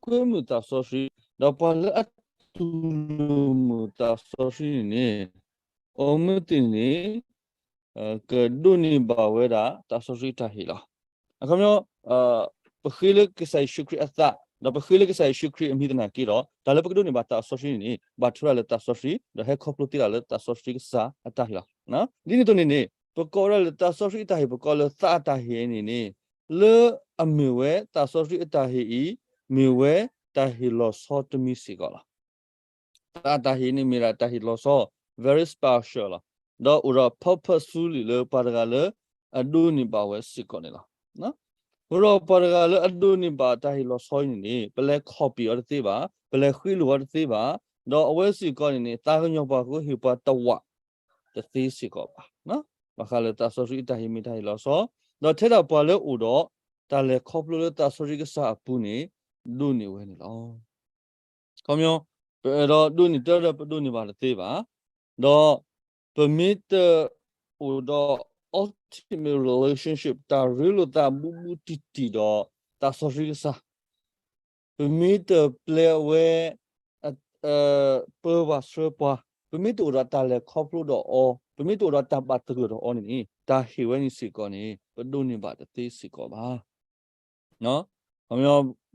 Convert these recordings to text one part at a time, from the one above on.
ပှၤလၢအကွဲမုာ်သးစီဆှံ, ဒီးပှၤလၢအတူၢ်လိာ်မုာ်သးစီဆှံန့ၣ်န့ၣ်, အိၣ်မ့ၢ်သ့ၣ်န့ၣ်န့ၣ် ကဒိးန့ၢ်ဘၣ်ဝဲဒၣ်သးစီဆှံအတၢ်ဟ့ၣ်လီၤ. အခီပညီ ပဃ့လၢကစၢ်ယ့ၣ်ၡူးခရံာ်အသး, ဒီးပဃ့လၢကစၢ်ယ့ၣ်ၡူးခရံာ်အမံၤသနာ်က့ဒီး တၢ်လၢပကဒိးန့ၢ်ဘၣ်သးစီဆှံန့ၣ်န့ၣ် ဘၣ်ထွဲဒၣ်လၢသးစီဆှံ, ဒီးဟဲခီဖျိသ့ဒၣ်လၢသးစီဆှံကစၢ်အတၢ်ဟ့ၣ်လီၤ. ဒ်န့ၣ်အသိးန့ၣ်န့ၣ် ပကိးဝဲဒၣ်လၢသးစီဆှံအတၢ်ဟ့ၣ် ပကိးလၢသးအတၢ်ဟ့ၣ်န့ၣ်န့ၣ်, လၢအမ့ၢ်ဝဲသးစီဆှံအတၢ်ဟ့ၣ်အံၤ, မ့ၢ်ဝဲတၢ်ဟ့ၣ်လီၤဆီတမံၤစ့ၢ်ကီးလီၤ. သးအတၢ်ဟ့ၣ်န့ၣ်မ့ၢ်ဒၣ်တၢ်ဟ့ၣ်လီၤဆီ very special လီၤ. ဒီးအိၣ်ဒီး purposefully လၢပှၤတဂၤလၢအဒိးန့ၢ်ဘၣ်ဝဲစ့ၢ်ကီးန့ၣ်လီၤ. အဃိဒီးပှၤတဂၤလၢအဒိးန့ၢ်ဘၣ်တၢ်ဟ့ၣ်လီၤဆီအံၤန့ၣ်န့ၣ် ပလဲၤ copy အီၤတသ့ဘၣ်, ပလဲၤဃ့လိာ်အီၤတသ့ဘၣ်, ဒီးအဝဲစ့ၢ်ကီးန့ၣ်န့ၣ် သးကညီၤပှၤကဟ့ၣ်ပှၤတဝးတသ့စ့ၢ်ကီးဘၣ်. ဘၣ်ဃးလၢသးစီဆှံအတၢ်ဟ့ၣ်မ့ၢ်တၢ်ဟ့ၣ်လီၤဆီ, ဒီးထဲဒၣ်ပှၤလၢအိၣ်ဒီး တၢ်လဲၤခီဖျိလၢသးစီဆှံကစၢ်အပူၤန့ၣ် ဒိးန့ၢ်ဝဲန့ၣ်လီၤ. ခီပညီ ပအဲၣ်ဒိးဒိးန့ၢ်တၢ်ဒီးပဒိးန့ၢ်ဘၣ်တသ့ဘၣ်, ဒီးပမ့ၢ်တအိၣ်ဒီး ultimate relationship တၢ်ရ့လိာ်သးဘူးဘူးတံၢ်တံၢ်ဒီးသးစီဆှံကစၢ်, ပမ့ၢ်တပျဲအဝဲ ပၢပှၤဆှၢပှၤ, ပမ့ၢ်တအိၣ်ဒီးတၢ်လဲၤခီဖျိဒီးအီၤ, ပမ့ၢ်တအိၣ်ဒီးတၢ်ဘၣ်သဂၢၢ်ဒီးအီၤန့ၣ်န့ၣ် တၢ်ဟ့ၣ်ဝဲန့ၣ်စ့ၢ်ကီးန့ၣ် ပဒိးန့ၢ်ဘၣ်တသ့စ့ၢ်ကီးဘၣ်.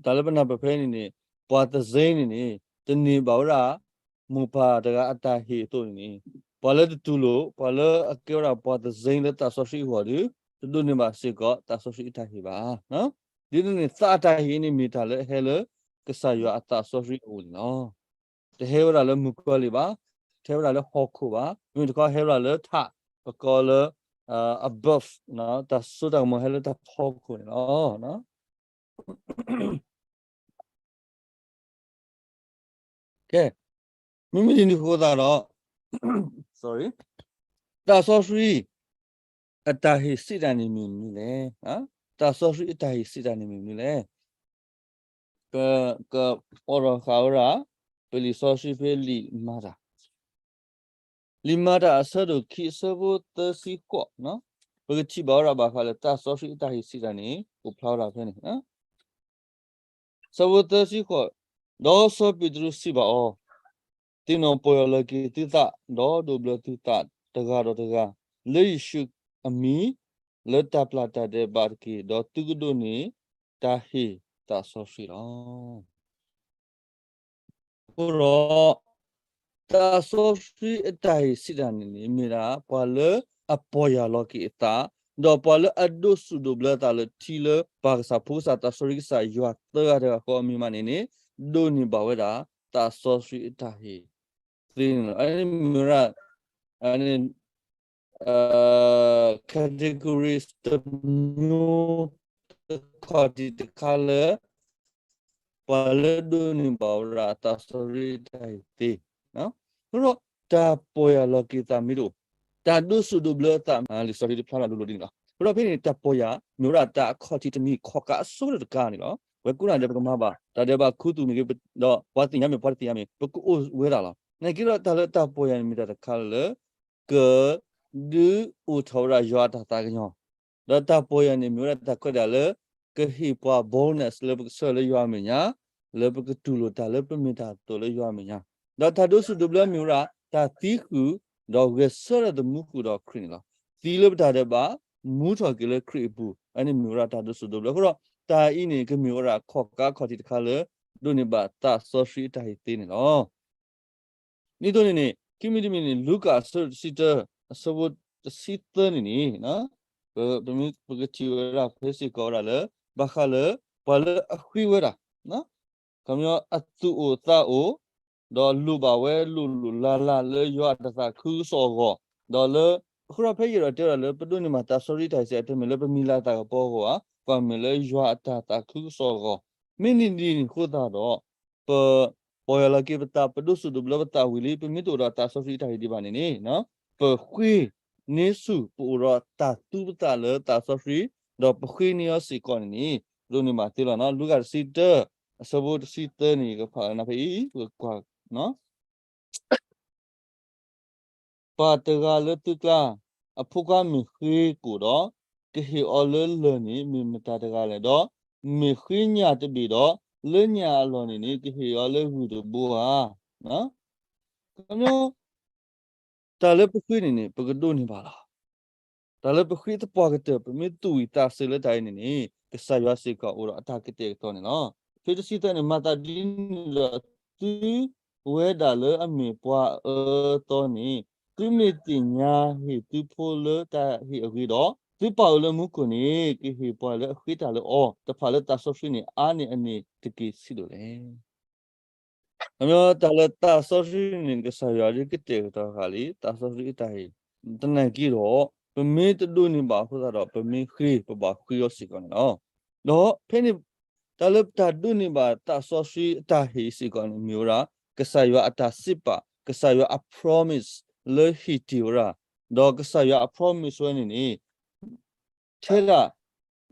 တၢ်လၢပနၢ်ပၢၢ်ဖဲန့ၣ်န့ၣ် ပှၤတစ့န့ၣ်န့ၣ် တန့ၢ်ဘၣ်ဝဲဒၣ် မိၢ်ပၢ်တဂၤအတၢ်ဟ့ၣ်အသိးန့ၣ်န့ၣ်, ပှၤလၢတတူၢ်လိာ် ပှၤလၢအကဲဝဲဒၣ်ပှၤတစ့လၢသးစီဆှံအဂီၢ်ဒီး တဒိးန့ၢ်ဘၣ်စ့ၢ်ကီးသးစီဆှံအတၢ်ဟ့ၣ်ဘၣ်. ဒ်န့ၣ်န့ၣ် သးအတၢ်ဟ့ၣ်န့ၣ်မ့ၢ်တၢ်လၢအဟဲလၢကစၢ်ယွၤအသးစီဆှံအအိၣ်န့ၣ်လီၤ. တဟဲဝဲဒၣ်လၢမုၣ်ကီၤလံၢ်ဘၣ်, တဟဲဝဲဒၣ်လၢဟီၣ်ခိၣ်ဘၣ်, မ့မ့ၢ်တခီဟဲဝဲဒၣ်လၢထး ပကိးလၢ above တၢ်စိတၢ်ကမီၤဟဲလၢတၢ်ဖီခိၣ်န့ၣ်လီၤ. ကဲ, မ့မ့ၢ်ဒ်န့ၣ်အဃိသတးဒီး sorry, သးစီဆှံ အတၢ်ဟ့ၣ်စံးတၢ်န့ၣ်မ့ၢ်မနုၤလဲၣ်. သးစီဆှံအတၢ်ဟ့ၣ်စံးတၢ်န့ၣ်မ့ၢ်မနုၤလဲၣ်. ပကအိးထီၣ်ဃာ်ဝဲဒၣ် ပလံာ်စီဆှံဖဲလံာ်မၤတၢ်, လံာ်မၤတၢ်အဆၢဒိၣ်ခံအဆၢဖိသၢဆံဃိး, ပကထံၣ်ဘၣ်ဝဲဒၣ်ဘၣ်ဃးလၢသးစီဆှံအတၢ်ဟ့ၣ်စံးတၢ်န့ၣ် အိၣ်ဖျါဝဲဒၣ်ဖဲန့ၣ် ဆၢဖိသၢဆံဃိး, ဒီးစီၤပ့းတရူးစံးဘၣ်အီၤ, သ့ၣ်နီၣ်ပီၢ်ယၢ်လီၤက့ၤသုသး, ဒီးဒိးဘျၢသုသးတဂၤဒီးတဂၤ, လၢယ့ၣ်ၡူးအမံၤ, လၢတၢ်ပျၢ်တၢ်ဒဲးဘးတက့ၢ်, ဒီးသုကဒိးန့ၢ်တၢ်ဟ့ၣ်သးစီဆှံလီၤ. အဃိဒီး သးစီဆှံအတၢ်ဟ့ၣ်စံးတၢ်န့ၣ်န့ၣ် မ့ၢ်ဒၣ်ပှၤလၢအပီၢ်ယၢ်လီၤက့ၤအသး, ဒီးပှၤလၢအဒိးစူၣ်ဒိးဘျၢအသးလၢထံလၢပၢ်ကစၢ် ဖိကစၢ် သးစီဆှံကစၢ်ယွၤသၢဂၤတဂၤဃီအမံၤမးန့ၣ်န့ၣ် ဒိးန့ၢ်ဘၣ်ဝဲဒၣ်သးစီဆှံအတၢ်ဟ့ၣ်သ့န့ၣ်လီၤ. အန့ၣ်မ့ၢ်ဝဲဒၣ် အန့ၣ် categories တစ်မျိုး တစ်ခါတခါလၢ ပှၤလၢဒိးန့ၢ်ဘၣ်ဝဲဒၣ်သးစီဆှံတၢ်ဟ့ၣ်သ့, အဃိဒီး တၢ်ပီၢ်ယၢ်လီၤက့ၤသးမ့ၢ်တအိၣ်, တၢ်ဒိးစူၣ်ဒိးဘျၢအသး လံာ်စီဆှံတဖျါလၢ်လိၤလိၤဒ်န့ၣ်လီၤ. အဃိဒီးဖဲန့ၣ် တၢ်ပီၢ်ယၢ် မ့ၢ်ဝဲဒၣ်တၢ်အခီၣ်ထံးတမံၤ ခီၣ်ကးအစိကတၢၢ်တကးန့ၣ်လီၤ. ပဝဲကိးဂၤဒဲးပကမၤဘၣ် တၢ်ဒဲးဘးခူသူၣ်မ့ၢ်ဂ့ၤ ဒီးပှၤသ့ၣ်ညါမ့ၢ် ပှၤတသ့ၣ်ညါမ့ၢ် ပကအိၣ်ဝဲဒၣ်လီၤ. နာ်က့ဒီးတၢ်လၢတၢ်ပီၢ်ယၢ်န့ၣ်မ့ၢ်တၢ်တခါလၢ ကဒုးအိၣ်ထီၣ်ဝဲဒၣ်ယွၤအတၢ်သးကညီၤ, ဒီးတၢ်ပီၢ်ယၢ်န့ၣ်မ့ၢ်ဝဲဒၣ်တၢ်ခွဲးတၢ်ယာ်လၢ ကဟ့ၣ်ပှၤ boldness လၢပကဆၢလၢယွၤအမဲာ်ညါ, လၢပကတူၢ်လိာ်တၢ်လၢပမ့ၢ်တၢ်အသိးလၢယွၤအမဲာ်ညါ, ဒီးတၢ်ဒိးစူၣ်ဒိးဘျၢမ့ၢ်ဝဲဒၣ် တၢ်သံဃုာ် ဒီးဂဲၤဆၢထၢၣ်သမူဃုာ်ဒီးခရံာ်န့ၣ်လီၤ. သံလၢပတၢ်ဒဲးဘး မူထီၣ်က့ၤလၢခရံာ်အပူၤ, အန့ၣ်မ့ၢ်ဝဲဒၣ်တၢ်ဒိးစူၣ်ဒိးဘျၢ. အဃိဒီး တၢ်အံၤန့ၣ် ကမ့ၢ်ဝဲဒၣ်ခီၣ်ကးခီၣ်ထံးတခါလၢ ဒိးန့ၢ်ဘၣ်သးစီဆှံအတၢ်ဟ့ၣ်သ့န့ၣ်လီၤ. ဒ်သိးန့ၣ်န့ၣ် ခံမံၤတမံၤန့ၣ် လူၤကၣ်အဆၢဒိၣ်တဆံတၢ အဆၢဖိတဆံသၢန့ၣ်န့ၣ် ပမ့ၢ်ပကထံၣ်ဝဲဒၣ်ဖဲစ့ၢ်ကီးဝဲဒၣ်လၢ ဘၣ်ဃးလၢ ပှၤလၢအဃ့ဝဲဒၣ် ခီပညီအသူၣ်အိၣ်သးအိၣ် ဒီးလိၣ်ဘၣ်ဝဲလိၣ်လိၣ်လၢ်လၢ်လၢယွၤအတၢ်သးခုကစီၣ်အဂီၢ်, ဒီးလၢ အဃိဒီးဖဲယအဲၣ်ဒိးတဲဝဲဒၣ်လၢ ပဒိးန့ၢ်ဘၣ်သးစီဆှံတၢ်ဟ့ၣ်စံး တမ့ၢ်လၢပမံၤလၤသးကပီၤအဂီၢ်ဘၣ်, ကွၢ်မဲာ်လၢယွၤအတၢ်သးခုကစီၣ်အဂီၢ်, မ့ၢ်န့ၣ်ဒ်န့ၣ်အဃိသတးဒီး ပ ပီၢ်ယၢ်လီၤက့ၤပသး ပဒိးစူၣ်ဒိးဘျၢပသးဝံၤလံ ပမ့ၢ်တအိၣ်ဒီးသးစီဆှံတၢ်ဟ့ၣ်ဒံးဘၣ်န့ၣ်န့ၣ် ပဃ့န့ၢ်ဆူၣ် ပအိၣ်ဒီးတၢ်သူပသးလၢသးစီဆှံ ဒီးပဃ့န့ၢ်အီၤစ့ၢ်ကီးန့ၣ်န့ၣ် ဒိးန့ၢ်ဘၣ်သ့လီၤ. လူၤကၣ်တဆံတၢ အဆၢဖိတဆံသၢန့ၣ် ယကဖးနဖဲအံၤ ပကကွၢ် ပှၤတဂၤလၢသုကျါ အဖိခွါမ့ၢ်ဃ့ကိာ်ဒီး ကဟ့ၣ်အီၤလၢလၢၢ်န့ၣ် မ့ၢ်မတၤတဂၤလဲၣ်. ဒီးမ့ၢ်ဃ့ညၣ်တဘ့ၣ်ဒီး လၢညၣ်အလီၢ်န့ၣ်န့ၣ် ကဟ့ၣ်အီၤလၢဂုၢ်တဘိဧါ. ခီပညီ တၢ်လၢပဃ့န့ၣ်န့ၣ် ပကဒိးန့ၢ်ဘၣ်လီၤ. တၢ်လၢပဃ့သပှၢ်ကတၢၢ် ပမ့ၢ်သူၣ်ဝံၣ်သးစဲၤလၢတၢ်အံၤန့ၣ်န့ၣ် ကစၢ်ယွၤစ့ၢ်ကီးအိၣ်ဒီးအတၢ်ကတဲာ်ကတီၤန့ၣ်လီၤ. ဖဲတဆံသၢန့ၣ် မၤသးဒ်န့ၣ်ဒီး သုဝဲဒၣ်လၢအမ့ၢ်ပှၤအၢအၢသီန့ၣ် သုမ့ၢ်သ့ၣ်ညါဟ့ၣ်သုဖိလၢတၢ်ဟ့ၣ်အဂ့ၤဒီး သုပၢ်အိၣ်လၢမူခိၣ်န့ၣ် ကဟ့ၣ်ပှၤလၢအဃ့တၢ်လၢအီၤတဖၣ်လၢသးစီဆှံန့ၣ် အါန့ၢ်အန့ၣ်တက့ၢ်ဆံးဒိၣ်လဲၣ်. ခီပညီ တၢ်လၢသးစီဆှံန့ၣ် ကစၢ်ယွၤဒ်ကတဲာ်ကတီၤဃာ်လံ သးစီဆှံအတၢ်ဟ့ၣ် သနာ်က့ဒီး ပမ့ၢ်တဒိးန့ၢ်ဘၣ်အဃိသတးဒီး ပမ့ၢ်ဃ့ ပဘၣ်ဃ့အီၤစ့ၢ်ကီးန့ၣ်လီၤ. ဒီးဖဲန့ၣ် တၢ်လၢတၢ်ဒိးန့ၢ်ဘၣ်သးစီဆှံအတၢ်ဟ့ၣ်စ့ၢ်ကီးန့ၣ် မ့ၢ်ဝဲဒၣ် ကစၢ်ယွၤအတၢ်စံးပာ် ကစၢ်ယွၤအ promise လၢဟ့ၣ်တ့ၢ်ဝဲဒၣ်, ဒီးကစၢ်ယွၤအ promise ဝဲန့ၣ်န့ၣ် ထဲဒၣ်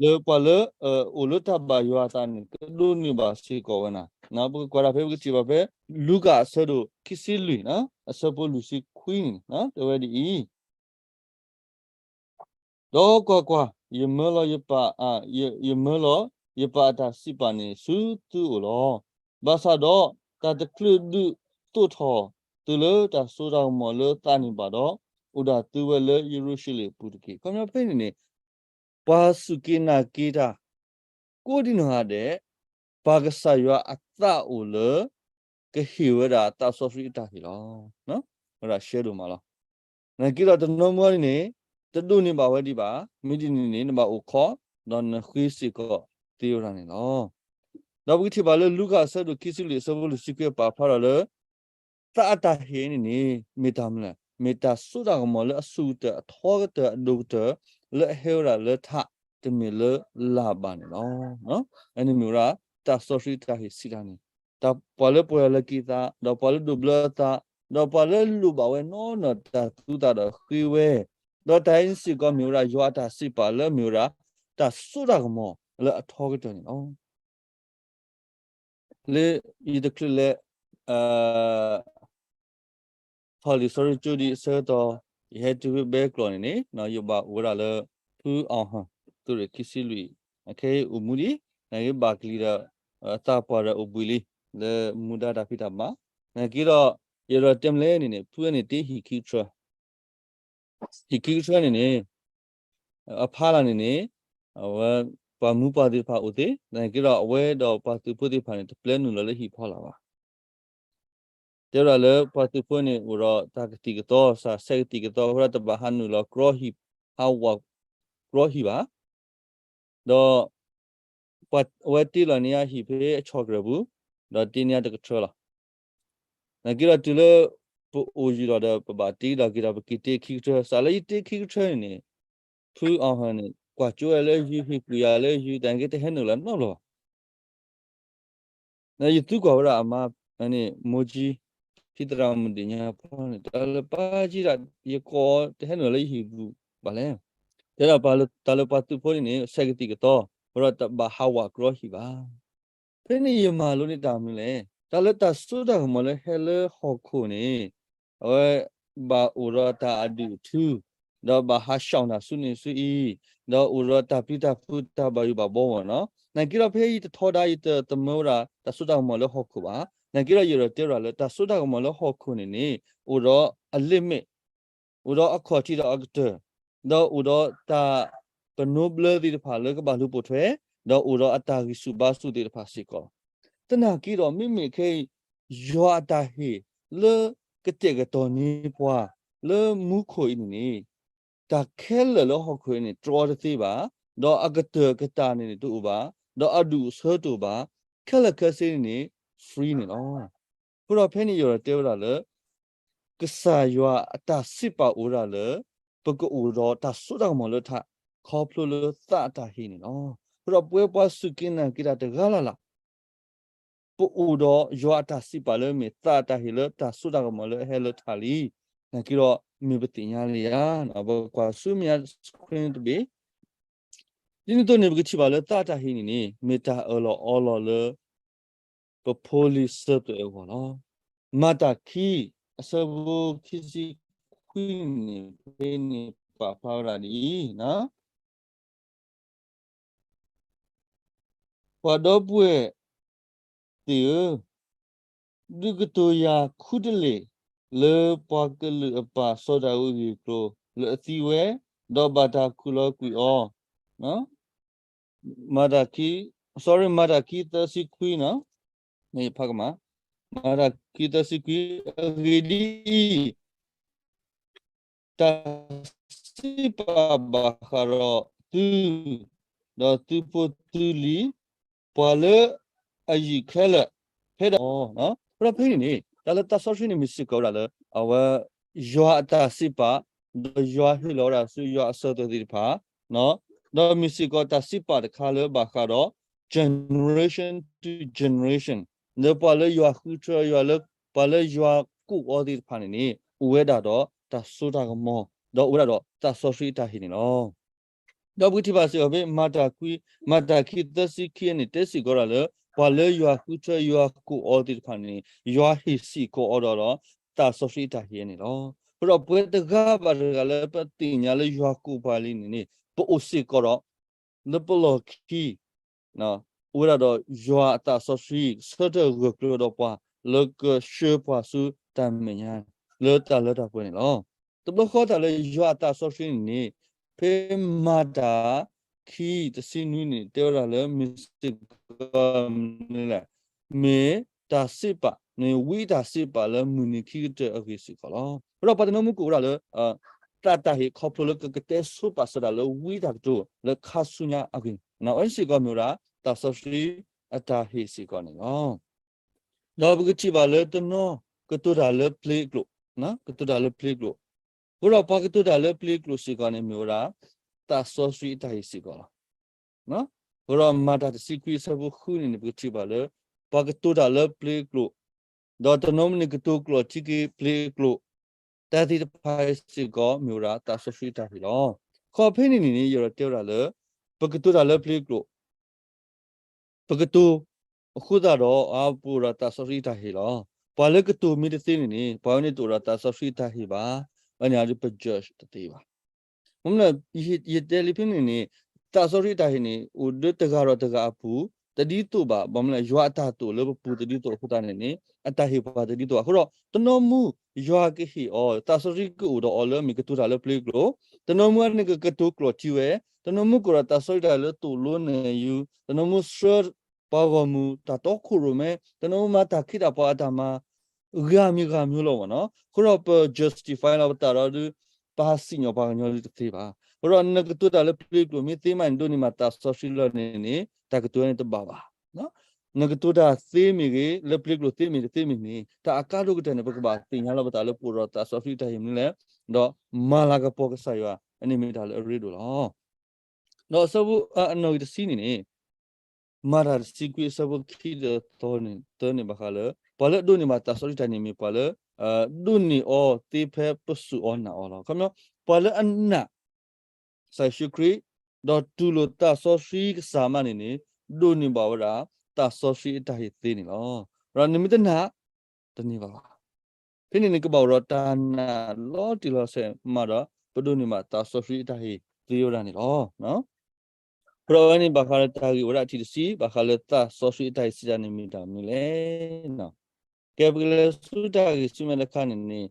လၢပှၤလၢ အိၣ်လၢတၢ်ဘၣ်ယွၤအသးန့ၣ် ကဒိးန့ၢ်ဘၣ်စ့ၢ်ကီးဝဲန့ၣ်, ပကကွၢ်ဒၣ်ဖဲပကထံၣ်ဘၣ်ဖဲ လူၤကၣ်အဆၢဒိၣ်ခံဆံလွံၢ် အဆၢဖိလွံၢ်ဆံခွံန့ၣ် တဲဝဲဒ်အံၤ, ဒီးကွၢ်ကွၢ်, ယမၢလီၤယပၢ်, ယမၢလီၤယပၢ်အတၢ်စံးပာ်န့ၣ်ဆူသုအိၣ်လီၤ. ဘၣ်ဆၣ်ဒီး တၢ်တချုးဒုးသိးထီၣ်သုလၢတၢ်စိတၢ်ကမီၤလၢသးန့ၣ်ဘၣ်ဒီး, အိၣ်ဒၣ်သုဝဲလၢယရူၤၡလ့ၣ်အပူၤတက့ၢ်. ခီပညီဖဲန့ၣ်န့ၣ် ပှၤစူၢ်က့ၤနာ်က့ၤတၢ် ကိးဒံနီၢ်ဂၤဒဲး ပှၤကစၢ်ယွၤအသးအိၣ်လၢ ကဟ့ၣ်ဝဲဒၣ်သးစီဆှံအတၢ်ဟ့ၣ်လီၤ. ဝဲဒၣ်ရှဲဒိၣ်မးလီၤ. နာ်က့ဒီးတနီၤမုၢ်အီၤန့ၣ်န့ၣ် တဒိးန့ၢ်ဘၣ်ဝဲဒံးဘၣ်, မ့ၢ်ဒ်န့ၣ်န့ၣ် နဘၣ်အိၣ်ခိး ဒီးနဃ့စ့ၢ်ကီးသ့ဝဲဒၣ်န့ၣ်လီၤ. ဒီးပကထံၣ်ဘၣ်လၢလူၤကၣ်အဆၢဒိၣ်ခံဆံလွံၢ်အဆၢဖိလွံၢ်ဆံခွံပာ်ဖျါထီၣ်လၢ သးအတၢ်ဟ့ၣ်န့ၣ်န့ၣ် မ့ၢ်တၢ်မနုၤလဲၣ်, မ့ၢ်တၢ်စိတၢ်ကမီၤလၢအဆိကတၢၢ်အထီကတၢၢ်အဒိၣ်ကတၢၢ် လၢအဟဲဝဲဒၣ်လၢထး တမ့ၢ်လၢလၢ်ဘၣ်န့ၣ်လီၤ. အန့ၣ်မ့ၢ်ဝဲဒၣ် သးစီဆှံတၢ်ဟ့ၣ်စံးတၢ်န့ၣ်, တၢ်ပှၤလၢပှဲၤလၢက့ၤသး, ဒီးပှၤလၢဒိးဘျၢအသး, ဒီးပှၤလၢလိၣ်ဘၣ်ဝဲနီၢ်နီၢ်တၢ်သူသးဒီးဃ့ဝဲ, ဒီးတၢ်အံၤစ့ၢ်ကီးမ့ၢ်ဝဲဒၣ်ယွၤအတၢ်စံးပာ်လၢအမ့ၢ်ဝဲဒၣ် တၢ်စိတၢ်ကမီၤလၢအထီကတၢၢ်န့ၣ်လီၤ. လၢယတချုးလဲၤ ဖီၣ်လံာ်စီဆှံကၠိဒံးအဆၢကတီၢ် ယဟဲတုၤဖဲဘဲကျိာ်န့ၣ်န့ၣ် ယဘၣ်အိၣ်ဝဲဒၣ်လၢ ဖုအီၣ်ဟၢၣ် သုးရ့ၣ်ခံဆံလွံၢ်, ခဲအံၤအိၣ်မူဒံး နာ်က့ဘၣ်ကလံၤဒီး သးပှၢ်ဒီးအိၣ်ဘှံးလံ လၢမူဒါတၢ်ဖံးတၢ်မၤ, နာ်က့ဒီး ယအဲၣ်ဒိးတဲမလဲၣ်န့ၣ်န့ၣ် ဖုန့ၣ်တ့ဟံၣ်ခံကထၢ ဟံၣ်ခံကထၢန့ၣ်န့ၣ် အဖီလာ်န့ၣ်န့ၣ် အဝဲ ပှၤမူပှၤသ့ၣ်တဖၣ်အိၣ်သ့, နာ်က့ဒီးအဝဲဒီးပှၤသုးဖိသ့ၣ်တဖၣ်န့ၣ် တပျဲနုာ်လီၤလၢဟံၣ်ဖီလာ်ဘၣ်. တဲဝဲဒၣ်လၢပှၤသုးဖိန့ၣ်အိၣ်ဒီးတၢ်ကသံၣ်ကသီ စးဆဲးကသံၣ်ကသီ အဃိဒီးတဘၣ်ဟးနုာ်လီၤကြီဟံၣ် ဟးဝးကြီဟံၣ်ဘၣ်. ဒီး ပဝဲတ့လီၤန့ၢ်အဟံၣ်ဖဲအဆီၣ်ကြၢးပူၤ, ဒီးတ့န့ၢ်အတကထၢလီၤ. နာ်က့ဒီးတုၤလၢ ပအိၣ်ယံာ်လီၤဒီး ပဘၣ်တ့ဒီးက့ၤဒီး ပက့ၤတ့ခံကထၢ, စးလၢယတ့ခံကထၢန့ၣ်န့ၣ် ဖုအီၣ်ဟၢၣ်န့ၣ် ကွၢ်ကၠိဝဲလၢယုၢ် ဟ့ၣ်ကူၣ်ယၤလၢယုၢ် တၢ်နာ်က့တဟဲနုာ်လီၤနီတဘျီဘၣ်. ယသံကွၢ်ဝဲဒၣ်အမါန့ၣ် မိၢ်ကၠံ ဖံသရၣ်မုၣ်ဒ့ၣ်ညါဖီန့ၣ် တၢ်လၢပၢ်ကၠံဒၣ် ယကိးတဟဲနုာ်လၢယဟံၣ်ပူၤဘၣ်လဲၣ်. တဲဒၣ်တၢ်လၢပှၤသုးဖိန့ၣ်န့ၣ် ဆဲးကသံၣ်ကသီ အဃိဒီးတဘၣ်ဟးဝးကြီဟံၣ်ဘၣ်. ဖဲန့ၣ်ယမၤလိန့ၢ်တၢ်မနုၤလဲၣ်, တၢ်လၢတၢ်စိတၢ်ကမီၤလၢဟဲလၢဟီၣ်ခိၣ်န့ၣ် အဝဲ ဘၣ်အိၣ်ဒီးတၢ်အဒုၣ်အထူ ဒီးဘၣ်ဟးဆှီၣ်နၢ်ဆူန့ၣ်ဆူအံၤ, ဒီးအိၣ်ဒီးတၢ်ပျံၤတၢ်ဖုးတၢ်ဘၣ်ယိၣ်ဘၣ်ဘီမ့ၢ်နီၤ. နာ်က့ဒီးဖဲယတထီဒါယတသမၢဝဲဒၣ်တၢ်စိတၢ်ကမီၤလၢဟီၣ်ခိၣ်ဘၣ်. နာ်က့ဒီးယအဲၣ်ဒိးတဲဝဲဒၣ်လၢတၢ်စိတၢ်ကမီၤလၢဟီၣ်ခိၣ်န့ၣ်န့ၣ် အိၣ်ဒီးအ limit အိၣ်ဒီးအခီၣ်ထံးဒီးအကတၢၢ်, ဒီးအိၣ်ဒီးတၢ်ပနိဘျၢသ့ၣ်တဖၣ်လၢကဘၣ်လူၤပိာ်ထွဲ, ဒီးအိၣ်ဒီးအတၢ်ဂံၢ်ဆူၣ်ဘါဆူၣ်သ့ၣ်တဖၣ်စ့ၢ်ကီး. သနာ်က့ဒီးမ့မ့ၢ်ခဲအံၤ ယွၤအတၢ်ဟ့ၣ်လၢကတဲာ်ကတီၤန့ၢ်ပှၤလၢမူခိၣ်အံၤန့ၣ်န့ၣ် တၢ်ခဲလၢာ်လၢဟီၣ်ခိၣ်အံၤန့ၣ် တြီတသ့ဘၣ်, ဒီးအကတၢၢ်ကတၢၢ်န့ၣ်န့ၣ်တအိၣ်ဘၣ်, ဒီးအဒူၣ်အဆၢတအိၣ်ဘၣ်, ခဲလၢာ်ခဲဆ့န့ၣ်န့ၣ် free န့ၣ်လီၤ. အဃိဒီးဖဲန့ၣ်ယအဲၣ်ဒိးတဲဝဲဒၣ်လၢ ကစၢ်ယွၤအတၢ်စံးပာ်အိၣ်ဝဲဒၣ်လၢ ပကအိၣ်ဒီးတၢ်စိတၢ်ကမီၤလၢထး ခီဖျိလၢသးအတၢ်ဟ့ၣ်န့ၣ်လီၤ. အဃိဒီးပဝဲပှၤစူၢ်က့ၤနာ်က့ၤတၢ်တဂၤလၢ်လၢ် ပအိၣ်ဒီးယွၤအတၢ်စံးပာ်လၢမ့ၢ်သးအတၢ်ဟ့ၣ်လၢတၢ်စိတၢ်ကမီၤလၢအဟဲလၢထးလံ. နာ်က့ဒီးမ့ၢ်ပသ့ၣ်ညါလံဧါ. ပကွၢ်ဆူမဲာ်ညါ screen တဘ့ၣ် ဒ်န့ၣ်အသိးန့ၣ် ပကထံၣ်ဘၣ်လၢသးအတၢ်ဟ့ၣ်န့ၣ်န့ၣ် မ့ၢ်တၢ်အၢၣ်လီၤအီလီၤလၢ ပဖိလံၤစၢၤသွဲၣ်အဂီၢ်လီၤ. မၤတၢ်ခံ အဆၢဖိခံဆံခွံန့ၣ် ဖဲန့ၣ်ပာ်ဖျါဝဲဒၣ်ဒ်အံၤ, ပှၤဒီပုၢ်ဝဲၢ် သ့ၣ်ဧၢ, ဒုးကတိၤယၤခူတလ့ၢ် လၢပှၤကလုာ်အပၢ်စီၤဒၤဝံးအဂ့ၢ်အကျိၤ လၢအသံဝဲ, ဒီးဘၣ်တၢ်ခူၣ်လီၤကွံာ်အီၤ, မၤတၢ်ခံ, sorry, မၤတၢ်ခံသၢဆံခွံနီၤ, မ့ၢ်ဖးကမၣ်, မၤတၢ်ခံသၢဆံခွံ, အဂ့ၢ်ဒ်အံၤ, တၢ်စံးပာ်ဘၣ်ဃးဒီးသု, ဒီးသုဖိသုလံၤ, ပှၤလၢအယံာ်ခဲလၢာ် ဖဲဒၣ်အီၤ, အဃိဒီးဖဲန့ၣ်န့ၣ် တၢ်လၢသးစီဆှံန့ၣ်မ့ၢ်စ့ၢ်ကီးဝဲဒၣ်လၢ အဝဲ ယွၤအတၢ်စံးပာ်, ဒီးယွၤဟ့ၣ်လီၤဝဲဒၣ်ဆူယွၤအစၢၤအသွဲၣ်သ့ၣ်တဖၣ်, ဒီးမ့ၢ်စ့ၢ်ကီးတၢ်စံးပာ်တခါလၢဘၣ်ဃးဒီး generation to generation လၢပှၤလၢယွၤဃုထၢယွၤလၢ ပှၤလၢယွၤကိးအီၤသ့ၣ်တဖၣ်န့ၣ်န့ၣ် အိၣ်ဝဲဒၣ်ဒီးတၢ်စိတၢ်ကမီၤ, ဒီးအိၣ်ဝဲဒၣ်ဒီးသးစီဆှံအတၢ်ဟ့ၣ်န့ၣ်လီၤ. ဒီးပကထံၣ်ဘၣ်စ့ၢ်ကီးဖဲ မၤတၢ်ခံသၢဆံခံန့ၣ် တဲစ့ၢ်ကီးဒၣ်လၢ ပှၤလၢယွၤဃုထၢယွၤကိးအီၤသ့ၣ်တဖၣ်န့ၣ်န့ၣ် ယွၤဟ့ၣ်စ့ၢ်ကီးအီၤဒီး သးစီဆှံအတၢ်ဟ့ၣ်န့ၣ်လီၤ. အဃိဒီးပဝဲတဂၤဘၣ်တဂၤလၢပသ့ၣ်ညါလၢယွၤကိးပှၤလံန့ၣ်န့ၣ် ပအိၣ်စ့ၢ်ကီးဒီး လၢပလီၢ်ခံ အိၣ်ဝဲဒၣ်ဒီးယွၤအသးစီဆှံ ဆၢထၢၣ်ဂၢၢ်ကျၢၤဒီးပှၤ လၢကဆှၢပှၤဆူတၢ်မဲာ်ညါ လၢတၢ်လၢတၢ်ပှဲၤန့ၣ်လီၤ. တဘျီဃီတၢ်လၢယွၤအသးစီဆှံန့ၣ်န့ၣ် ဖဲမၤတၢ်ခံတဆံနွံန့ၣ် တဲဝဲဒၣ်လၢမ့ၢ်စ့ၢ်ကီးမနုၤလဲၣ်, မ့ၢ်တၢ်စံးပာ်န့ၣ် ဝံတၢ်စံးပာ်လၢမုၢ်နံၤခံကတၢၢ်အဂ့ၢ်စ့ၢ်ကီးလီၤ. အဃိဒီးပှၤတနီၤမုၢ်ကအိၣ်ဝဲဒၣ်လၢ သးတၢ်ဟ့ၣ် ခီဖျိလၢကကတဲဆိပာ်စၢၤတၢ်လၢဝံတၢ်ကတိၤလၢခါဆူညါအဂ့ၢ်, အဝဲစ့ၢ်ကီးမ့ၢ်ဝဲဒၣ် သးစီဆှံအတၢ်ဟ့ၣ်စ့ၢ်ကီးန့ၣ်လီၤ. ဒီးပကထံၣ်ဘၣ်လၢတနီၤ ကတိၤတၢ်လၢပျ့ၤအကျိာ်, ကတိၤတၢ်လၢပျ့ၤအကျိာ်, အဃိဒီးပှၤကတိၤတၢ်လၢပျ့ၤအကျိာ်စ့ၢ်ကီးန့ၣ် မ့ၢ်ဝဲဒၣ် သးစီဆှံအတၢ်ဟ့ၣ်စ့ၢ်ကီးလီၤ. အဃိဒီးမၤတၢ်တဆံခွံအဆၢဖိဃုန့ၣ်န့ၣ် ပကထံၣ်ဘၣ်လၢ ပှၤကတိၤတၢ်လၢပျ့ၤအကျိာ်, ဒီးတနီၤမုၢ်န့ၣ်ကတိၤကျိာ်ထံက့ၤပျ့ၤအကျိာ်, တၢ်သ့ၣ်တဖၣ်စ့ၢ်ကီးမ့ၢ်ဝဲဒၣ်သးစီဆှံအတၢ်ဟ့ၣ်လီၤ. ခီဖဲန့ၣ်န့ၣ်န့ၣ် ယအဲၣ်ဒိးတဲဝဲဒၣ်လၢ ပကတိၤတၢ်လၢပျ့ၤအကျိာ် ပကတိၤအဃိသတးဒီး အပအိၣ်ဒီးသးစီဆှံအတၢ်ဟ့ၣ်လီၤ. ပှၤလၢကတိၤမ့ၢ်တသ့န့ၣ်န့ၣ် ပှၤဝဲန့ၣ်တအိၣ်ဒီးသးစီဆှံအတၢ်ဟ့ၣ်ဘၣ်. ဘၣ်န့ၣ်အဒုးပ judge တသ့ဘၣ်. မ့ၢ်လၢ ယတဲလံဖဲန့ၣ်န့ၣ် သးစီဆှံအတၢ်ဟ့ၣ်န့ၣ် အိၣ်ဒီးတဂၤဒီးတဂၤအပူၤ တဒ်သိးဘၣ်. ဘၣ်မနုၤလဲၣ် ယွၤအတၢ်တိာ်လၢပပူၤတဒ်သိးအဃိသတးန့ၣ်န့ၣ် အတၢ်ဟ့ၣ်ပှၤတဒ်သိးဘၣ်. အဃိဒီး တနီၤမုၢ်ယွၤကဟ့ၣ်အီၤ သးစီဆှံကအိၣ်ဒီးအီၤလၢအမ့ၢ်ကတိၤတၢ်လၢပျ့ၤအကျိာ်, တနီၤမုၢ်အန့ၣ်ကကတိၤကျိာ်ထံဝဲ, တနီၤမုၢ်ကအိၣ်ဒီးသးစီဆှံတၢ်လၢသိၣ်လိနဲၣ်ယူၤ, တနီၤမုၢ်ဆှၢပှၤဂီၢ်မုၢ်တၢ်တီခိၣ်ရိၣ်မဲ, တနီၤမုၢ်မၤတၢ်ခ့တၢ်ပှၤအတၢ်မၤ ဂၤမံၤဂၤမံၤလီၤမ့ၢ်နီၤ. အဃိဒီးပ justify လီၤပသးဒီးဒုး ပဟးစံၣ်ညီၣ်ပှၤကညီဒုးတသ့ဘၣ်. အဃိဒီးနကတိၤတၢ်လၢပျ့ၤအကျိာ်မ့ၢ်သ့မးန့ၣ် ဒိးန့ၢ်ဘၣ်သးစီဆှံလီၤန့ၣ်န့ၣ် တၢ်ကတိၤန့ၣ်တဘၣ်ဘၣ်. နကတိၤတၢ်သ့မ့ၢ်ဂ့ၤ လၢပျ့ၤအကျိာ်သ့မ့ၢ်တသ့မ့ၢ်န့ၣ် တၢ်အကါဒိၣ်ကတၢၢ်န့ၣ် ပကဘၣ်သ့ၣ်ညါလီၤပသးလၢပအိၣ်ဒီးသးစီဆှံတၢ်ဟ့ၣ်မနုၤလဲၣ်, ဒီးမၤလၤကပီၤကစၢ်ယွၤ အန့ၣ်မ့ၢ်တၢ်လၢအရ့ဒိၣ်လီၤ. ဒီးအဆၢဖိအနီၣ်ဂံၢ်တဆံန့ၣ်န့ၣ် မၤတၢ်တဆံခွံအဆၢဖိခံဒီးသၢန့ၣ် သၢန့ၣ်ဘၣ်ဃးလၢ ပှၤလၢအဒိးန့ၢ်ဘၣ်သးစီဆှံတၢ်န့ၣ်မ့ၢ်ပှၤလၢ ဒိးန့ၢ်အီၤသ့ဖဲပစူၢ်အီၤနာ်အီၤလီၤ. ခီပညီ ပှၤလၢအနာ် ကစၢ်ယ့ၣ်ၡူးခရံာ် ဒီးတူၢ်လိာ်သးစီဆှံကစၢ်မးန့ၣ်န့ၣ် ဒိးန့ၢ်ဘၣ်ဝဲဒၣ် သးစီဆှံအတၢ်ဟ့ၣ်သ့န့ၣ်လီၤ. ဒီးနမ့ၢ်တနာ် တန့ၢ်ဘၣ်ဘၣ်. ဖဲန့ၣ်န့ၣ်ကဘၣ်အိၣ်ဒီးတၢ်နာ်လီၤတံၢ်လီၤဆဲးမးဒီး ပဒိးန့ၢ်ဘၣ်သးစီဆှံအတၢ်ဟ့ၣ်သ့ဝဲဒၣ်န့ၣ်လီၤ. အဃိဒီးဝဲန့ၣ်ဘၣ်ဃးလၢတၢ်ဂ့ၢ်ဝဲဒၣ်အထံၣ်တဆံ ဘၣ်ဃးလၢသးစီဆှံအတၢ်ဟ့ၣ်စံးတၢ်န့ၣ်မ့ၢ်တၢ်မနုၤလဲၣ်. ကဲပကလဲၤဆူတၢ်ဂ့ၢ်ဆူမဲာ်တခါန့ၣ်န့ၣ်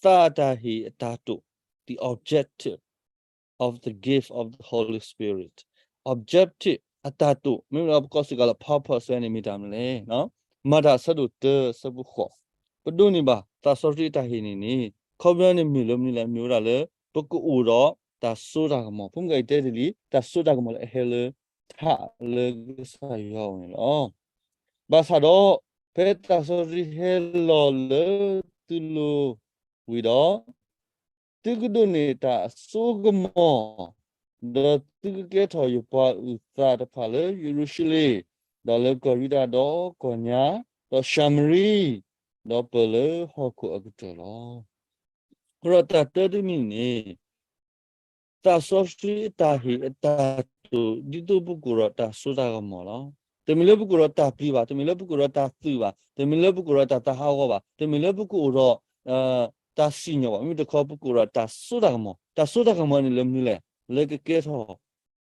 သးအတၢ်ဟ့ၣ်အတၢ်တိာ် the objective of the gift of the Holy Spirit, objective အတၢ်တိာ် မ့မ့ၢ်လၢပကိးစ့ၢ်ကီးလၢ purpose ဝဲန့ၣ်မ့ၢ်တၢ်မနုၤလဲၣ်. မၤတၢ်အဆၢဒိၣ်တၢအဆၢဖိဃိး ပဒိးန့ၢ်ဘၣ်သးစီဆှံအတၢ်ဟ့ၣ်န့ၣ်န့ၣ် ခီပညီန့ၣ်မ့ၢ်လၢမနုၤလဲၣ် မ့ၢ်ဝဲဒၣ်လၢ ပကအိၣ်ဒီးတၢ်စိတၢ်ကမီၤ ဖိမုၣ်ကဲအံၤတဲတ့ၢ်လံ တၢ်စိတၢ်ကမီၤလၢအဟဲလၢထးလၢကစၢ်ယွၤအအိၣ်န့ၣ်လီၤ. ဘၣ်ဆၣ်ဒီး ဖဲသးစီဆှံဟဲလီၤလၢသုလိၤဝံၤဒီး သုကဒိးန့ၢ်တၢ်အစိကမီၤ, ဒီးသုကကဲထီၣ်ယပှၤအုၣ်သးတဖၣ်လၢယရူၤၡလ့ၣ်, ဒီးလၢကီၢ်ယူဒၤဒီးကီၢ်ညါ, ဒီးၡၤမရံ, ဒီးပၢၢ်လၢဟီၣ်ခိၣ်အကတၢၢ်လီၤ. အဃိဒီးတၢ်တၢတမံၤန့ၣ် သးစီဆှံအတၢ်ဟ့ၣ်အတၢ်တိာ် ဒ်သိးပကအိၣ်ဒီးတၢ်စိတၢ်ကမီၤလီၤ. တမ့ၢ်လၢပကအိၣ်ဒီးတၢ်ပျံၤဘၣ်, တမ့ၢ်လၢပကအိၣ်ဒီးတၢ်သွံၣ်ဘၣ်, တမ့ၢ်လၢပကအိၣ်ဒီးတၢ်သးဟးဂီၤဘၣ်, တမ့ၢ်လၢပကအိၣ်ဒီး တၢ်စံၣ်ညီၣ်ဘၣ်, မ့မ့ၢ်တခီပကအိၣ်ဒီးတၢ်စိတၢ်ကမီၤ, တၢ်စိတၢ်ကမီၤန့ၣ်လၢမနုၤလဲၣ်, လၢကကဲထီၣ်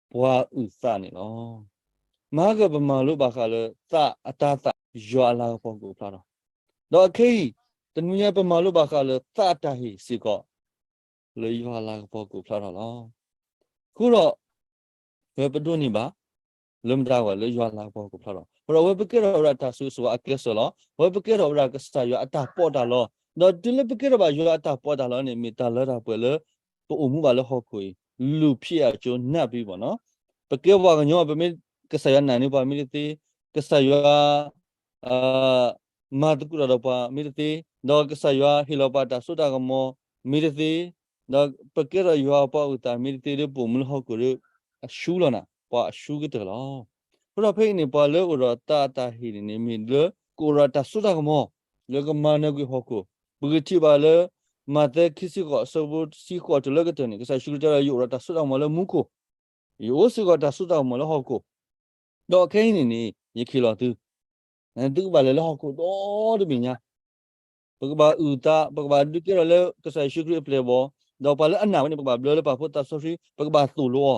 ပှၤအုၣ်သးန့ၣ်လီၤ. မဟါကပမၤလိဘၣ်ဃးလၢသးအတၤသၣ် ယွၤအလၤကပီၤကအိၣ်ဖျါထီၣ်, ဒီးအခဲအံၤ တနံၤညါပမၤလိဘၣ်ဃးလၢသးအတၢ်ဟ့ၣ်စ့ၢ်ကီး လၢယွၤအလၤကပီၤကအိၣ်ဖျါထီၣ်လီၤ. အဃိဒီး ဝဲပဒိးန့ၢ်ဘၣ် လၢမတၤအဂီၢ် လၢယွၤအလၤကပီၤကအိၣ်ဖျါထီၣ်, အဃိဒီးအဝဲပကဲထီၣ်ဝဲဒၣ်တၢ်ဆိၣ်ဂ့ၤဆိၣ်ဝါအကျဲးစၢးလီၤ. အဝဲပကဲထီၣ်ဝဲဒၣ်ကစၢ်ယွၤအတၢ်ပီးတၢ်လီ, ဒီးတုၤလၢပကဲထီၣ်ဘၣ်ယွၤအတၢ်ပီးတၢ်လီန့ၣ် မ့ၢ်တၢ်လၢတၢ်ပှဲၤလၢ ပအိၣ်မူဘၣ်လၢဟီၣ်ခိၣ်အံၤ လူၤဖျဲးအကၠိနၢ်ပံၤဘၣ်နီၤ. ပကဲပှၤကညီ ပမ့ၢ်ကစၢ်ယွၤနာ်န့ၢ်ပှၤမ့ၢ်တသ့, ကစၢ်ယွၤ မၤသကိးတၢ်ဒီးပှၤမ့ၢ်တသ့, ဒီးကစၢ်ယွၤဟ့ၣ်လီၤပှၤတၢ်စိတၢ်ကမီၤမ့ၢ်တသ့, ဒီးပကဲထီၣ်ယွၤအပှၤအုၣ်သးမ့ၢ်တသ့ဒီး ပအိၣ်မူလၢဟီၣ်ခိၣ်ဒီး အရှုံးလီၤနၤ, ပှၤအရှုံးကတၢၢ်လီၤ. အဃိဒီးဖဲအံၤန့ၣ် ပှၤလၢအိၣ်ဒီးသးအတၢ်ဟ့ၣ်န့ၣ်န့ၣ် မ့ၢ်လၢကအိၣ်ဒီးတၢ်စိတၢ်ကမီၤ လၢကမၤနၢၤကွံာ်ဟီၣ်ခိၣ်, ပကထံၣ်ဘၣ်လၢ မးသဲခံဆံဃိး အဆၢဖိတဆံဃိးတုၤလၢကတၢၢ်န့ၣ် ကစၢ်ယ့ၣ်ၡူးခရံာ်တဲလၢ ယအိၣ်ဒီးတၢ်စိတၢ်ကမီၤလၢမူခိၣ်, ယအိၣ်စ့ၢ်ကီးတၢ်စိတၢ်ကမီၤလၢဟီၣ်ခိၣ်, ဒီးခဲအံၤန့ၣ်န့ၣ် ယကဟ့ၣ်လီၤသု, သုကဘၣ်လဲၤလၢဟီၣ်ခိၣ်ဒီတဘ့ၣ်ညါ, ပကဘၣ်အုၣ်သး, ပကဘၣ်ဒုးကဲထီၣ်လၢကစၢ်ယ့ၣ်ၡူးခရံာ်အပျဲၢ်အဘီၣ်, ဒီးပှၤလၢအနာ်ဝဲန့ၣ် ပကဘၣ်ဘျၢလၢပာ်ဖှိၣ်သးစီဆှံ, ပကဘၣ်သိၣ်လိအီၤ,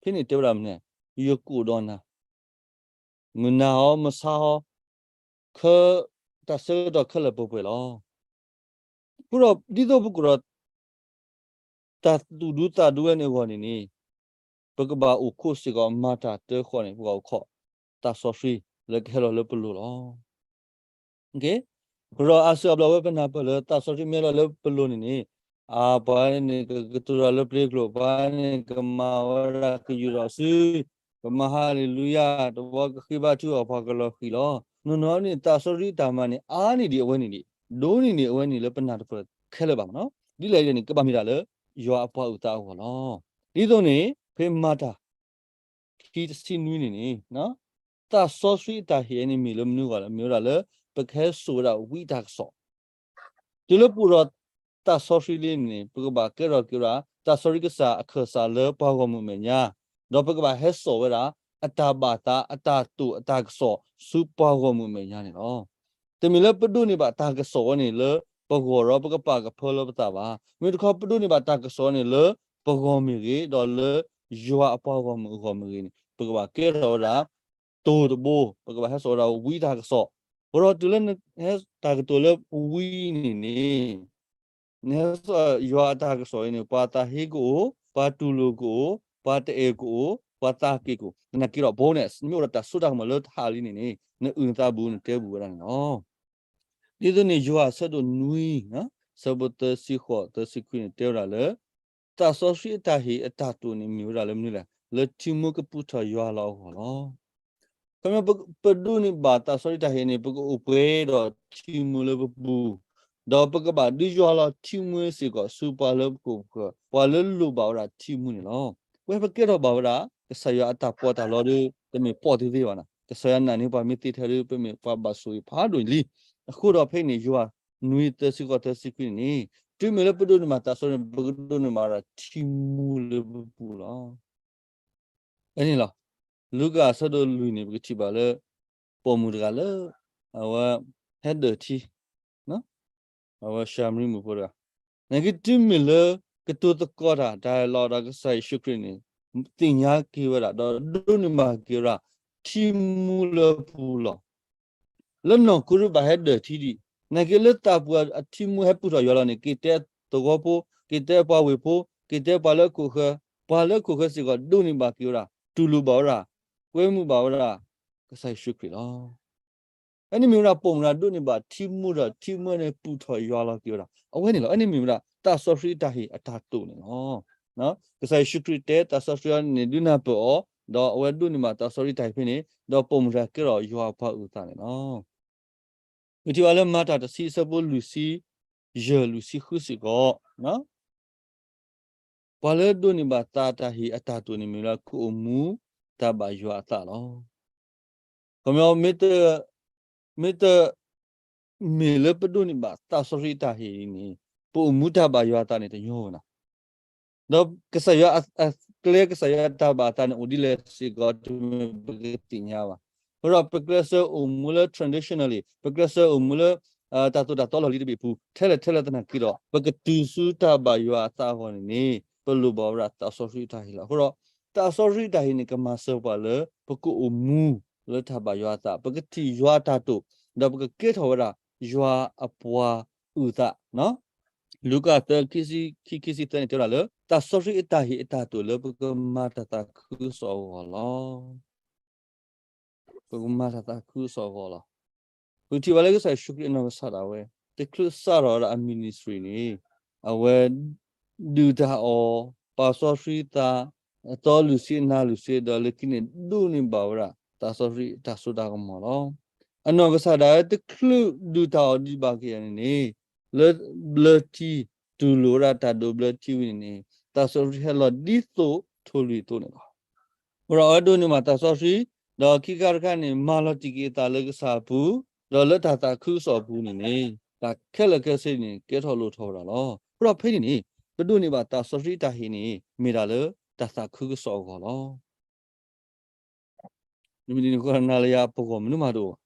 ဖဲန့ၣ်တဲဝဲဒၣ်မနုၤလဲၣ်, ယကအိၣ်ဒီးနၤ မုၢ်နၤဟီ မဆါဟီ, ခဲ တၢ်ဆၢကတီၢ်ခဲလၢာ်ပှဲၤပှဲၤလီၤ. အဃိဒီး ဒ်သိးပကအိၣ်ဒီး တၢ်သူၣ်ဒူသးဒူဝဲန့ၣ်အဂီၢ်န့ၣ်န့ၣ် ပကဘၣ်အိၣ်ခိးစ့ၢ်ကီး မၤတၢ်တၢဃီန့ၣ် ပကအိၣ်ခိး သးစီဆှံ လၢကဟဲလီၤလၢပလိၤလီၤ. အဃိဒီးအါစုအါဘျီဝဲပနၢ်ပၢၢ်လၢသးစီဆှံမ့ၢ်ဟဲလီၤလၢပလိၤန့ၣ်န့ၣ် အပှၤန့ၣ် ကကတိၤတၢ်လၢပျ့ၤကျိာ်, ပှၤန့ၣ် ကမၤဝဲဒၣ်ကယူၢ်ထီၣ်စု, ကမၤဟါလ့လူယၤ, တဝီကဃ့ဘါထုကဖၣ် ပှၤကလီၤဃံၤလီၤ. နီၢ်နီၢ်န့ၣ် သးစီဆှံအတၢ်မၤန့ၣ် အါန့ၢ်ဒံးအဝဲန့ၣ်ဒံး, ဒိၣ်န့ၢ်ဒံးအဝဲန့ၣ်လၢပနၢ်တပၢၢ်ခဲလၢာ်ဘၣ်မနီၤ. ဒ်လဲၣ်ဒ်လဲၣ်န့ၣ် ကဘၣ်မ့ၢ်တၢ်လၢ ယွၤအပှၤအုၣ်သးအဂီၢ်လီၤ. ဒ်သိးန့ၣ် ဖဲမၤတၢ် ခံတဆံနွံန့ၣ်န့ၣ် သးစီဆှံအတၢ်ဟ့ၣ်အံၤန့ၣ် မ့ၢ်လၢမနုၤအဂီၢ်လဲၣ်, မ့ၢ်ဝဲဒၣ်လၢ ပကဟဲစိာ်ဝဲဒၣ်ဝံအတၢ်ကစီၣ်, တုၤလၢပအိၣ်ဒီးသးစီဆှံလံန့ၣ် ပကဘၣ်ကဲထီၣ်က့ၤဝဲဒၣ် သးစီဆှံကစၢ်အခၢၣ်စးလၢပှၤဂီၢ်မုၢ်အမဲာ်ညါ, ဒီးပကဘၣ်ဟဲစိာ်ဝဲဒၣ် အတၢ်ဘၣ်သး အတၢ်တိာ်အတၢ်ကစီၣ် ဆူပှၤဂီၢ်မုၢ်အမဲာ်ညါန့ၣ်လီၤ. တမ့ၢ်လၢပဒိးန့ၢ်ဘၣ်တၢ်ကစီၣ်ဝဲန့ၣ်လၢပဂီၢ်ဒီးပကပာ်ကဖၢလၢပသးဘၣ်. မ့ၢ်တခီ ပဒိးန့ၢ်ဘၣ်တၢ်ကစီၣ်ဝဲန့ၣ်လၢပဂီၢ်မ့ၢ်ဂ့ၤ, ဒီးလၢယွၤအပှၤဂီၢ်မုၢ်အဂီၢ်မ့ၢ်ဂ့ၤန့ၣ် ပကဘၣ်ကဲထီၣ်ဝဲဒၣ် တိၢ်တဘိ, ပကဘၣ်ဟဲစိာ်ဝဲဒၣ်ဝံတၢ်ကစီၣ်. အဃိဒီးတုၤလၢနဟဲတၢ်ကတိၤလၢဝံန့ၣ်န့ၣ် နဟဲစိာ်ယွၤအတၢ်ကစီၣ်အံၤန့ၣ် ပှၤသးဟ့ကအိၣ်, ပှၤတူၢ်လိာ်ကအိၣ်, ပှၤတအဲၣ်ကအိၣ်, ပှၤသးက့ၤကအိၣ်, သနာ်က့ဒီး bonus မ့ၢ်အိၣ်ဒီးတၢ်စိတၢ်ကမီၤလၢတဟးလံန့ၣ်န့ၣ် နအုၣ်နသးဘူး နတဲဘူးဝဲဒၣ်န့ၣ်လီၤ. ဒ်သိးန့ၣ် ယိၤဟၣ်အဆၢဒိၣ်နွံ အဆၢဖိသၢဆံဃိး သၢဆံခွံန့ၣ် တဲဝဲဒၣ်လၢ သးစီဆှံအတၢ်ဟ့ၣ်အတၢ်တိာ်န့ၣ် မ့ၢ်ဝဲဒၣ်လၢမနုၤလဲၣ်, လၢထံမူကပူၤထီၣ်ယွၤလီၤအဂီၢ်လီၤ. ခီဖျိ ပဒိးန့ၢ်ဘၣ်သးစီဆှံတၢ်ဟ့ၣ်န့ၣ် ပကအိၣ်ပှဲၤဒီးထံမူလၢပပူၤ, ဒီးပကဘၣ်ဒုးယွၤလီၤထံမူစ့ၢ်ကီး ဆူပှၤလၢပခိၣ်ပဃၢၤ ပှၤလၢလိၣ်ဘၣ်ဝဲဒၣ်ထံမူန့ၣ်လီၤ. ပဝဲပကဲထီၣ်ဘၣ်ဝဲဒၣ် ကစၢ်ယွၤအတၢ်ပီးတၢ်လီဒီး တမ့ၢ်ပီးသ့သ့ဘၣ်နီၤ. ကစၢ်ယွၤနာ်န့ၢ်ပှၤမ့ၢ်သ့ထဲဒီး ပမ့ၢ်ပှၤဘၣ်ဆိၣ်ဂ့ၤဖးဒိၣ်လံ. အဃိဒီးဖဲအံၤန့ၣ် ယိၤဟၣ်နွံ သၢဆံဃိး သၢဆံခွံန့ၣ်န့ၣ် တုၤမ့ၢ်လၢပဒိးန့ၢ်ဘၣ်သးစီဆှံန့ၣ် ပကဒိးန့ၢ်ဘၣ်ဝဲဒၣ်ထံမူလၢပပူၤလီၤ. ဖဲန့ၣ်လီၤ. လူၤကၣ်အဆၢဒိၣ်လွံၢ်န့ၣ် ပကထံၣ်ဘၣ်လၢ ပိာ်မုၣ်တဂၤလၢ အဝဲဟဲဒၢၣ်ထံ အဝဲၡၤမရံမုၣ်ဖိတဂၤ, နာ်က့တုၤမ့ၢ်လၢ ကတိၤသကိးတၢ် dialogue ဒီးကစၢ်ယ့ၣ်ၡူးခရံာ်န့ၣ် သ့ၣ်ညါက့ၤဝဲဒၣ် ဒီးဒိးန့ၢ်ဘၣ်က့ၤဝဲဒၣ် ထံမူလၢပူၤလီၤ. လၢနီၢ်ခိရူဘၣ်ဟဲဒၢၣ်ထံဒံး, နာ်က့လၢသးပူၤအထံမူဟဲပူၤထီၣ်ယွၤလီၤန့ၣ် က့ၤတဲသဝီဖိ, က့ၤတဲပှၤဝ့ၢ်ဖိ, က့ၤတဲပှၤလၢခိၣ်ဃၢၤ, ပှၤလၢခိၣ်ဃၢၤစ့ၢ်ကီး ဒိးန့ၢ်ဘၣ်က့ၤဝဲဒၣ်, တူၢ်လိာ်ဘၣ်ဝဲဒၣ်, ကွဲမုာ်ဘၣ်ဝဲဒၣ် ကစၢ်ယ့ၣ်ၡူးခရံာ်လီၤ. အန့ၣ်မ့ၢ်ဝဲဒၣ်ပိာ်မုၣ်တဂၤဒိးန့ၢ်ဘၣ်ထံမူဒီး ထံမူန့ၣ်ပူၤထီၣ်ယွၤလီၤက့ၤဝဲဒၣ် အဝဲန့ၣ်လီၤ. အန့ၣ်မ့ၢ်ဝဲဒၣ် သးစီဆှံတၢ်ဟ့ၣ်အတၢ်တိာ်န့ၣ်လီၤ. ကစၢ်ယ့ၣ်ၡူးခရံာ်တဲ သးစီဆှံန့ၣ်ဒုးနၢ်ပၢၢ်အီၤ, ဒီးအဝဲဒိးန့ၢ်ဘၣ်သးစီဆှံတၢ်ဟ့ၣ်ဖဲန့ၣ်, ဒီးပိာ်မုၣ်တဂၤကဲထီၣ်ယွၤအပှၤအုၣ်သးန့ၣ်လီၤ. ပထံၣ်ဘၣ်လၢမၤတၢ်တဆံအဆၢဖိလွံၢ်ဆံယဲၢ် လွံၢ်ဆံဃုစ့ၢ်ကီး ပှၤလၢဒိးန့ၢ်ဘၣ်သးတၢ်ဟ့ၣ်အတၢ်တိာ်န့ၣ်မ့ၢ်ဝဲဒၣ် ကအိၣ်မူတၢ်ဘၣ်ယွၤအသးလီၤ. ခီ မ့ၢ်တ မ့ၢ်တ မ့ၢ်လၢပဒိးန့ၢ်ဘၣ်သးစီဆှံတၢ်ဟ့ၣ်အံၤန့ၣ် ပအိၣ်မူတၢ်ဘၣ်ယွၤအသးန့ၣ်တညီဝဲနီၤ. ဒီးကစၢ်ယွၤအ အကျဲ ကစၢ်ယွၤအတၢ်ဘၣ်အသးန့ၣ် အိၣ်ဒ်လဲၣ်စ့ၢ်ကီး တမ့ၢ်ပကသ့ၣ်ညါဘၣ်. အဃိဒီးပကျဲးစၢးအိၣ်မူလၢ traditionally ပကျဲးစၢးအိၣ်မူလၢ တၢ်သိၣ်တၢ်သီလီၢ်လံၤတဘ့ၣ်ပူၤ ထဲလဲၣ်ထဲလဲၣ်သနာ်က့ဒီး ပကတုၤဆူတၢ်ဘၣ်ယွၤအသးအဂီၢ်န့ၣ်န့ၣ် ပလိၣ်ဘၣ်ဝဲဒၣ်သးစီဆှံတၢ်ဟ့ၣ်လီၤ. အဃိဒီး သးစီဆှံတၢ်ဟ့ၣ်န့ၣ် ကမၤစၢၤပှၤလၢ ပကအိၣ်မူလၢတၢ်ဘၣ်ယွၤအသး, ပကထံၣ်ယွၤအတၢ်တိာ်, ဒီးပကကဲထီၣ်ဝဲဒၣ်ယွၤအပှၤအုၣ်သး. လူၤကၣ်သၢ ခံဆံခံ ခံဆံသၢန့ၣ် တဲဝဲဒၣ်လၢ တၢ်စီဆှံအတၢ်ဟ့ၣ်အတၢ်တိာ်လၢပကမၤတၢ်သးခုကစီၣ်အဂီၢ်လီၤ. ပကမၤတၢ်သးခုကစီၣ်အဂီၢ်လီၤ. ပကထံၣ်ဘၣ်လၢကစၢ်ယ့ၣ်ၡူးခရံာ်အနီၢ်ကစၢ်ဒၣ်ဝဲ တချုးစးထီၣ်ဝဲဒၣ်အ ministry န့ၣ် အဝဲ ဒုၣ်တၢ်အီၣ်, ပာ်စီဆှံသး, အသီလွံၢ်ဆံအနၤလွံၢ်ဆံ ဒီးလၢခံန့ၣ် ဒိးန့ၢ်ဘၣ်ဝဲဒၣ် သးစီဆှံအတၢ်စိတၢ်ကမီၤလီၤ. အနီၢ်ကစၢ်ဒၣ်ဝဲတချုးဒုၣ်တၢ်အီၣ်ဒံးဘၣ်က့ၤန့ၣ်န့ၣ် လၢဘျၢထံ တူၢ်လိာ်ဝဲဒၣ်တၢ်ဒိးဘျၢထံဝံၤန့ၣ်န့ၣ် သးစီဆှံဟဲလီၤဒ်သိးထိၣ်လွံၢ်အသိးန့ၣ်လီၤ. အဃိဒီးအဝဲဒိးန့ၢ်ဘၣ်သးစီဆှံ, ဒီးခံခါတခါန့ၣ် မၤလီၤတံၢ်က့ၤအသးလၢကစၢ်အပူၤ, ဒီးလၢတၢ်သးခုကစီၣ်အပူၤန့ၣ်န့ၣ် တၢ်ခဲလၢာ်ခဲဆ့န့ၣ် ကဲထီၣ်လိၣ်ထီၣ်ဝဲဒၣ်လီၤ. အဃိဒီးဖဲန့ၣ်န့ၣ် ပဒိးန့ၢ်ဘၣ်သးစီဆှံတၢ်ဟ့ၣ်န့ၣ် မ့ၢ်ဒၣ်လၢတၢ်သးခုကစီၣ်အဂီၢ်လီၤ. မ့ၢ်ဒ်န့ၣ်အဃိ နၤလၢယၤပဂီၢ်မနုၤမးတအိၣ်ဘၣ်.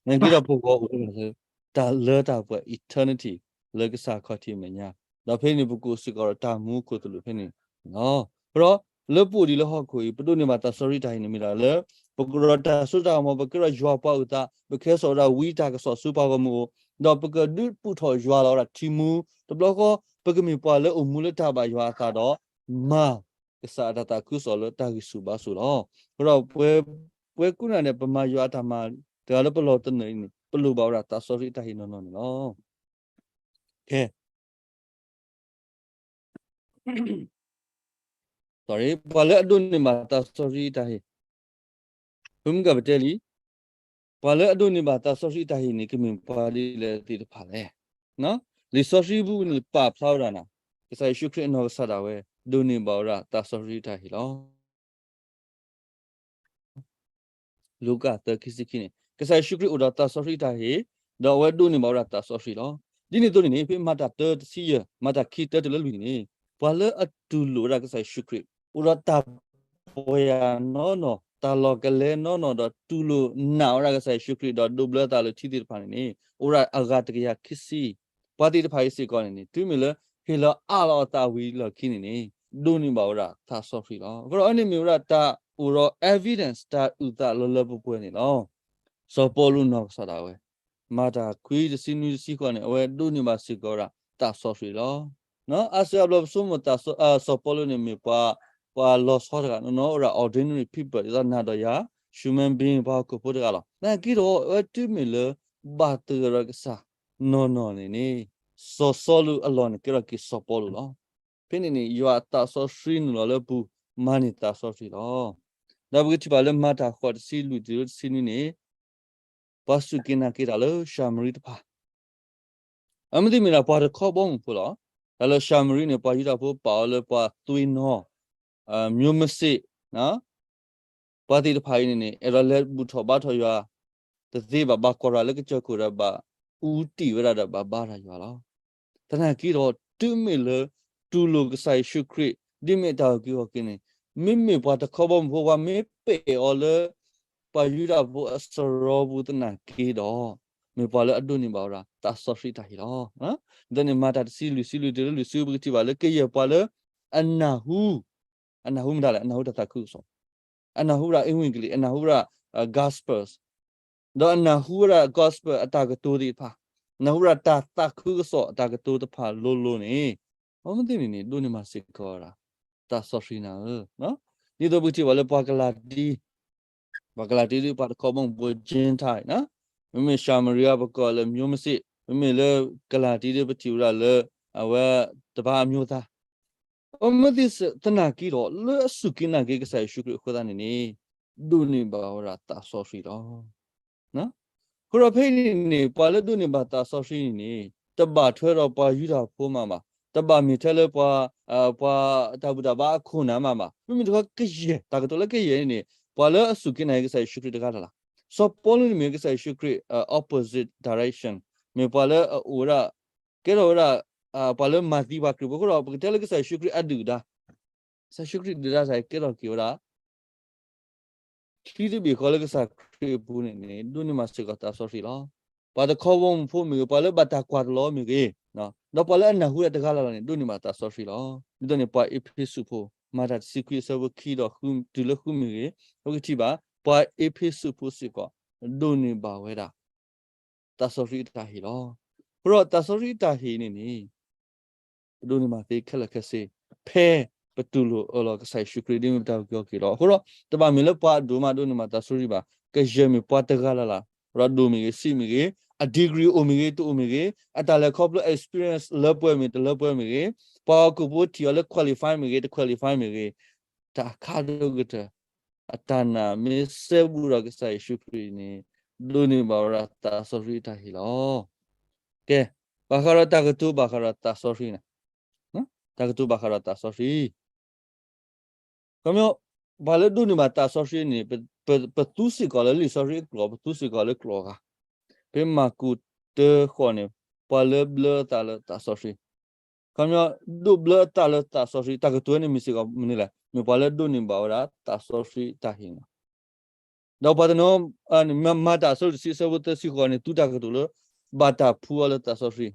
နာ်က့ဒီးပဂီၢ်အိၣ်ဝဲဒၣ်လၢ တၢ်လၢတၢ်ပှဲၤ eternity လၢကစၢ်ခီၣ်ထံးအမဲာ်ညါ, ဒီးဖဲန့ၣ်ပကအိၣ်စ့ၢ်ကီးဒီးတၢ်မူခိၣ်သလုးဖဲန့ၣ်လီၤ. အဃိဒီး လၢပအိၣ်ဒံးလၢဟီၣ်ခိၣ်အံၤ ပဒိးန့ၢ်ဘၣ်သးစီဆှံတၢ်ဟ့ၣ်န့ၣ်မ့ၢ်ဒၣ်လၢ ပကရၢတၢ်စိတၢ်ကမီၤ ပကဲထီၣ်ယွၤပှၤအုၣ်သး ပကဟဲစိာ်ဝဲဒၣ်ဝံတၢ်ကစီၣ်ဆူပှၤဂီၢ်မုၢ်အအိၣ်, ဒီးပကဒုးဘူၣ်ထီၣ်ယွၤလီၤဝဲဒၣ်ထံမူ, တဘျီဃီ ပကမ့ၢ်ပှၤလၢအိၣ်မူလၢတၢ်ဘၣ်ယွၤအသးဒီး မၤ ကစၢ်အတၢ်သးခုကစီၣ်လၢတၢ်ဂံၢ်ဆူၣ်ဘါဆူၣ်လီၤ. အဃိဒီး ပဝဲကိးဂၤဒဲး ပမၤယွၤအတၢ်မၤတဂၤလၢပလီၢ်သနၢၣ်အံၤန့ၣ် ပလိၣ်ဘၣ်ဝဲဒၣ်သးစီဆှံအတၢ်ဟ့ၣ်နီၢ်နီၢ်န့ၣ်လီၤ. ကဲ sorry ပှၤလၢအဒိးန့ၢ်ဘၣ်သးစီဆှံအတၢ်ဟ့ၣ်, ဖုမုၢ်ကပတဲလံ, ပှၤလၢအဒိးန့ၢ်ဘၣ်သးစီဆှံအတၢ်ဟ့ၣ်န့ၣ် ကမ့ၢ်ပှၤဒ်လဲၣ်သ့ၣ်တဖၣ်လဲၣ်. လံာ်စီဆှံပူၤန့ၣ် ပာ်ဖျါဝဲဒၣ်နၤ, ကစၢ်ယ့ၣ်ၡူးခရံာ်အနီၢ်ကစၢ်ဒၣ်ဝဲ ဒိးန့ၢ်ဘၣ်ဝဲဒၣ်သးစီဆှံအတၢ်ဟ့ၣ်လီၤ. လူၤကၣ်သၢ ခံဆံခံန့ၣ် ကစၢ်ယ့ၣ်ၡူးခရံာ်အိၣ်ဒီးသးစီဆှံတၢ်ဟ့ၣ်, ဒီးအဝဲဒိးန့ၢ်ဘၣ်ဝဲဒၣ်သးစီဆှံလီၤ. ဒ်န့ၣ်အသိးန့ၣ်န့ၣ် ဖဲမၤတၢ်တၢတဆံယဲၢ်, မၤတၢ်ခံတၢတုၤလၢလွံၢ်န့ၣ်န့ၣ် ပှၤလၢအတူၢ်လိာ်ဝဲဒၣ်ကစၢ်ယ့ၣ်ၡူးခရံာ် အိၣ်ဒီးတၢ်ပှဲၤယၤနီၢ်နီၢ်, တၢ်လီၤကလဲနီၢ်နီၢ်, ဒီးတူၢ်လိာ်နာ်ဝဲဒၣ်ကစၢ်ယ့ၣ်ၡူးခရံာ် ဒီးဒိးဘျၢသးလၢထံသ့ၣ်တဖၣ်န့ၣ်န့ၣ် အိၣ်ဝဲဒၣ်အဂၤတကယၤခံဆံ, ပှၤသ့ၣ်တဖၣ်အံၤစ့ၢ်ကီးန့ၣ်န့ၣ် တုၤမ့ၢ်လၢဟ့ၣ်လီၤအးလီၤအသးဝံၤလီၢ်ခံန့ၣ်န့ၣ် ဒိးန့ၢ်ဘၣ်ဝဲဒၣ်သးစီဆှံလီၤ. အဃိဒီးအဝဲန့ၣ်မ့ၢ်ဝဲဒၣ်တၢ်အိၣ်ဒီး evidence တၢ်အုၣ်သးလၢလၢပှဲၤပှဲၤန့ၣ်လီၤ. စီၤပီလူးနီၢ်ကစၢ်ဒၣ်ဝဲ မၤတၢ်ခွံတဆံနွံတဆံဃိးန့ၣ် အဝဲဒိးန့ၢ်ဘၣ်စ့ၢ်ကီးဝဲဒၣ်သးစီဆှံလီၤ. အါစုအါဘျီပဆိကမိၣ်သးစီၤပီလူးန့ၣ်မ့ၢ်ပှၤ ပှၤလီၤဆီတဂၤနီၢ်နီၢ် အိၣ်ဒၣ် ordinary people ဒ်သိးနၤဒီးယၤ human being ပှၤဟီၣ်ခိၣ်ဖိတဂၤလီၤ. သနာ်က့ဒီး အဝဲတုၤမ့ၢ်လၢ ဘၣ်သဂၢၢ်ဒီးကစၢ်နီၢ်နီၢ်န့ၣ်န့ၣ် စီၤစီလူးအလီၢ်န့ၣ် ကဲထီၣ်က့ၤစီၤပီလူးလီၤ. ဖဲန့ၣ်န့ၣ် ယွၤအသးစီဆှံနုာ်လီၤလၢပူၤ မၤန့ၢ်သးစီဆှံလီၤ. ဒီးပကထံၣ်ဘၣ်လၢမၤတၢ်ဃိးတဆံလွံၢ်တုၤလၢတဆံနွံန့ၣ် ပှၤစူၢ်က့ၤနာ်က့ၤတၢ်လၢၡၤမရံတဖၣ် အမ့ၢ်သ့ၣ်မ့ၢ်ဒၣ်ပှၤတခီဘီမုၢ်ဖိလီၤ. တၢ်လၢၡၤမရံန့ၣ် ပှၤယူဒၤဖိပာ်အီၤလၢပှၤသွ့ၣ်နီၤ, မျိုးမစစ်, ပှၤသ့ၣ်တဖၣ်အံၤန့ၣ်န့ၣ် အဲၣ်ဒိးလဲၤဘူၣ်ထီၣ်ဘါထီၣ်ယွၤ တသ့ဘၣ် ဘၣ်ကွၢ်ရၤလၢကစၢၢ်ခိၣ်ဒီးဘၣ်အူတံၢ်ဝဲဒၣ်ဒီးဘၣ်ဘါထီၣ်ယွၤလီၤ. သနာ်က့ဒီး တုၤမ့ၢ်လၢ တူၢ်လိာ်ကစၢ်ယ့ၣ်ၡူးခရံာ် ဒ်မ့ၢ်တၢ်အုၣ်က့ၤခီၣ်က့ၤန့ၣ် မ့မ့ၢ်ပှၤတခီဘီမုၢ်ဖိ ပှၤမ့ၢ်ပဲာ်အီၤလၢ ပှၤယူဒၤဖိအစရီပူၤသနာ်က့ဒီး မ့ၢ်ပှၤလၢအဒိးန့ၢ်ဘၣ်ဝဲဒၣ် သးစီဆှံတၢ်ဟ့ၣ်လီၤ. ဒ်န့ၣ် မၤတၢ်တဆံလွံၢ် တဆံလွံၢ်တုၤလၢလွံၢ်ဆံ ပကထံၣ်ဘၣ်လၢကယဲၢ်ပှၤလၢ အနၢ်ဟူ အနၢ်ဟူမတၤလဲၣ်, အနၢ်ဟူတၢ်သးခုကစီၣ်, အနၢ်ဟူဝဲဒၣ်အ့ဝံၢ်ကလံး, အနၢ်ဟူဝဲဒၣ် gospels, ဒီးအနၢ်ဟူဝဲဒၣ် gospel အတၢ်ကတိၤသ့ၣ်တဖၣ်, နၢ်ဟူဝဲဒၣ်တၢ်သးခုကစီၣ်အတၢ်ကတိၤတဖၣ်လိၤလိၤန့ၣ်, အမ့ၢ်သ့ၣ်န့ၣ်န့ၣ် ဒိးန့ၢ်မၤစ့ၢ်ကီးဝဲဒၣ် သးစီဆှံနၤဧၢ. ဒ်သိးပကထံၣ်ဘၣ်လၢပှၤကလၤတံ ပှၤကလၤတံဒီးပှၤတခီဘီမုၢ်ဖိ Gentile, မ့မ့ၢ်ၡၤမရံယါ ပကိးလၢ မျိုးမစစ်, မ့မ့ၢ်လၢကလၤတံဒီးပထံၣ်ဝဲဒၣ်လၢ အဝဲတဘၣ်အမျိုးသား, အမ့ၢ်သ့ၣ်သနာ်က့ဒီး လၢအစူၢ်က့ၤနာ်က့ၤကစၢ်ယ့ၣ်ၡူးခရံာ်အဃိသတးန့ၣ်န့ၣ် ဒိးန့ၢ်ဘၣ်ဝဲဒၣ်သးစီဆှံလီၤ. အဃိဒီးဖဲအံၤန့ၣ်န့ၣ် ပှၤလၢဒိးန့ၢ်ဘၣ်သးစီဆှံန့ၣ်န့ၣ် တဘၣ်ထွဲဒီးပှၤယူဒၤဖိမးဘၣ်, တဘၣ်မ့ၢ်ထဲလၢပှၤ ပှၤတၢ်ဘူၣ်တၢ်ဘါအခိၣ်နၢ်မးဘၣ်. မ့မ့ၢ်တခီကယဲၢ် တၢ်ကတိၤလၢကယဲၢ်န့ၣ်န့ၣ် ပှၤလၢအစူၢ်က့ၤနာ်က့ၤကစၢ်ယ့ၣ်ၡူးခရံာ်တဂၤလၢ်လၢ်, စီၤပီလူးန့ၣ်မ့ၢ်ကစၢ်ယ့ၣ်ၡူးခရံာ် opposite direction, မ့ၢ်ပှၤလၢအအိၣ်ဝဲဒၣ် ကဲထီၣ်ဝဲဒၣ် ပှၤလၢမၤသံပှၤခရံာ်ဖိအဃိဒီး ပကတဲလၢကစၢ်ယ့ၣ်ၡူးခရံာ်အဒုၣ်အဒါ, ကစၢ်ယ့ၣ်ၡူးခရံာ်ဒုၣ်ဒါတၢ်အံၤကဲထီၣ်က့ၤဝဲဒၣ် ချံတဘ့ၣ်ဃီလၢကစၢ်ခရံာ်အပူၤန့ၣ်န့ၣ် ဒိးန့ၢ်မၤစ့ၢ်ကီးသးစီဆှံလီၤ. ပှၤတခီဘီမုၢ်ဖိမ့ၢ်ဂ့ၤ, ပှၤလၢဘၣ်တၢ်ကွၢ်တလီၤမ့ၢ်ဂ့ၤ, ဒီးပှၤလၢအနၢ်ဟူဒၣ်တဂၤလၢ်လၢ်န့ၣ် ဒိးန့ၢ်ဘၣ်သးစီဆှံလီၤ. ဒ်သိးန့ၣ် ပှၤအ့းဖ့းစူးဖိ မၤတၢ်တဆံခွံအဆၢဖိခံဒီးတုၤလၢဃုမ့ၢ်ဂ့ၤ, ပကထံၣ်ဘၣ် ပှၤအ့းဖ့းစူးဖိစ့ၢ်ကီး ဒိးန့ၢ်ဘၣ်ဝဲဒၣ် သးစီဆှံအတၢ်ဟ့ၣ်လီၤ. အဃိဒီးသးစီဆှံအတၢ်ဟ့ၣ်န့ၣ်န့ၣ် ပဒိးန့ၢ်ဘၣ်သ့ခဲလၢာ်ခဲဆ့ ဖဲပတူၢ်လိာ်အၢၣ်လီၤကစၢ်ယ့ၣ်ၡူးခရံာ်ဒ်မ့ၢ်ပတၢ်အုၣ်က့ၤခီၣ်က့ၤလီၤ. အဃိဒီး တဘၣ်မ့ၢ်လၢပှၤအဒိၣ်မးဒိးန့ၢ်ဘၣ်သးစီဆှံဘၣ်, ကယဲၢ်မ့ၢ်ပှၤတဂၤလၢ်လၢ်, ဒီးဒိၣ်မ့ၢ်ဂ့ၤ, ဆံးမ့ၢ်ဂ့ၤ, အ degree အိၣ်မ့ၢ်ဂ့ၤ, တအိၣ်မ့ၢ်ဂ့ၤ, အတၢ်လဲၤခီဖျိ experience လၢပှဲၤမ့ၢ်တလၢပှဲၤမ့ၢ်ဂ့ၤ, ပှၤဟီၣ်ခိၣ်ဖိထံၣ်အီၤလၢ qualify မ့ၢ်ဂ့ၤ, တ qualify မ့ၢ်ဂ့ၤ, တၢ်အခါဒိၣ်ကတၢၢ် အတၢ်နာ်မ့ၢ်စဲဘူးဒီးကစၢ်ယ့ၣ်ၡူးခရံာ်န့ၣ် ဒိးန့ၢ်ဘၣ်ဝဲဒၣ်သးစီဆှံအတၢ်ဟ့ၣ်လီၤ. ကဲ, ဘၣ်ဃးဒီးတၢ်ကတိၤဘၣ်ဃးဒီးသးစီဆှံန့ၣ်, တၢ်ကတိၤဘၣ်ဃးဒီးသးစီဆှံ ခီပညီ, ပှၤလၢဒိးန့ၢ်ဘၣ်သးစီဆှံန့ၣ် ပ, ပ, ပသူစ့ၢ်ကီးလၢလံာ်စီဆှံအကျိာ်, ပသူစ့ၢ်ကီးလၢကျိာ်အဂၤ, ဖဲမၢ်ကူးတၢဃိးန့ၣ်, ပှၤလၢဘျၢအသးလၢသးစီဆှံ, ခီပညီ, ဒိးဘျၢအသးလၢသးစီဆှံ, တၢ်ကတိၤန့ၣ်မ့ၢ်စ့ၢ်ကီးမနုၤလဲၣ်, မ့ၢ်ပှၤလၢဒိးန့ၢ်ဘၣ်ဝဲဒၣ်သးစီဆှံအတၢ်ဟ့ၣ်န့ၣ်လီၤ. ဒီးပှၤတနီၤ, မၤတၢ်အဆၢဒိၣ်တဆံအဆၢဖိသၢဆံဃိးန့ၣ် သူတၢ်ကတိၤလၢ ဘၣ်တၢ်ဖှူအီၤလၢသးစီဆှံ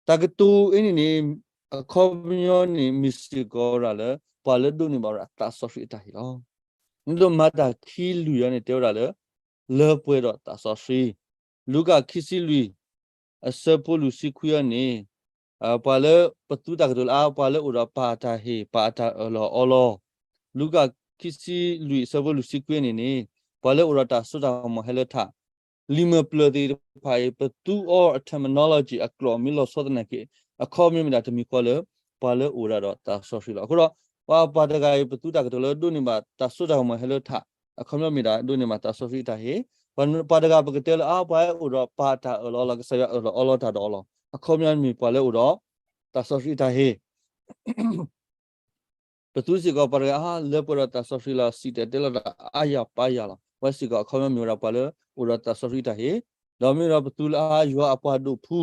တၢ်ကတိၤအံၤန့ၣ်န့ၣ်, အခီပညီန့ၣ် မ့ၢ်စ့ၢ်ကီးဝဲဒၣ်လၢ ပှၤလၢဒိးန့ၢ်ဘၣ်ဝဲဒၣ်သးစီဆှံအတၢ်ဟ့ၣ်လီၤ. မ့ၢ်ဒ်သိးမၤတၢ်ခံလွံၢ်အံၤန့ၣ် တဲဝဲဒၣ်လၢ လၢပှဲၤဒီးသးစီဆှံ, လူၤကၣ်ခံဆံလွံၢ် အဆၢဖိလွံၢ်ဆံခွံအံၤန့ၣ်, ပှၤလၢပသူတၢ်ကတိၤလၢအါ, ပှၤလၢအိၣ်ဒီးပၢ်အတၢ်ဟ့ၣ် ပၢ်အတၢ်အၢၣ်လီၤအီလီၤ, လူၤကၣ်ခံဆံလွံၢ်အဆၢဖိလွံၢ်ဆံခွံအံၤန့ၣ်န့ၣ်, ပှၤလၢအိၣ်ဒီးတၢ်စိတၢ်ကမီၤဟဲလၢထး လံာ်မၢ်ပျၢၤသ့ၣ်တဖၣ်အံၤ ပသူအီၤအ terminology အကျိာ်မ့ၢ်လီၤဆီသနာ်က့, အခီပညီမ့ၢ်ဒၣ်တမံၤဃီလၢ ပှၤလၢအိၣ်ဝဲဒၣ်ဒီးသးစီဆှံလီၤ. အဃိဒီး ပှၤပၢ်တဂၤအံၤ ပသူတၢ်ကတိၤလၢဒိးန့ၢ်ဘၣ်တၢ်စိတၢ်ကမီၤဟဲလၢထး, အခီပညီမ့ၢ်ဒၣ် ဒိးန့ၢ်ဘၣ်သးစီဆှံအတၢ်ဟ့ၣ်, ပှၤတဂၤပကတဲလၢအါ ပှၤအိၣ်ဒီးပၢ်တၢ်အၢၣ်လီၤအီလီၤ ကစၢ်ယွၤအၢၣ်လီၤအီလီၤတၢ်ဒီးအီၤလီၤ. အခီပညီမ့ၢ်ပှၤလၢအိၣ်ဒီး သးစီဆှံအတၢ်ဟ့ၣ် ပသူစ့ၢ်ကီးပှၤတဂၤအါ လၢပှဲၤဒီးသးစီဆှံလီၤ စံၣ်တဲၤတဲလီၤတၢ်အါယၤပါယၤလီၤ. ပှၤစ့ၢ်ကီးအခီပညီမ့ၢ်ဝဲဒၣ်ပှၤလၢအိၣ်ဒီးသးစီဆှံတၢ်ဟ့ၣ်, ဒီးမ့ၢ်ဒီးပသူလၢအါ ယွၤအပှၤဒိၣ်ဖု,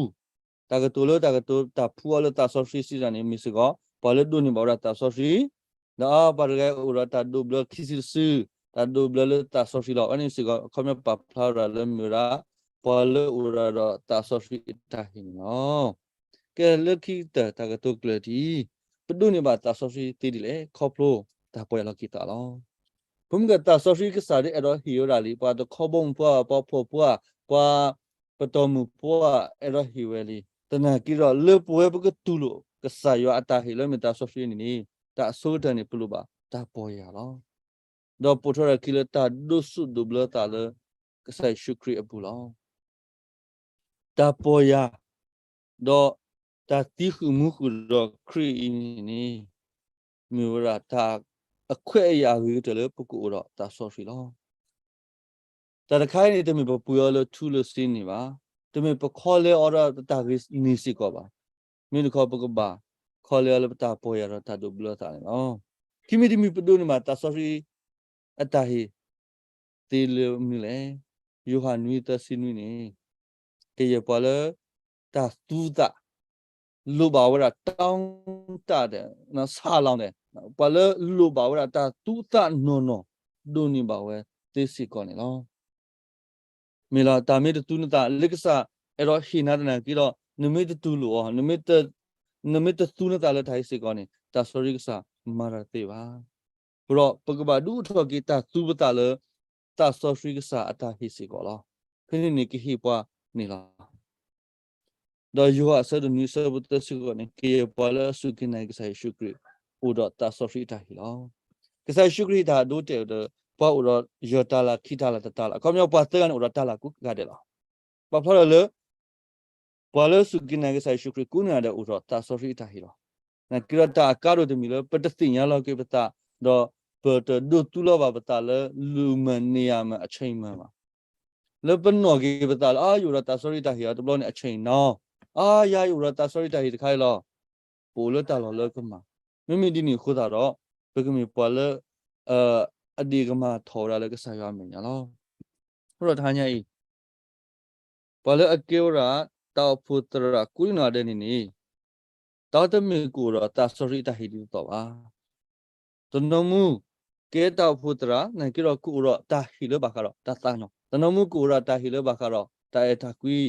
တၢ်ကတိၤလၢတၢ်ကတိၤတၢ်ဖှူအီၤလၢသးစီဆှံစံးတၢ်န့ၣ် မ့ၢ်စ့ၢ်ကီး ပှၤလၢဒိးန့ၢ်ဘၣ်ဝဲဒၣ်သးစီဆှံ, ဒီးအါပှၤတဂၤအိၣ်ဒီးတၢ်ဒိးဘျၢခံဆံတစု, တၢ်ဒိးဘျၢလၢသးစီဆှံလီၤ. အဝဲန့ၣ်စ့ၢ်ကီးအခီပညီပာ်ဖျါဝဲဒၣ်လၢမ့ၢ်ဝဲဒၣ် ပှၤလၢအိၣ်ဒီးသးစီဆှံအတၢ်ဟ့ၣ်န့ၣ်လီၤ. ကဲလၢခံကတၢၢ်တၢ်ကတိၤကျၢၢ်တံၢ်, ပဒိးန့ၢ်ဘၣ်သးစီဆှံသ့ဒ်လဲၣ်, ခီဖျိတၢ်ပီၢ်ယၢ်လီၤက့ၤသးလီၤ. ပမ့ၢ်ကသးစီဆှံကစၢ်ဒၣ်အဲၣ်ဒိးဟ့ၣ်ဝဲဒၣ်လံ, ပှၤတခီဘီမုၢ်ဖိ, ပှၤဖှီၣ်ဖိ, ပှၤပတီၢ်မုၢ်ဖိအဲၣ်ဒိးဟ့ၣ်ဝဲလံ. သနာ်က့ဒီး လၢပဝဲပကတူၢ်လိာ်ကစၢ်ယွၤအတၢ်ဟ့ၣ်လၢမ့ၢ်သးစီဆှံန့ၣ်န့ၣ်, တၢ်အဆိကတၢၢ်န့ၣ် ပလိၣ်ဘၣ်တၢ်ပီၢ်ယၢ်လီၤ. ဒီးပိာ်ထွဲထီၣ်အခံလၢတၢ်ဒိးဆူၣ်ဒိးဘျၢသးလၢ ကစၢ်ယ့ၣ်ၡူးခရံာ်အပူၤလီၤ. တၢ်ပီၢ်ယၢ်, ဒီးတၢ်သံဃုာ်မူဃုာ်ဒီးခရံာ်အံၤန့ၣ်န့ၣ်, မ့ၢ်ဝဲဒၣ်တၢ်အခွဲးအယာ်အဂ့ၤကတၢၢ်လၢပကအိၣ်ဒီးသးစီဆှံလီၤ. တၢ်တခါအံၤန့ၣ် တမ့ၢ်ပပှ့ၤအီၤလၢထူလၢစ့န့ၣ်ဘၣ်, တမ့ၢ်ပခီလဲအီၤဒီးပတၢ်ဂ့ၤန့ၣ်စ့ၢ်ကီးဘၣ်. မ့ၢ်တခီပကဘၣ်ခီလဲအီၤလၢပတၢ်ပီၢ်ယၢ်ဒီးတၢ်ဒိးဘျၢသးန့ၣ်လီၤ. ခံမံၤတမံၤပဒိးန့ၢ်ဘၣ်သးစီဆှံ အတၢ်ဟ့ၣ် သ့လၢမနုၤလဲၣ်. ယိၤဟၣ်နွံသၢဆံနွံန့ၣ် ကယဲၢ်ပှၤလၢ တၢ်သူသး လိၣ်ဘၣ်ဝဲဒၣ် တောင့်တ ဒီး ဆာလောင် ဒီး ပှၤလၢလိၣ်ဘၣ်ဝဲဒၣ်တၢ်သူသးနီၢ်နီၢ် ဒိးန့ၢ်ဘၣ်ဝဲသ့စ့ၢ်ကီးန့ၣ်လီၤ. မ့ၢ်လီၤ တၢ်မ့ၢ်တသူနသး လၢကစၢ်အဲၣ်ဒိးဟ့ၣ်နၤသနာ်က့ဒီး နမ့ၢ်တတူၢ်လိာ်အီၤ, နမ့ၢ်တသူနသးလၢတၢ်အံၤစ့ၢ်ကီးန့ၣ် သးစီဆှံကစၢ်မၤတၢ်တသ့ဘၣ်. အဃိဒီး ပကဘၣ်ဒုးအိၣ်ထီၣ်က့ၤတၢ်သူပသးလၢ သးစီဆှံကစၢ်အတၢ်ဟ့ၣ်စ့ၢ်ကီးလီၤ. ဖဲန့ၣ်န့ၣ်ကဟ့ၣ်ပှၤန့ၣ်လီၤ. ဒီးယိၤဟၣ်အဆၢဒိၣ်နွံအဆၢဖိသၢဆံဃိးန့ၣ် ကယဲၢ်ပှၤလၢအစူၢ်က့ၤနာ်က့ၤကစၢ်ယ့ၣ်ၡူးခရံာ် အိၣ်ဒီးသးစီဆှံအတၢ်ဟ့ၣ်လီၤ. ကစၢ်ယ့ၣ်ၡူးခရံာ်ဟ့ၣ်တၢ်အဒိအတဲာ်ဒီး ပှၤအိၣ်ဒီးယဲၢ်တၢ်လၢ်ခံတၢ်လၢ်တတၢ်လၢ် အခီပညီပှၤသၢဂၤန့ၣ်အိၣ်ဒီးတၢ်လၢ်ကိးဂၤဒဲးလီၤ. ပာ်ဖျါထီၣ်လၢ ပှၤလၢစူၢ်က့ၤနာ်က့ၤကစၢ်ယ့ၣ်ၡူးခရံာ်ကိးဂၤဒဲးအိၣ်ဒီးသးစီဆှံအတၢ်ဟ့ၣ်လီၤ. နာ်က့ဒီးတၢ်အကါဒိၣ်တမံၤလၢ ပတသ့ၣ်ညါလီၤက့ၤပသး ဒီးပတဒိးသူလီၤဘၣ်ပသးလၢ လူၤမၢ်န့ၢ်ယၤမၢ်အဆဲးမၢ်ဘၣ်. လၢပနီၣ်က့ၤပသးလၢ အါ ယအိၣ်ဒီးသးစီဆှံတၢ်ဟ့ၣ်အီၤတဘျီန့ၣ် အဆဲးနီၤ, အါ ယၤယအိၣ်ဒီးသးစီဆှံတၢ်ဟ့ၣ်တခါအံၤလီၤ. ပအိၣ်လၢတၢ်လီၢ်လၢကမၣ်. မ့မ့ၢ်ဒ်န့ၣ်အဃိသတးဒီး ပကမ့ၢ်ပှၤလၢ အဒ့ၣ်ကမၣ်ထီၣ်ဝဲဒၣ်လၢကစၢ်ယွၤအမဲာ်ညါလီၤ. အဃိဒီးတဟါညါအံၤ ပှၤလၢအကဲဝဲဒၣ် တၢ်အိၣ်ဖှိၣ်သရၣ်ကိးဂၤဒဲးန့ၣ်န့ၣ် တၢ်တမ့ၢ်ကအိၣ်ဒီးတၢ်စီဆှံအတၢ်ဟ့ၣ်ဒ်သိးသိးဘၣ်. တနီၤမူ ကဲတၢ်အိၣ်ဖှိၣ်သရၣ် နာ်က့ဒီးကအိၣ်ဒီးတၢ်ဟ့ၣ်လၢဘၣ်ဃးဒီးတၢ်သးနီၤ, တနီၤမူကအိၣ်ဒီးတၢ်ဟ့ၣ်လၢဘၣ်ဃးဒီးတၢ်အဲၣ်တၢ်ကွံ,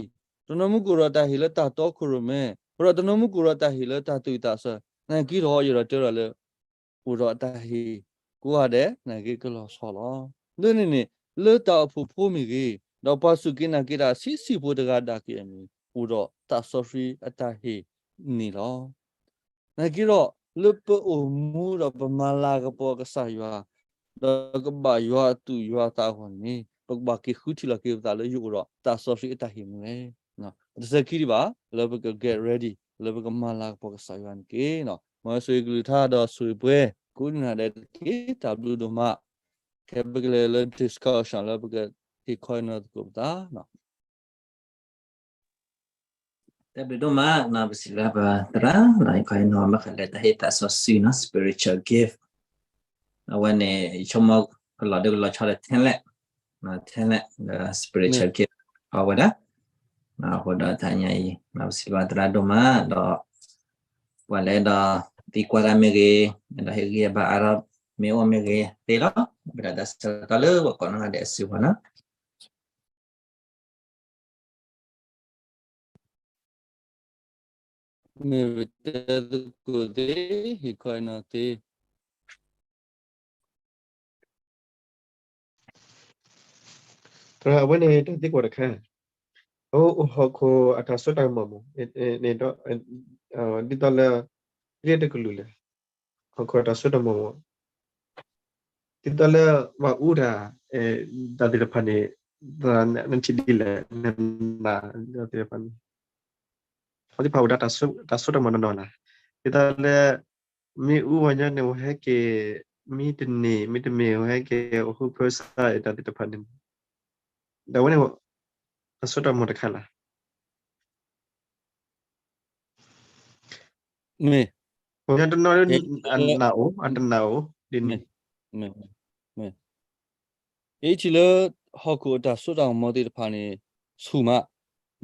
တနီၤမူကအိၣ်ဒီးတၢ်ဟ့ၣ်လၢတၢ်တီခိၣ်ရိၣ်မဲ, အဃိဒီးတနီၤမူကအိၣ်ဒီးတၢ်ဟ့ၣ်လၢတၢ်သူၣ်ဝံၣ်သးဆၢ, နာ်က့ဒီးယအဲၣ်ဒိးတဲဝဲဒၣ်လၢ ပ အိၣ်ဒီးအတၢ်ဟ့ၣ်ကိးဂၤဒဲး နာ်က့ကလီၤဆီလီၤ. ဒ်န့ၣ်န့ၣ် လၢတၢ်အိၣ်ဖှိၣ်ဖိမ့ၢ်ဂ့ၤ, ဒီးပှၤစူၢ်က့ၤနာ်က့ၤတၢ်ဆံးဆံးဖိတဂၤဒၣ်က့ၤအမ့ၢ်ဂ့ၤ, အိၣ်ဒီးသးစီဆှံအတၢ်ဟ့ၣ်န့ၣ်လီၤ. နာ်က့ဒီး လၢပအိၣ်မူဒီးပမၤလၤကပီၤကစၢ်ယွၤ, ဒီးကဘၣ်ယွၤအသူၣ်ယွၤသးအဂီၢ်န့ၣ် ပကဘၣ်က့ၤဃုထံၣ်လီၤက့ၤပသးလၢယအိၣ်ဒီးသးစီဆှံအတၢ်ဟ့ၣ်မူလဲၣ်. ပတဆၢခံဒံးဘၣ် လၢပက get ready လၢပကမၤလၤကပီၤကစၢ်ယွၤန့ၣ်တက့ၢ်. မ်ယွၤဆိၣ်ဂ့ၤကလုၢ်ကထါဒီးဆိၣ်ဂ့ၤပှဲၤ ကိးနံၤဒဲးတက့ၢ်. တၢ်ဘျုးဒိၣ်မး. ခဲပကလဲၤလၢ discussion လၢပကဟ့ၣ်ခီဟ့ၣ်နီၤသကိးပသး တၢ်ဘျုးဒိၣ်မး ပစံးဘျုးပသရၣ် ခီဟ့ၣ်နီၤဘၣ်ဃးလၢတၢ်ဟ့ၣ်သးစီဆှံနီၤ spiritual gift အဝဲန့ၣ် ယဆိကမိၣ်ကလီၤဒိကလီၤဆီလၢ talent, talent လၢ spiritual gift အဝဲဒၣ် အဃိဒီးတနံၤအံၤ ပစံးဘျုးသရၣ်ဒိၣ်မးဒီး ပှၤလၢအဲၣ်ဒိးသံကွၢ်တၢ်မ့ၢ်ဂ့ၤ, အဲၣ်ဒိးဟ့ၣ်ဂံၢ်ဟ့ၣ်ဘါအါထီၣ်မ့ၢ်အိၣ်မ့ၢ်ဂ့ၤသ့လီၤ. ပဝဲဒၣ်တၢ်ဆၢကတီၢ်လၢပှၤကိးနီၢ်ဂၤဒဲးအစုပူၤနီၤ မ့ၢ်ပတဲသကိးသ့, ဟ့ၣ်ခီဟ့ၣ်နီၤသ့. အဝဲန့ၣ်တၢ်သံကွၢ်တခါ, အအိၣ်ဟီၣ်ခိၣ်အတၢ်စိတၢ်ကမီၤမး, ဒ်သိးလၢ ဂ့ၢ်တကလုာ်လဲၣ်, ဟီၣ်ခိၣ်အတၢ်စိတၢ်ကမီၤမး, ဒ်သိးလၢ ပှၤအူတၢ် တၢ်သ့ၣ်တဖၣ်န့ၣ် နထံၣ်ဒ်လဲၣ်, နနာ်တၢ်သ့ၣ်တဖၣ်န့ၣ်, အဝဲသ့ၣ်တဖၣ်အိၣ်ဒီးတၢ်စိတၢ်ကမီၤနီၢ်နီၢ်လီၤ. ဒ်သိးလၢ မ့ၢ်အူဝဲညါန့ၣ် ဝဲဟဲက့ၤ မ့ၢ်တန့ၢ် မ့တမ့ၢ် ဝဲဟဲက့ၤ အိၣ်ဃုဖၢစး တၢ်သ့ၣ်တဖၣ်န့ၣ်, ဒီးဝဲန့ၣ် တၢ်စိတၢ်ကမီၤတခါလီၤ. မ့ၢ် ပှၤကညီတနီၤ အတနာ်အိၣ် အတနာ်အိၣ်ဒ်န့ၣ်, မ့ၢ် မ့ၢ် ယထံၣ်လၢ ဟီၣ်ခိၣ်အတၢ်စိတၢ်ကမီၤသ့ၣ်တဖၣ်န့ၣ် ဆူၣ်မး,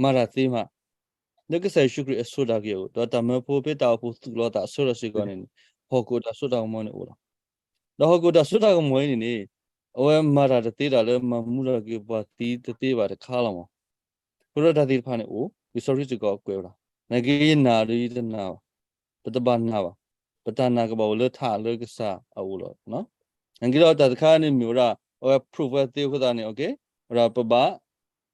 မၤတၢ်သ့မး, လၢကစၢ်ယ့ၣ်ၡူးခရံာ်အစိတၢ်က့ၤအိၣ် ဒီးတၢ်မၢဖိဖဲတၢ်အိၣ်ဖှိၣ်သူၣ်လီၤသးအဆၢထီၣ်စ့ၢ်ကီးန့ၣ်န့ၣ် ဟီၣ်ခိၣ်အတၢ်စိတၢ်ကမီၤန့ၣ်အိၣ်လီၤ. ဒီးဟီၣ်ခိၣ်တၢ်စိတၢ်ကမီၤအံၤန့ၣ်န့ၣ် အဝဲမၤတၢ်တသ့တၢ်လၢမၤမူထီၣ်က့ၤပှၤသံတသ့ဘၣ်တခါလီၤမး. အဃိဒီးတၢ်သ့ၣ်တဖၣ်န့ၣ်အိၣ် လံာ်စီဆှံစ့ၢ်ကီးကွဲးဝဲဒၣ်, နာ်က့ယနာ်ဒီးယတနာ်ဘၣ်, ပတဘၣ်နာ်ဘၣ်, ပတၢ်နာ်ကဘၣ်အိၣ်လၢထးလၢကစၢ်အအိၣ်လီၤ. နာ်က့ဒီးတၢ်တခါန့ၣ်မ့ၢ်ဝဲဒၣ် အဝဲ prove ဝဲသ့အဃိသတးန့ၣ် အဝဲဒၣ်ပဘၣ်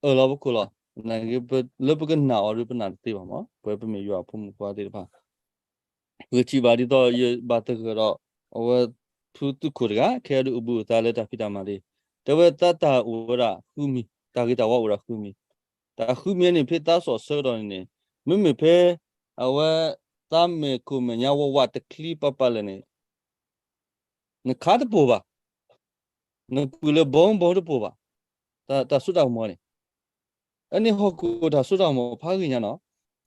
အၢၣ်လီၤပခိၣ်လီၤ. နာ်က့ လၢပကနာ်အီၤဒီးပနာ်တသ့ဘၣ်မး ပဝဲပမ့ၢ်ယွၤအဖိမုၣ်ဖိခွါသ့ၣ်တဖၣ် ပကထံၣ်ဘၣ်ဒ်သိးယဘၣ်သဂၢၢ်ဒီး အဝဲဖုသူခိၣ်တဂၤ ခဲအံၤဒုးအိၣ်ဘှံးအိၣ်သါလၢတၢ်ဖံးတၢ်မၤလံ, တဲဝဲသးတၢ်အိၣ်ဝဲဒၣ်ဃုမံၤ, တၢ်ဂ့ၤတၢ်ဝါအိၣ်ဒၣ်ဃုမံၤ, တၢ်ဃုမံၤန့ၣ် ဖဲသးစီၣ်ဆၢကတီၢ်န့ၣ်န့ၣ် မ့မ့ၢ်ဖဲ အဝဲ သးမဲာ်ခိၣ်မဲာ်ညါဝးဝးတချံပာ်ပာ်လၢာ်န့ၣ် နခါတပိၢ်ဘၣ်, နပုၢ်လၢဘီဘီတပိၢ်ဘၣ်, တၢ်စိတၢ်ကမီၤန့ၣ် အန့ၣ်ဟီၣ်ခိၣ်တၢ်စိတၢ်ကမီၤဖးဂ့ၤညါနီၤ.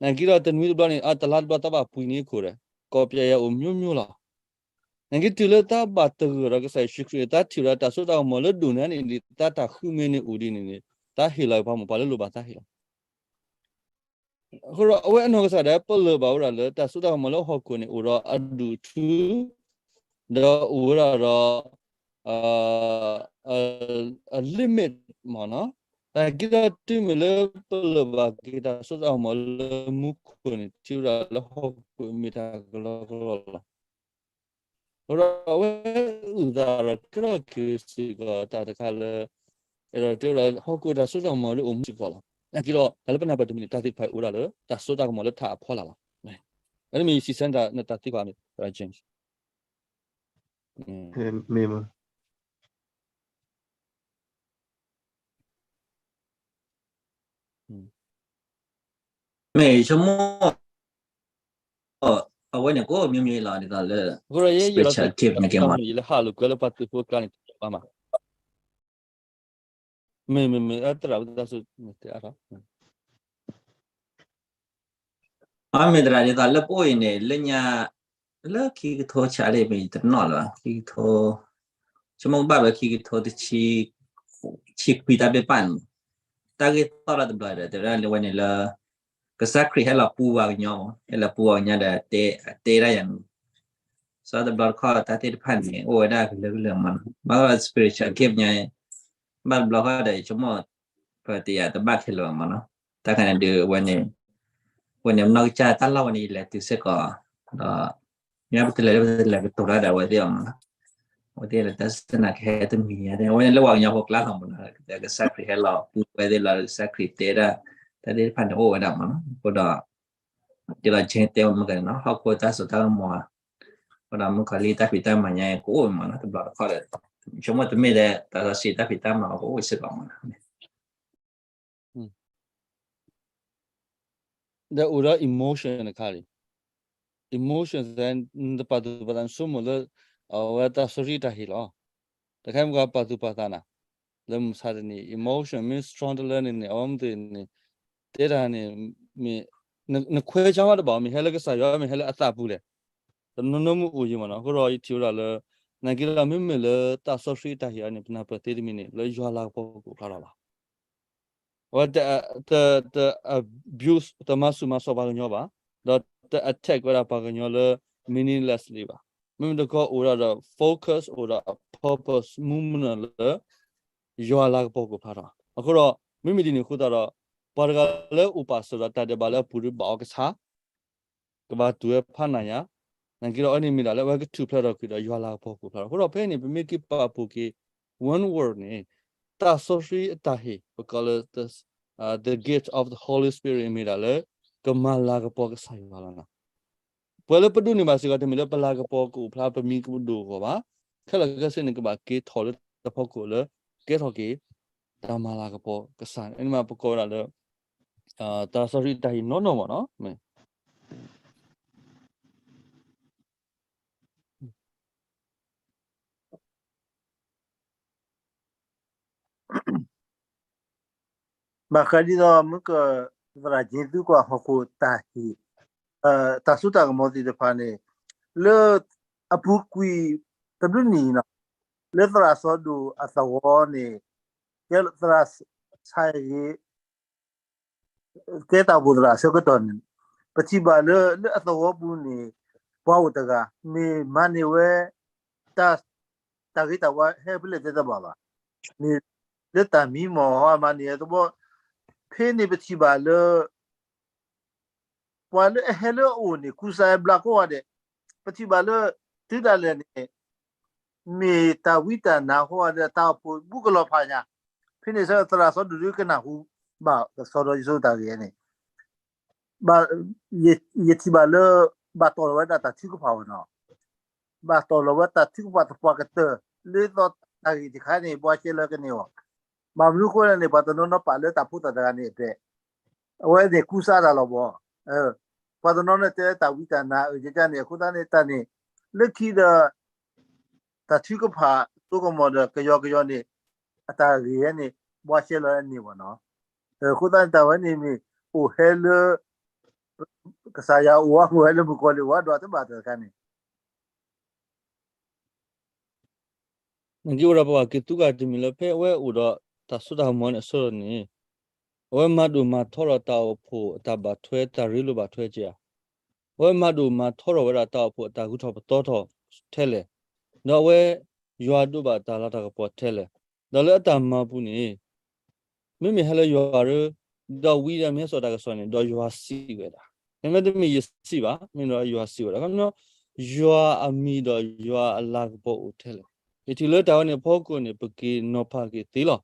နာ်က့ဒီးတနွံတဘျီန့ၣ် အတလါတဘျီသးဘၣ်ပှ့ၤန့ၢ်ခိၣ်ဒီး ကီၢ်ပယီၤယၤအိၣ်မျိုးမျိုးလီၤ. နာ်က့တုၤလၢသးဘၣ်သဂၢၢ်ဒီးကစၢ်ယ့ၣ်ၡူးခရံာ် သးထံၣ်ဝဲဒၣ်တၢ်စိတၢ်ကမီၤလၢဒိၣ်န့ၢ်န့ၣ် ဒ်သးတၢ်ဃုမံၤန့ၣ်အိၣ်ဒ်န့ၣ်န့ၣ် သးဟ့ၣ်လီၤက့ၤပှၤမ့ၢ်ပှၤလၢလိၣ်ဘၣ်သးဟ့ၣ်လီၤ အဃိဒီးအဝဲအနီၢ်ကစၢ်ဒၣ်ပလၢၢ်ဘၣ်ဝဲဒၣ်လၢတၢ်စိတၢ်ကမီၤလၢဟီၣ်ခိၣ်န့ၣ် အိၣ်ဒီးအဒူၣ်အထူ ဒီးအိၣ်ဝဲဒၣ်ဒီး အ limit မ့ၢ်နီၤ. နာ်က့ဒီးတုၤမ့ၢ်လၢပလၢၢ်ဘၣ်က့ၤတၢ်စိတၢ်ကမီၤလၢမူခိၣ်န့ၣ် ထံၣ်ဝဲဒၣ်လၢဟီၣ်ခိၣ်မ့ၢ်တၢ်ကလီကလီလီၤ. အဃိဒီးအဝဲအုၣ်သးဒီးကဲထီၣ်က့ၤစ့ၢ်ကီးတၢ်တခါလၢ အဲၣ်ဒိးတဲဝဲဒၣ်ဟီၣ်ခိၣ်တၢ်စိတၢ်ကမီၤလၢအိၣ်မူစ့ၢ်ကီးလီၤ. နာ်က့ဒီး တၢ်လၢပနၢ်ပၢၢ်တမံၤန့ၣ် တၢ်သ့ၣ်တဖၣ်အံၤအိၣ်ဝဲဒၣ်လၢတၢ်စိတၢ်ကမီၤလၢထးအဖီလာ်လီၤ. အမ့ၢ်ယစံးဆၢနတၢ်သံကွၢ်မ့ၢ် James မ့ၢ် မ့ၢ်ဆိကမိၣ် အဝဲန့ၣ်ကိးမံၤမံၤလီၤ ဒ်သိးလၢ အဃိဒီးယဲယဲလီၤ spiritual gift န့ၣ်က့ၤမး ယလၢဟးလိာ်ကွဲလၢပှၤသုးဖိအကျါန့ၣ် ဘၣ်မး မ့ၢ် မ့ၢ် မ့ၢ် အသရၣ်ဝံသးစူၤ မ့ၢ်တဲအါထီၣ် အမ့ၢ်သရၣ်ဒ်သိးလၢပအိၣ်အံၤန့ၣ် လၢညါ လၢခံကထိဆံးလံမ့ၢ်တနီၣ်လၢၤဘၣ် ခံကထိ ဆိကမိၣ်ကဘၣ်ဝဲခံကထိတဆံ ဆံခွံတၢ်ဘ့ၣ်ပၣ်န့ၣ် တၢ်ဂ့ၢ်သီၣ်လၢတဘျီဒီး တဲဝဲဒၣ်လၢဝဲန့ၣ်လၢ ကစၢ်ခရံာ်ဟဲလီၤပူၤပှၤကညီမး ဟဲလီၤပူၤပှၤကညီဒီး တဲဒၣ်ယၤန့ၣ် စီၤတဘျီတခီၣ်တၢ်သ့ၣ်တဖၣ်န့ၣ် အိၣ်ဝဲဒၣ်ကလၢကလၢာ်မးနီၤ ဘၣ်ဆၣ် spiritual gift ညါ ဘၣ်တဘျီဃီဒီး ယဆိကမိၣ် ပတယၤတဘၣ်ခဲလၢာ်ဘၣ်မးနီၤ တၢ်ခါန့ၣ်ဒုး ဝဲန့ၣ် ဝဲန့ၣ်ပနီၢ်ကစၢ်တၢ်လီၢ်ဝဲန့ၣ် ယလဲၤတုၤစ့ၢ်ကီး ဒီး မ့ၢ်ပတလဲၤလၢပတလဲၤပတိၤတၢ်ဒီးအဝဲသ့ၣ်အီၤမးနီၤ, အဝဲသ့ၣ်လၢတၢ်စနၣ်ကဟဲတမံၤညါသ့ၣ် အဝဲန့ၣ်လၢပှၤကညီဖိကျါလီၤမးနီၤ, ကစၢ်ခရံာ်ဟဲလီၤပူၤဝဲသ့ၣ်လီၤ ကစၢ်ခရံာ်တဲဒၣ် တၢ်သ့ၣ်တဖၣ်န့ၣ်အိၣ်ဝဲဒၣ်မးနီၤ, အဃိဒီး ဒ်သိး James တဲဝဲမ့ၢ်ကန့ၣ်နီၤ ဟီၣ်ခိၣ်တၢ်စိတၢ်ကမီၤ အဃိဒီးမုၣ်ကီၤလံၢ်တၢ်ဖံးတၢ်မၤညါအံၤ ကအိၣ်မးနီၤ တဘျီတခီၣ်ဒီး ဆိကမိၣ်တမ့ၢ်ဒီး သးစီဆှံတၢ်ဖံးတၢ်မၤအီၤကအိၣ်စ့ၢ်ကီးမးနီၤ ဒီးအိၣ်ဒီး emotion တခါလံ emotion နတပာ်သူၣ်ပာ်သးနဆိကမိၣ်လၢ အဝဲတၢ်ဆီၣ်တံၢ်တၢ်ဟ့ၣ်လီၤ. တခါမ့ၢ်ပှၤပာ်သူၣ်ပာ်သးနၤ လၢမုၢ်ဆါတနံၤ emotion မ့ၢ် strong တလၢန့ၣ်န့ၣ် အဝဲမ့ၢ်သ့ၣ်န့ၣ် တဲတၢ်န့ၣ် မ့ၢ် နခွဲးဆါမးတဘၣ် မ့ၢ်ဟဲလၢကစၢ်ယွၤ မ့ၢ်ဟဲလၢအသးပူၤလဲၣ်. တနီၤနီၤမ့ၢ်အိၣ်ယံၤမးနီၤ အဃိဒီးယထံၣ်ဝဲဒၣ်လၢ နာ်က့ဒီးမ့မ့ၢ်လၢတၢ်ဆီၣ်တံၢ်တၢ်ဟ့ၣ်အံၤန့ၣ် ပနၢ်ပၢၢ်သ့တမံၤန့ၣ် လၢယွၤလၤကပီၤကအိၣ်ဖျါထီၣ်လီၤ. အဝဲတ တ abuse တမၤဆူၣ်မၤစီၣ်ပှၤကညီဘၣ်, ဒီးတ attack ဝဲဒၣ်ပှၤကညီလၢ meaninglessly ဘၣ်. မ့မ့ၢ်တခီအိၣ်ဒၣ်ဒီး focus အိၣ်ဒီး purpose မူမနုၤလၢ ယွၤလၤကပီၤကအိၣ်ဖျါထီၣ်. အဃိဒီး မ့မ့ၢ်ဒ်န့ၣ်အဃိသတးဒီး ပှၤတဂၤလၢအိၣ်ပာ်စၢၤဒီးတၢ်ဒဲးဘးလၢအပူၤဒီးဘၣ်အီၤကဆါ ကဘၣ်တူၢ်ဝဲဖးနးညါ, နာ်က့ဒီးအဝဲန့ၣ်မ့ၢ်ဒၣ်လၢအဝဲကထူၣ်ဖျဲးထီၣ်ကွံာ်ဒီးယွၤလၤကပီၤကအိၣ်ဖျါထီၣ်. အဃိဒီးဖဲအံၤန့ၣ် ပမ့ၢ်က့ၤပာ်ဖှိၣ်က့ၤ one word န့ၣ် တၢ်ဆီၣ်တံၢ်အတၢ်ဟ့ၣ် ပကိးလၢ the gift of the Holy Spirit မ့ၢ်ဒၣ်လၢ ကမၤလၤကပီၤကစၢ်ယွၤလီၤ. ပှၤလၢပဒိးန့ၢ်ဘၣ်စ့ၢ်ကီးတမ့ၢ်လၢပလၤကပီၤကအိၣ်ဖျါ ပမံၤကဒိၣ်အဂီၢ်ဘၣ်, ခဲလၢာ်ခဲဆ့န့ၣ် ကဘၣ်က့ၤထီၣ်လၢတၢ်ဖီခိၣ်လၢ ကဲထီၣ်က့ၤ တၢ်မၤလၤကပီၤကစၢ်န့ၣ် မ့ၢ်ပကိးဝဲဒၣ်လၢ တၢ်ဆီၣ်တံၢ်တၢ်ဟ့ၣ်နီၢ်နီၢ်မးနီၤ. ဘၣ်ဃးဒ်သိးမ့ၢ်က သရၣ်က့ၤသုကွၢ်ဟီၣ်ခိၣ်တၢ်ဟ့ၣ် တၢ်စိတၢ်ကမီၤသ့ၣ်တဖၣ်န့ၣ် လၢအပူၤကွံာ်တဘျုးနံၣ်နီၤ လၢသရၣ်စီၤဒိၣ်အသဝီန့ၣ် ကဲသရၣ်ဆါဂ့ၤ ကဲတၢ်အိၣ်ဖှိၣ်သရၣ်အဆၢကတီၢ်န့ၣ် ပထံၣ်ဘၣ်လၢ လၢအသဝီပူၤန့ၣ် ပှၤအိၣ်တဂၤ မ့ၢ်မၤန့ၢ်ဝဲ တၢ် တၢ်ဂ့ၤတၢ်ဝါဟဲဖဲလဲၣ်တဲတဘၣ်ဘၣ်, မ့ၢ်လၢတၢ်မံမီၢ်ဟီမၤန့ၢ်သဝီ, ဖဲန့ၣ်ပထံၣ်ဘၣ်လၢ ပှၤလၢအဟဲလၢအအိၣ်န့ၣ် ကူစါဘျါကိးဂၤဒဲး, ပထံၣ်ဘၣ်လၢ တုၤဒၣ်လဲာ်န့ၣ် မ့ၢ်တၢ်ဝံတၢ်နါဃိဒီးတၢ်အိၣ်ဖှိၣ်ဘူးကလီၤဖးညါ, ဖဲန့ၣ်ဆၢသရၣ်စီၤဒိၣ်ဒုကနၢ်ဟူဘၣ် ကစီဒီးယဆိကမိၣ်တၢ်ဂ့ၢ်န့ၣ် ဘၣ် ယထံၣ်ဘၣ်လၢ ဘၣ်တီၢ်လီၤဝဲဒၣ်တၢ်ထုကဖၣ်ဝဲနီၤ, ဘၣ်တီၢ်လီၤဝဲတၢ်ထုကဖၣ်သပှၢ်ကတၢၢ် လၢသီတၢ်ဂ့ၢ်တခါန့ၣ် ဘှါရှဲလၢကန့ၢ်အီၤ, ဘၣ်မနုၤအဃိလဲၣ်န့ၣ် ပှၤတနီၤနီၤပာ်လၢတၢ်ဖိသၣ်တဂၤန့ၣ်အပဲ အဝဲန့ၣ်ကူစါတၢ်လီၤဘၣ်, ပှၤတနီၤန့ၣ်တဲတၢ်ဝံတၢ်နါအုၣ်ကကါန့ၣ် အဃိသတးန့ၣ်တၢ်န့ၣ် လၢခံဒီး တၢ်ထုကဖၣ်စိကမီၤဒီးကယီကယီန့ၣ် အတၢ်ဂ့ၢ်ဝဲန့ၣ် ဘှါရှဲလီၤန့ၢ်ဝဲနီၤ, အဃိသတးန့ၣ် တၢ်ဝဲန့ၣ်မ့ၢ်အိၣ်ဟဲလၢ ကစၢ်ယွၤအိၣ်ဝဲ အိၣ်ဟဲလၢမုၣ်ကီၤလံၢ်အိၣ်ဝဲဒီးတဘၣ်တၢ်တခါန့ၣ် နက့အိၣ်ဒီးပှၤက့ၤသူကၤတမံၤလၢဖဲအဝဲအိၣ်ဒီးတၢ်စိတၢ်ကမီၤန့ၣ်အဆၢန့ၣ်, အဝဲမၤဒိၣ်မၤထီထီၣ်တၢ်အိၣ်ဖှိၣ်အတၢ်ဘၣ်ထွဲတၢ်ရ့လိာ်ဘၣ်ထွဲက့ၤဧါ, အဝဲမၤဒိၣ်မၤထီထီၣ်ဝဲဒၣ်တၢ်အိၣ်ဖှိၣ်အတၢ်ဂုၤထီၣ်ပသီထီၣ်ထဲလဲၣ်, ဒီးအဝဲ ယွၤဒိးဘၣ်တၢ်လၤတၢ်ကပီၤထဲလဲၣ်, ဒီးလၢအတၢ်မၤပူၤန့ၣ် မ့မ့ၢ်ဟဲလၢယွၤဧၢ, ဒီးဝံဒီးမ့ၢ်ဟဲစိာ်တၢ်ကစီၣ်န့ၣ် ဒီးယွၤစံးဝဲဒၣ်, မ့မ့ၢ်တမ့ၢ်ယစံးဘၣ်, မ့ၢ်ဒီးယွၤစံးဝဲဒၣ်, ခီပညီ ယွၤအမံၤဒီးယွၤအလၤကပီၤအိၣ်ထဲလဲၣ်, ယထံၣ်လၢတၢ်ဝဲန့ၣ်အဖီခိၣ်န့ၣ် ပက့ၤနီၤဖးက့ၤသ့လီၤ.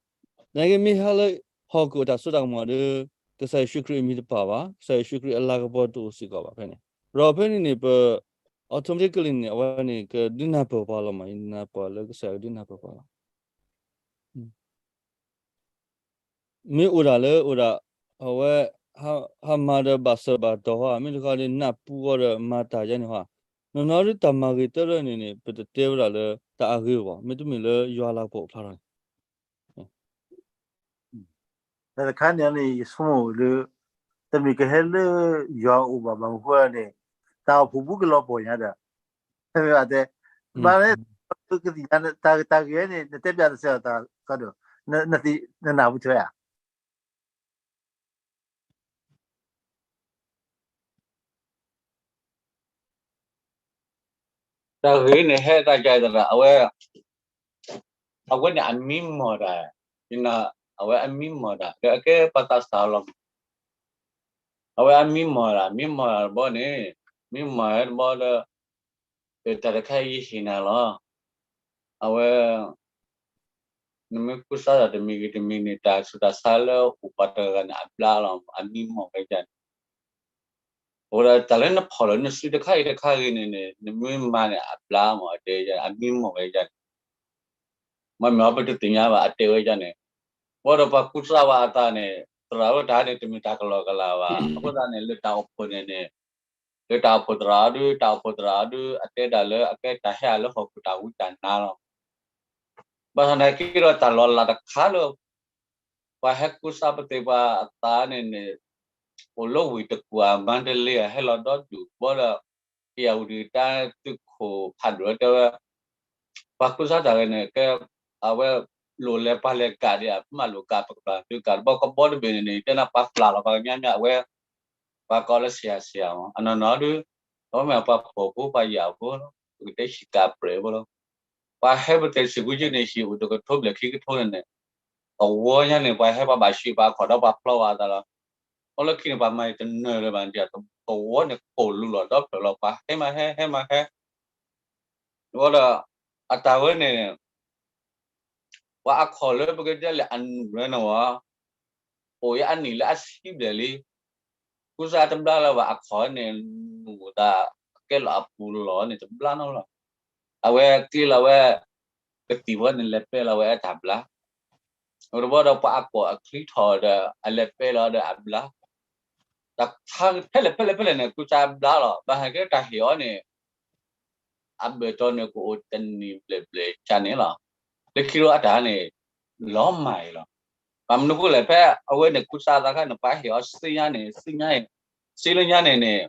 သနာ်က့မ့ၢ်ဟဲလၢဟီၣ်ခိၣ်အတၢ်စိတၢ်ကမီၤဒီး ကစၢ်ယ့ၣ်ၡူးခရံာ်အမံၤတပာ်ဘၣ်, ကစၢ်ယ့ၣ်ၡူးခရံာ်အလၤကပီၤတအိၣ်စ့ၢ်ကီးဘၣ်ဖဲန့ၣ်, ဒီးဖဲန့ၣ်န့ၣ် ပ automatically န့ၣ် အဝဲန့ၣ် ကဒုးနၢ်ပၢၢ်ပှၤလီၤမး, ယနၢ်ပၢၢ်လၢကစၢ်ယွၤကဒုးနၢ်ပၢၢ်ပှၤလီၤ. မ့ၢ်အိၣ်ဒၣ်လၢအိၣ်ဒၣ် အဝဲ ဟးမၤဒီးဘၣ်စၢၤဘၣ်တီၤဟီ, မ့ၢ်တခီဒီးနၢ်ပူၤဃီဒီးမၤတၢ်ယါန့ၣ်ဟီ, နီၢ်နီၢ်ဒ်တၢ်မၤဂ့ၤတၢ်လၢန့ၣ်န့ၣ် ပတတဲဝဲဒၣ်လၢတၢ်အဂ့ၤဘၣ်, မ့တမ့ၢ်လၢယွၤလၤကပီၤအိၣ်ဖျါထီၣ်န့ၣ် တၢ်တခါန့ၣ်န့ၣ် ယဆိကမိၣ်လၢ တမ့ၢ်ကဟဲလၢယွၤအိၣ်ဘၣ် ဘၣ်မနုၤဃိန့ၣ် တၢ်အိၣ်ဖှိၣ်ဘူးကလီၤပှီၢ်ညါဒီး မ့ၢ်ဘၣ်တဲ ဘၣ်လၢ ကသ့ၣ်ညါ တၢ်ဂ့ၢ်န့ၣ် နတဲပျးတစဲးဒီးတၢ်ကဒီး နနၢ်ပူၤထွဲဧါ တၢ်ဂ့ၢ်န့ၣ်ဟဲတၢ်ကဲသရၣ် အဝဲ အဝဲန့ၣ်အမံမီၢ်တၢ်, အဝဲအမံမီၢ်တၢ် ဒီးအကဲပှၤသးစၢ်လီၤ. အဝဲအမံမီၢ်တၢ် မံမီၢ်တၢ်တဘျီန့ၣ် မံမီၢ်တၢ်တဘျီဒီး တၢ်တခါအံၤယဟ့ၣ်နၤလီၤ. အဝဲ နမ့ၢ်ကူစါတၢ်တမံၤဂ့ၤတမံၤန့ၣ် တၢ်ဆူးတၢ်ဆါလၢအိၣ်ပှၤတဂၤဂၤန့ၣ် အဘျါလီၤ, အမံမီၢ်ဝဲဒၣ်န့ၣ်. အဃိဒီးတၢ်လၢနဖီၣ်လီၤနစုတခါအံၤတခါဂ့ၤန့ၣ်န့ၣ် နမ့ၢ်မၤန့ၣ် အဘျါမီၢ် အတဲယၤ အမံမီၢ်ဝဲဒၣ်န့ၣ်. မ့မ့ၢ်အီၤပတသ့ၣ်ညါဘၣ် အတဲဝဲဒၣ်န့ၣ်. ဘၣ်ဒီးပှၤကူစါဝဲအသးန့ၣ် သရၣ်ဝဲတၢ်န့ၣ် တမ့ၢ်တၢ်ကလီကလီဘၣ်. အဃိသတးန့ၣ် လၢတၢ်အိၣ်ဖှိၣ်န့ၣ်န့ၣ် လၢတၢ်အိၣ်ဖှိၣ်သရၣ်အီၤဒု တၢ်အိၣ်ဖှိၣ်သရၣ်အီၤဒု အတဲဒၣ်လၢအကဲတၢ်ဟဲအလၢဟီၣ်ခိၣ်တၢ်ဝံတၢ်နါလီၤ. ဘၣ်ဆၣ်သနာ်က့ဒီးတၢ်လီၤလးတခါလၢ ပှၤဟဲကူစါပသ့ၣ်ပှၤအသးန့ၣ်န့ၣ် အိၣ်လၢဝ့ၢ်တကူၣ်ဧါ မါတလ့ဧါ ဟဲလီၤဒီဒူၣ် ဘၣ်ဒီး ဧရာဝတီ တၢ်သုးခိၣ်ဖးဒိၣ်တဲဝဲ ပှၤကူစါတၢ်ဂ့ၤန့ၣ် ကဲ အဝဲ လိၣ်လဲၤပှၤလဲၤကးဒံးဧါ မ့ၢ်လိၣ်ကးပကပၤသုကးတဘီကဘီတဘ့ၣ်န့ၣ်န့ၣ် တဲနၤပှၤပျၢ်လီၤပှၤကညီမ့ၢ်အဝဲ ပှၤကိးလၢဆံးဧါဆံးဧါမး အနီၢ်နီၢ်ဒု အဝဲမ့ၢ်ပှၤဖှီၣ်ဖိ ပှၤယာ်ဖိလီၤ, ပကတဲဟံၣ်ကးပြဲးဖိလီၤ. ပှၤဟဲပသ့ၣ်စ့ၢ်ကီးက့န့ၣ် ဟံၣ်အိၣ်တကထိဘျဲၣ်ခံကထိန့ၣ်န့ၣ် အဝဲညါန့ၣ် ပှၤဟဲပှၤဘၣ်ဆှံပှၤအခီၣ်ဒီးပှၤဖျီဝဲအသးလီၤ. အလၢခံန့ၣ် ပှၤမၤတနၢၤလၢၤဘၣ်န့ၣ် သဝီန့ၣ်ကိၢ်လူလီၤဒီဖျၢၣ်လီၤ ပှၤဟဲမၤဟဲ ဟဲမၤဟဲ အဃိဒီး အတၢ်ဝဲန့ၣ် ပှၤအခီၣ်လၢပကတဲလၢအနူၢ်လၢန့ၣ်ဝဲ အိၣ်ယအနံၣ်လၢအဆံဘျဲၣ်လံ. ကူစါတဘျါလၢၤဘၣ် အခီၣ်န့ၣ် နူၢ်သး ကဲလီၤအပူၤလီၤန့ၣ်တဘျါနီတဘျီ. အဝဲက့ၤလီၤဝဲ ကသံၣ်ဝဲန့ၣ် လဲၤပဲလီၤဝဲအတၢ်ဘျါ အတဘျီဒီးပှၤအကိာ်အချံထီၣ်ဒီး အလဲၤပဲလီၤဒီးအဘျါ. တၢ်ဖဲလဲၣ်ဖဲလဲၣ်ဖဲလဲၣ်န့ၣ် ကူစါဘျါလီၤ. ဘၣ်ဆၣ်က့တၢ်ဟ့ၣ်အီၤန့ၣ် အဘၢၣ်တီၤန့ၣ် ကအိၣ်တနံၣ်ဘျဲၣ်ဘျဲၣ်ကန့ၣ်လီၤ. လၢခံဒီးအတၢ်န့ၣ် လီၤမၢ်အံၤလီၤ. ဘၣ်မနုၤဃိလဲၣ် ဖဲအဝဲန့ၣ် ကူစါသးခါန့ၣ် ပှၤဟ့ၣ်အီၤစ့ညါန့ၣ် စ့ညါအံၤ စ့လၢညါန့ၣ်န့ၣ်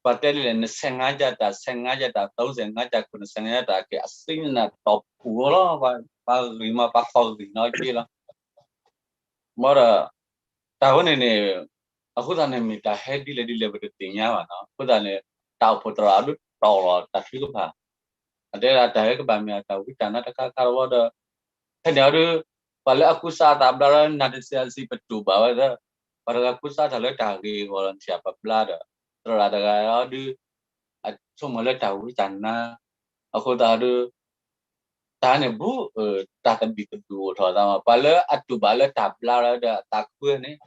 ပှၤတဲလံလဲၣ် နဆဲးငါးကျပ်တၢ် ဆဲးငါးကျပ်တၢ် သုံးဆယ်ငါးကျပ် ခုနစ်ဆယ်ငါးကျပ်တၢ်က့ၤ အစ့ညါန့ၣ် တီၢ်ပူၤလီၤ. ပှၤဂ့ၤမး ပှၤခီၣ်ဂံၢ်နီက့လီၤ. ဘၣ်ဒီး တၢ်ဝဲန့ၣ်န့ၣ် အဃိသတးန့ၣ် မ့ၢ်တၢ်ဟဲဒ်လဲၣ်ဒ်လဲၣ် ပတသ့ၣ်ညါဘၣ်နီၤ. အဃိသတးန့ၣ် တၢ်အိၣ်ဖှိၣ်သရၣ်ဒုးတီၢ်လီၤတၢ်ထုကဖၣ်, အတဲဒၣ်တၢ်ဟဲကဘၣ်မ့ၢ်အတၢ်ဝံတၢ်နါတခါခါတဝီဒီး ဖဲန့ၣ်အီၤဒုး ပှၤလၢအကူစါအသးဘျါလၢ နၤတစဲးအစံး ပတူၢ်ဘၣ်ဝဲဒီး ပှၤတဂၤကူစါတၢ်လၢတၢ်ဂ့ၤအဂီၢ်လီၤ နစံးပဘျါဒီး သရၣ်တဂၤအီၤဒုး အဆိကမိၣ်လၢတၢ်ဝံတၢ်နါ အဃိသတးဒုး တၢ်န့ၣ်ဘူး တၢ်သဘံၣ်သဘုၣ်အိၣ်ထီၣ်သးမး ပှၤလၢအတူၢ်ဘၣ်လၢတၢ်ဘျါလီၤဒီးအသးခုန့ၣ်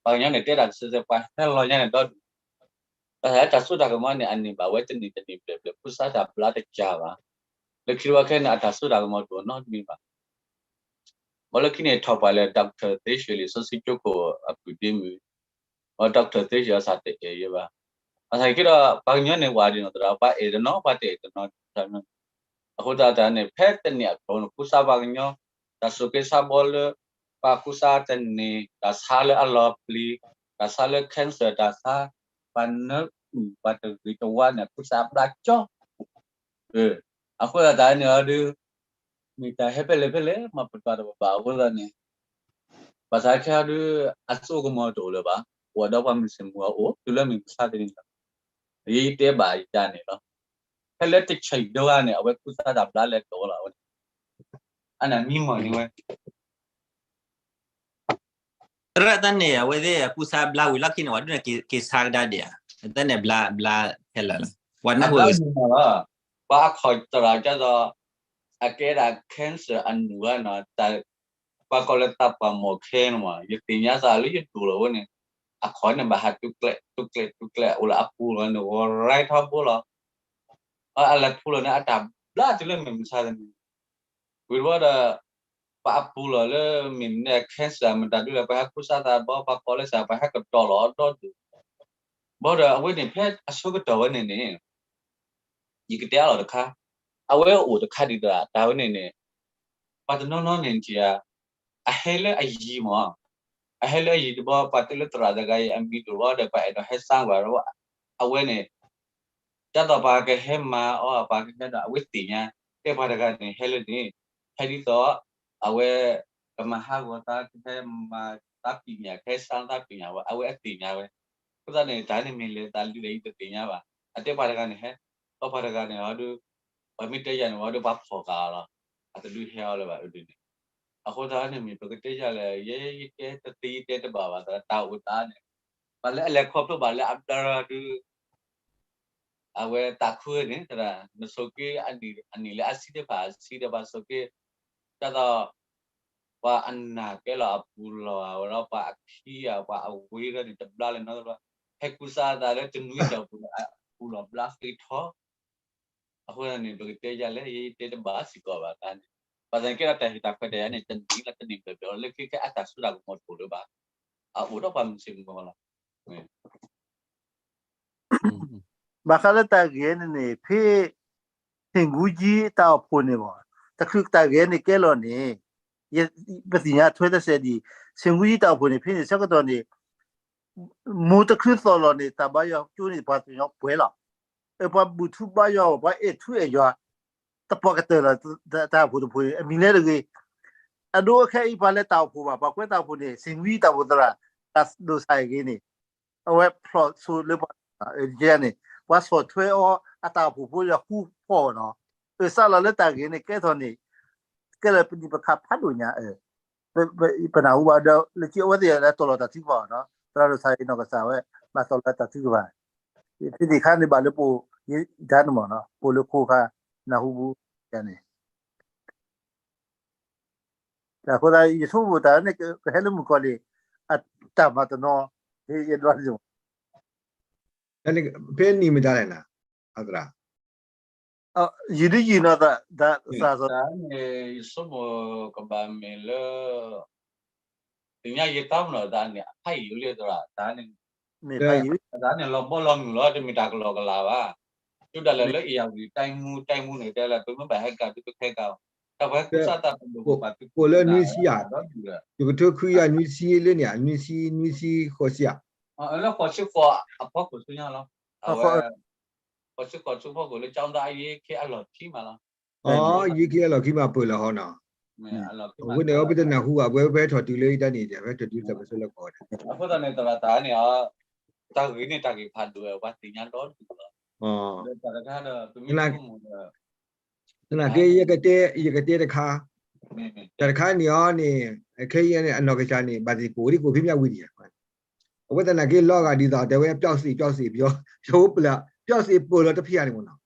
ပှၤကညီန့ၣ်တဲတၢ်တစဲးစဲး ပှၤဟဲလီၤညါန့ၣ်ဒီဒူၣ်, ဘၣ်ဆၣ်လၢတၢ်စိတၢ်ကမီၤန့ၣ် အန့ၢ်ဘၣ်ဝဲတနံၣ်တနံၣ်ဘျဲၣ်ဘျဲၣ် ကူစါတၢ်ဘျါတကးဘၣ်, လၢခံတဝီခဲန့ၣ် အတၢ်စိတၢ်ကမီၤတအိၣ်နီတမံၤဘၣ်. ဘၣ်လၢခံန့ၣ် ထီၣ်ပှၤလၢ doctor သ့ၣ်ရှ့လံာ် စီဆှံကၠိခိၣ်အပုၢ်ဒ့မုၣ် ဒီး doctor သ့ၣ်ရှ့အီၤစးတအဲၣ်ယဲဘၣ်. ဘၣ်ဆၣ်က့ဒီး ပှၤကညီန့ၣ်ဝဲဒၣ်နီၢ်သရၣ် ပှၤအဲၣ်တနီၤ ပှၤတအဲၣ်တနီၤ အဃိသတးန့ၣ် ဖဲတနံၣ်အတီၢ်န့ၣ် ကူစါပှၤကညီ တၢ်ဆိၣ်က့ၤဆါဘီလၢ ပှၤကူစါတန့ၢ် တၢ်ဆါလၢအလီၤပျံၤ တၢ်ဆါလၢ cancer တၢ်ဆါ ပှၤနၢအုၣ် ပှၤတဂ့ၤတဝါန့ၣ် ကူစါဘျါကၠီ အဃိသတးန့ၣ်အီၤဒုး မ့ၢ်တၢ်ဟဲဖဲလဲၣ်ဖဲလဲၣ် မၤပတွၤတဘၣ်ဘၣ်အဃိသတးန့ၣ် ဘၣ်ဆၣ်ခဲအီၤဒုး အစိကမီၤတအိၣ်လၢၤဘၣ်, အိၣ်ဒီးပှၤမုၢ်ဆ့ၣ်မုၢ်ဂီၤအိၣ် တုၤလၢမုၢ်မဆါတနံၤလီၤ. ယယတဲဘၣ်ယတၢ်န့ၣ်လီၤ. ဖဲလၢတဆံးဒိဂၤန့ၣ် အဝဲကူစါတၢ်ဘျါလဲၤတီၢ်လီၤဝဲန့ၣ် အနၢ်မံမီၢ်န့ၢ်ဝဲ သရၣ်တၢ်န့ၣ် အဝဲသ့ၣ်အကူစါဘျါဝံၤလီၢ်ခံန့ၣ် ပှၤဒ်န့ၣ်က့ၤဆါကဒါဒံးဧါ, တၢ်န့ၣ်ဘျါဘျါခဲလၢာ်လီၤ, ပှၤနၢ်ဟူဂ့ၤ ပှၤအခီၣ်သရၣ်ကၢ်သိး အကဲဒၣ် cancer အနုၢ်ဝဲနီၤ, ပှၤကိးလၢသးပှၢ်မိၢ်ခဲန့ၣ်မး ယသ့ၣ်ညါသးလၢယဒိၣ်လီၤဝဲန့ၣ် အခီၣ်န့ၣ်ဘၣ်ဟးတူၢ်ကျဲတူၢ်ကျဲတူၢ်ကျဲ အိၣ်လၢအပူၤလီၤန့ၣ် ဂီၤရါထီဘိလီၤ. အလဲၤဖူလီၤန့ၣ် အတၢ်ဘျါတုၤလၢမုၢ်မဆါတနံၤ ဝံၤတဘျီဒီး ပှၤအပူၤလီၤလၢမ့ၢ်န့ၣ် cancer မတၤဒုလဲၣ် ပှၤဟဲကူစါသးဘီ ပှၤကိးလၢစး ပှၤဟဲကတီၤလီၤဒီဒူၣ် ဘၣ်ဒီးအဝဲန့ၣ် ဖဲအဆိကတီၢ်ဝဲန့ၣ်န့ၣ် ယကတဲအါလီၤတခါ အဝဲအိၣ်တခါဒ်သရၣ် တၢ်ဝဲန့ၣ်န့ၣ် ပှၤတနီၤနီၤန့ၣ် အဟဲလၢအယံၤမး အဟဲလၢအယံၤတဘျီ ပှၤတဲလၢသရၣ်တဂၤအံၤ အမံၤဒိၣ်လီၤဒီး ပှၤအဲၣ်ဒိးဟဲစါဝဲ အဝဲန့ၣ် ဒ်သိးပှၤကဟဲမၤအီၤ ပှၤကဟဲဒီး အဝဲသ့ၣ်ညါ တဲပှၤတဂၤန့ၣ် ဟဲလၢန့ၣ် ဟဲဒ်သိး အဝဲ ကမၤဟးဂီၤသး ကဟဲမၤသးပ့ၤညၣ် ကဟဲစါသးပ့ၤညၣ်ဝဲ အဝဲအသ့ၣ်ညါဝဲ အဃိသတးန့ၣ် တၢ်န့ၣ်မ့ၢ်လဲၤသးလံဒီး ယတသ့ၣ်ညါဘၣ် အတဲပှၤတဂၤန့ၣ်ဟဲ ဒီးပှၤတဂၤန့ၣ်အီၤဒုး ပှၤမ့ၢ်တဲယၤန့ၣ် အီၤဒုးပှၤဖီၣ်ဃာ်အီၤလီၤ အတဒုးဟဲအီၤလၢၤဘၣ်ဒ်န့ၣ် အဃိသတးန့ၣ်မ့ၢ်ပကတဲယၤလဲၣ် ယဲယတဲတသ့ယတဲတဘၣ်ဘၣ်သတး တၢ်အိၣ်သးန့ၣ် ပှၤလၢအလဲၤခီဖျိဘၣ်လၢအဘျါဒုး အဝဲသးခုန့ၣ် သရၣ် နဆိးက့အနံၣ်လၢအဆံးတဖၣ်အဆံးဒီးပှၤဆိးက့ ဒ်သိး ပှၤအနၢ်ကဲလီၤအပူၤလီၢ် အဝဲဒီးပှၤအခံဂၤ ပှၤအဝ့ၢ်ဒီးန့ၣ် တဘျါလၢၤနီတဘျီ, ဟဲကူစါအသးလၢတနွံအတီၢ်ပူၤန့ၣ် အပူၤလီၢ်ဘျါဃ့ထီ အဃိသတးန့ၣ် ပကတဲယၤလဲၣ် ယတဲတဘၣ်စ့ၢ်ကီးဘၣ်တၢ်န့ၣ်, ဘၣ်ဆၣ်န့ၣ်ကဲဒီးတၢ်ဟ့ၣ်တၢ်ခွဲးတၢ်ယာ်န့ၣ် တနံၤလၢတနံၤဘျီဘျီ လၢခံခဲအတၢ်စိတၢ်ကမီၤတအိၣ်လၢၤဘၣ်, အအိၣ်ဒီးပှၤမုၢ်ဆ့ၣ်မုၢ်ဂီၤလီၤ. ဘၣ်ဃးလၢတၢ်ဂ့ၢ်န့ၣ်န့ၣ် ဖဲ ဆ့ၣ်ကူကၠံတၢ်အိၣ်ဖှိၣ်န့ၣ်မ့ၢ် တချုးတၢ်ဂ့ၢ်န့ၣ်ကဲလီၤန့ၣ် ပသ့ၣ်ညါထွဲတစဲးဒ်အံၤ, ဆ့ၣ်ကူကၠံတၢ်အိၣ်ဖှိၣ်န့ၣ် ဖဲန့ၣ်ဆၢကတီၢ်န့ၣ် မိၢ်တချုးသီၣ်လီၤန့ၣ် တၢ်ဘါယွၤကၠိန့ၣ် ပှၤသ့ၣ်ညါပှဲၤလီၤ. အပှၤဘူၣ်ထူဘါယွၤ ပှၤအဲၣ်ထူအဲၣ်ယွၤ တပှၤကတၢၢ်လီၤ. တၢ်အိၣ်ဖှိၣ်တဖှိၣ်န့ၣ် အမံၤလဲတဂ့ၤ, အဒိခဲအံၤပှၤလၢတၢ်အိၣ်ဖှိၣ်ဘၣ် ပှၤကွဲးတၢ်အိၣ်ဖှိၣ်န့ၣ် ဆ့ၣ်ကူကၠံတၢ်အိၣ်ဖှိၣ်သရၣ် တၢ်ဒိၣ်ဆၣ်အဂ့ၤန့ၣ် အဝဲဖျိးဆိလၢပှၤန့ၣ် ပှၤဆီၣ်ထွဲအီၤအတၢ်အိၣ်ဖှိၣ်ဖိဒီးဃူဖီၣ်နီၤ, အစးလီၤလၢတၢ်ဂ့ၢ်န့ၣ် ကဲထီၣ်န့ၣ် ကဲလၢပနံၣ်ပခးဖးဒိၣ်ညါ ပနၢ်ဟူဘၣ်ဒီး လၢခံအဝဲသ့ၣ်လၢတီၢ်လီၤတၢ်ထုကဖၣ်နီၤ, သရၣ်ဒိၣ်ဆၣ်အံၤနီၢ်ကစၢ်ဝဲ ဘၣ်တီၢ်လီၤတၢ်ထုကဖၣ်, ဖဲန့ၣ်ခါန့ၣ်ဘၣ်လၢပအိၣ် ယတၢ်န့ၣ်မ့ၢ်နီၤ ပအိၣ်လၢခိခါ နၢ်ဟူပူၤန့ၣ် အဃိသတး ယဆိကမိၣ်တၢ်န့ၣ် ကဟဲလၢမုၣ်ကီၢ်လံ အတၢ်မၤတနီၤ ယဒွးလံ ဖဲန့ၣ်မတၤလဲၣ်နၤ အသရၣ် ယံာ်ဒ်ယံာ်နီၤ သး တၢ်န့ၣ် ယဆိကမိၣ်ကဘၣ်မ့ၢ်လၢ သ့ၣ်ညါယသးမနီၤ သးန့ၣ် အဖးယံာ်လံသရၣ် သးန့ၣ် သးန့ၣ်လီၤဘီလီၤမုၢ်လီၤ တမ့ၢ်တၢ်ကလီကလီဘၣ်, တုၤဒၣ်လဲာ်လၢအ့ၣ်ယၢ်ဝံၤ တၢ်မူတၢ်မူန့ၣ် တဲလၢပမ့ၢ်ဘၣ်ဟဲကၤဒုးပခဲကၤအီၤ, တၢ်ပှၤဟဲကူစါသးပဒိၣ်ပပှၤသုးခိၣ်နၢ်ဒီဒုၣ်ဒီး ယကထိခွံယၤနွံဆံလၢန့ၣ် နွံဆံ နွံဆံဃိးဆံဧါ, လၢဃိးဆံဃိးအဖီခိၣ်ဆူညါလီၤ, အဝဲ ဃိးဆံဃိးဆူဖီခိၣ်လၢ ကျောင်းသားအရေးအခင်းအလီၢ်ခံမးလီၤ, အ အရေးအခင်းအလီၢ်ခံမးပၢၢ်လီၤဟီနီၤ, အဃိန့ၣ် ပတနၢ်ဟူဘၣ် ပဝဲပဟဲထီၣ်တုၤလၢတၢ်န့ၣ် ပဟဲထီၣ်တုၤတၢ်ပဆၢလၢကီးန့ၣ်, အဃိသတးန့ၣ် သရၣ်သးန့ၣ် တၢ်ဂ့ၢ်န့ၣ်တၢ်ဂ့ၢ်ဖးဒိၣ်ဝဲ ပှၤသ့ၣ်ညါဒီဒုၣ်လီၤ, ဒီးတၢ်တခါဒီး ပမ့ၢ်ဆိကမိၣ်ဒီး သနာ်က့ ယကတဲ ယကတဲတခါ, တၢ်တခါန့ၣ်အီၤန့ၣ် ခဲအံၤန့ၣ် အနီၢ်ကစၢ်န့ၣ် ဘၣ်သ့ၣ်ကိးဒံကိးဖဲမ့ၢ်ဝံၤဒံး, အဝဲသနာ်က့လီၤဂာ်ဒ်သိး တဲဝဲပျောက်စေ ပျောက်စေ ပျောက်စေ ပျောက်စေ ပၢၢ်လီၤတဖၣ်န့ၣ်မ့ၢ်နီၤ,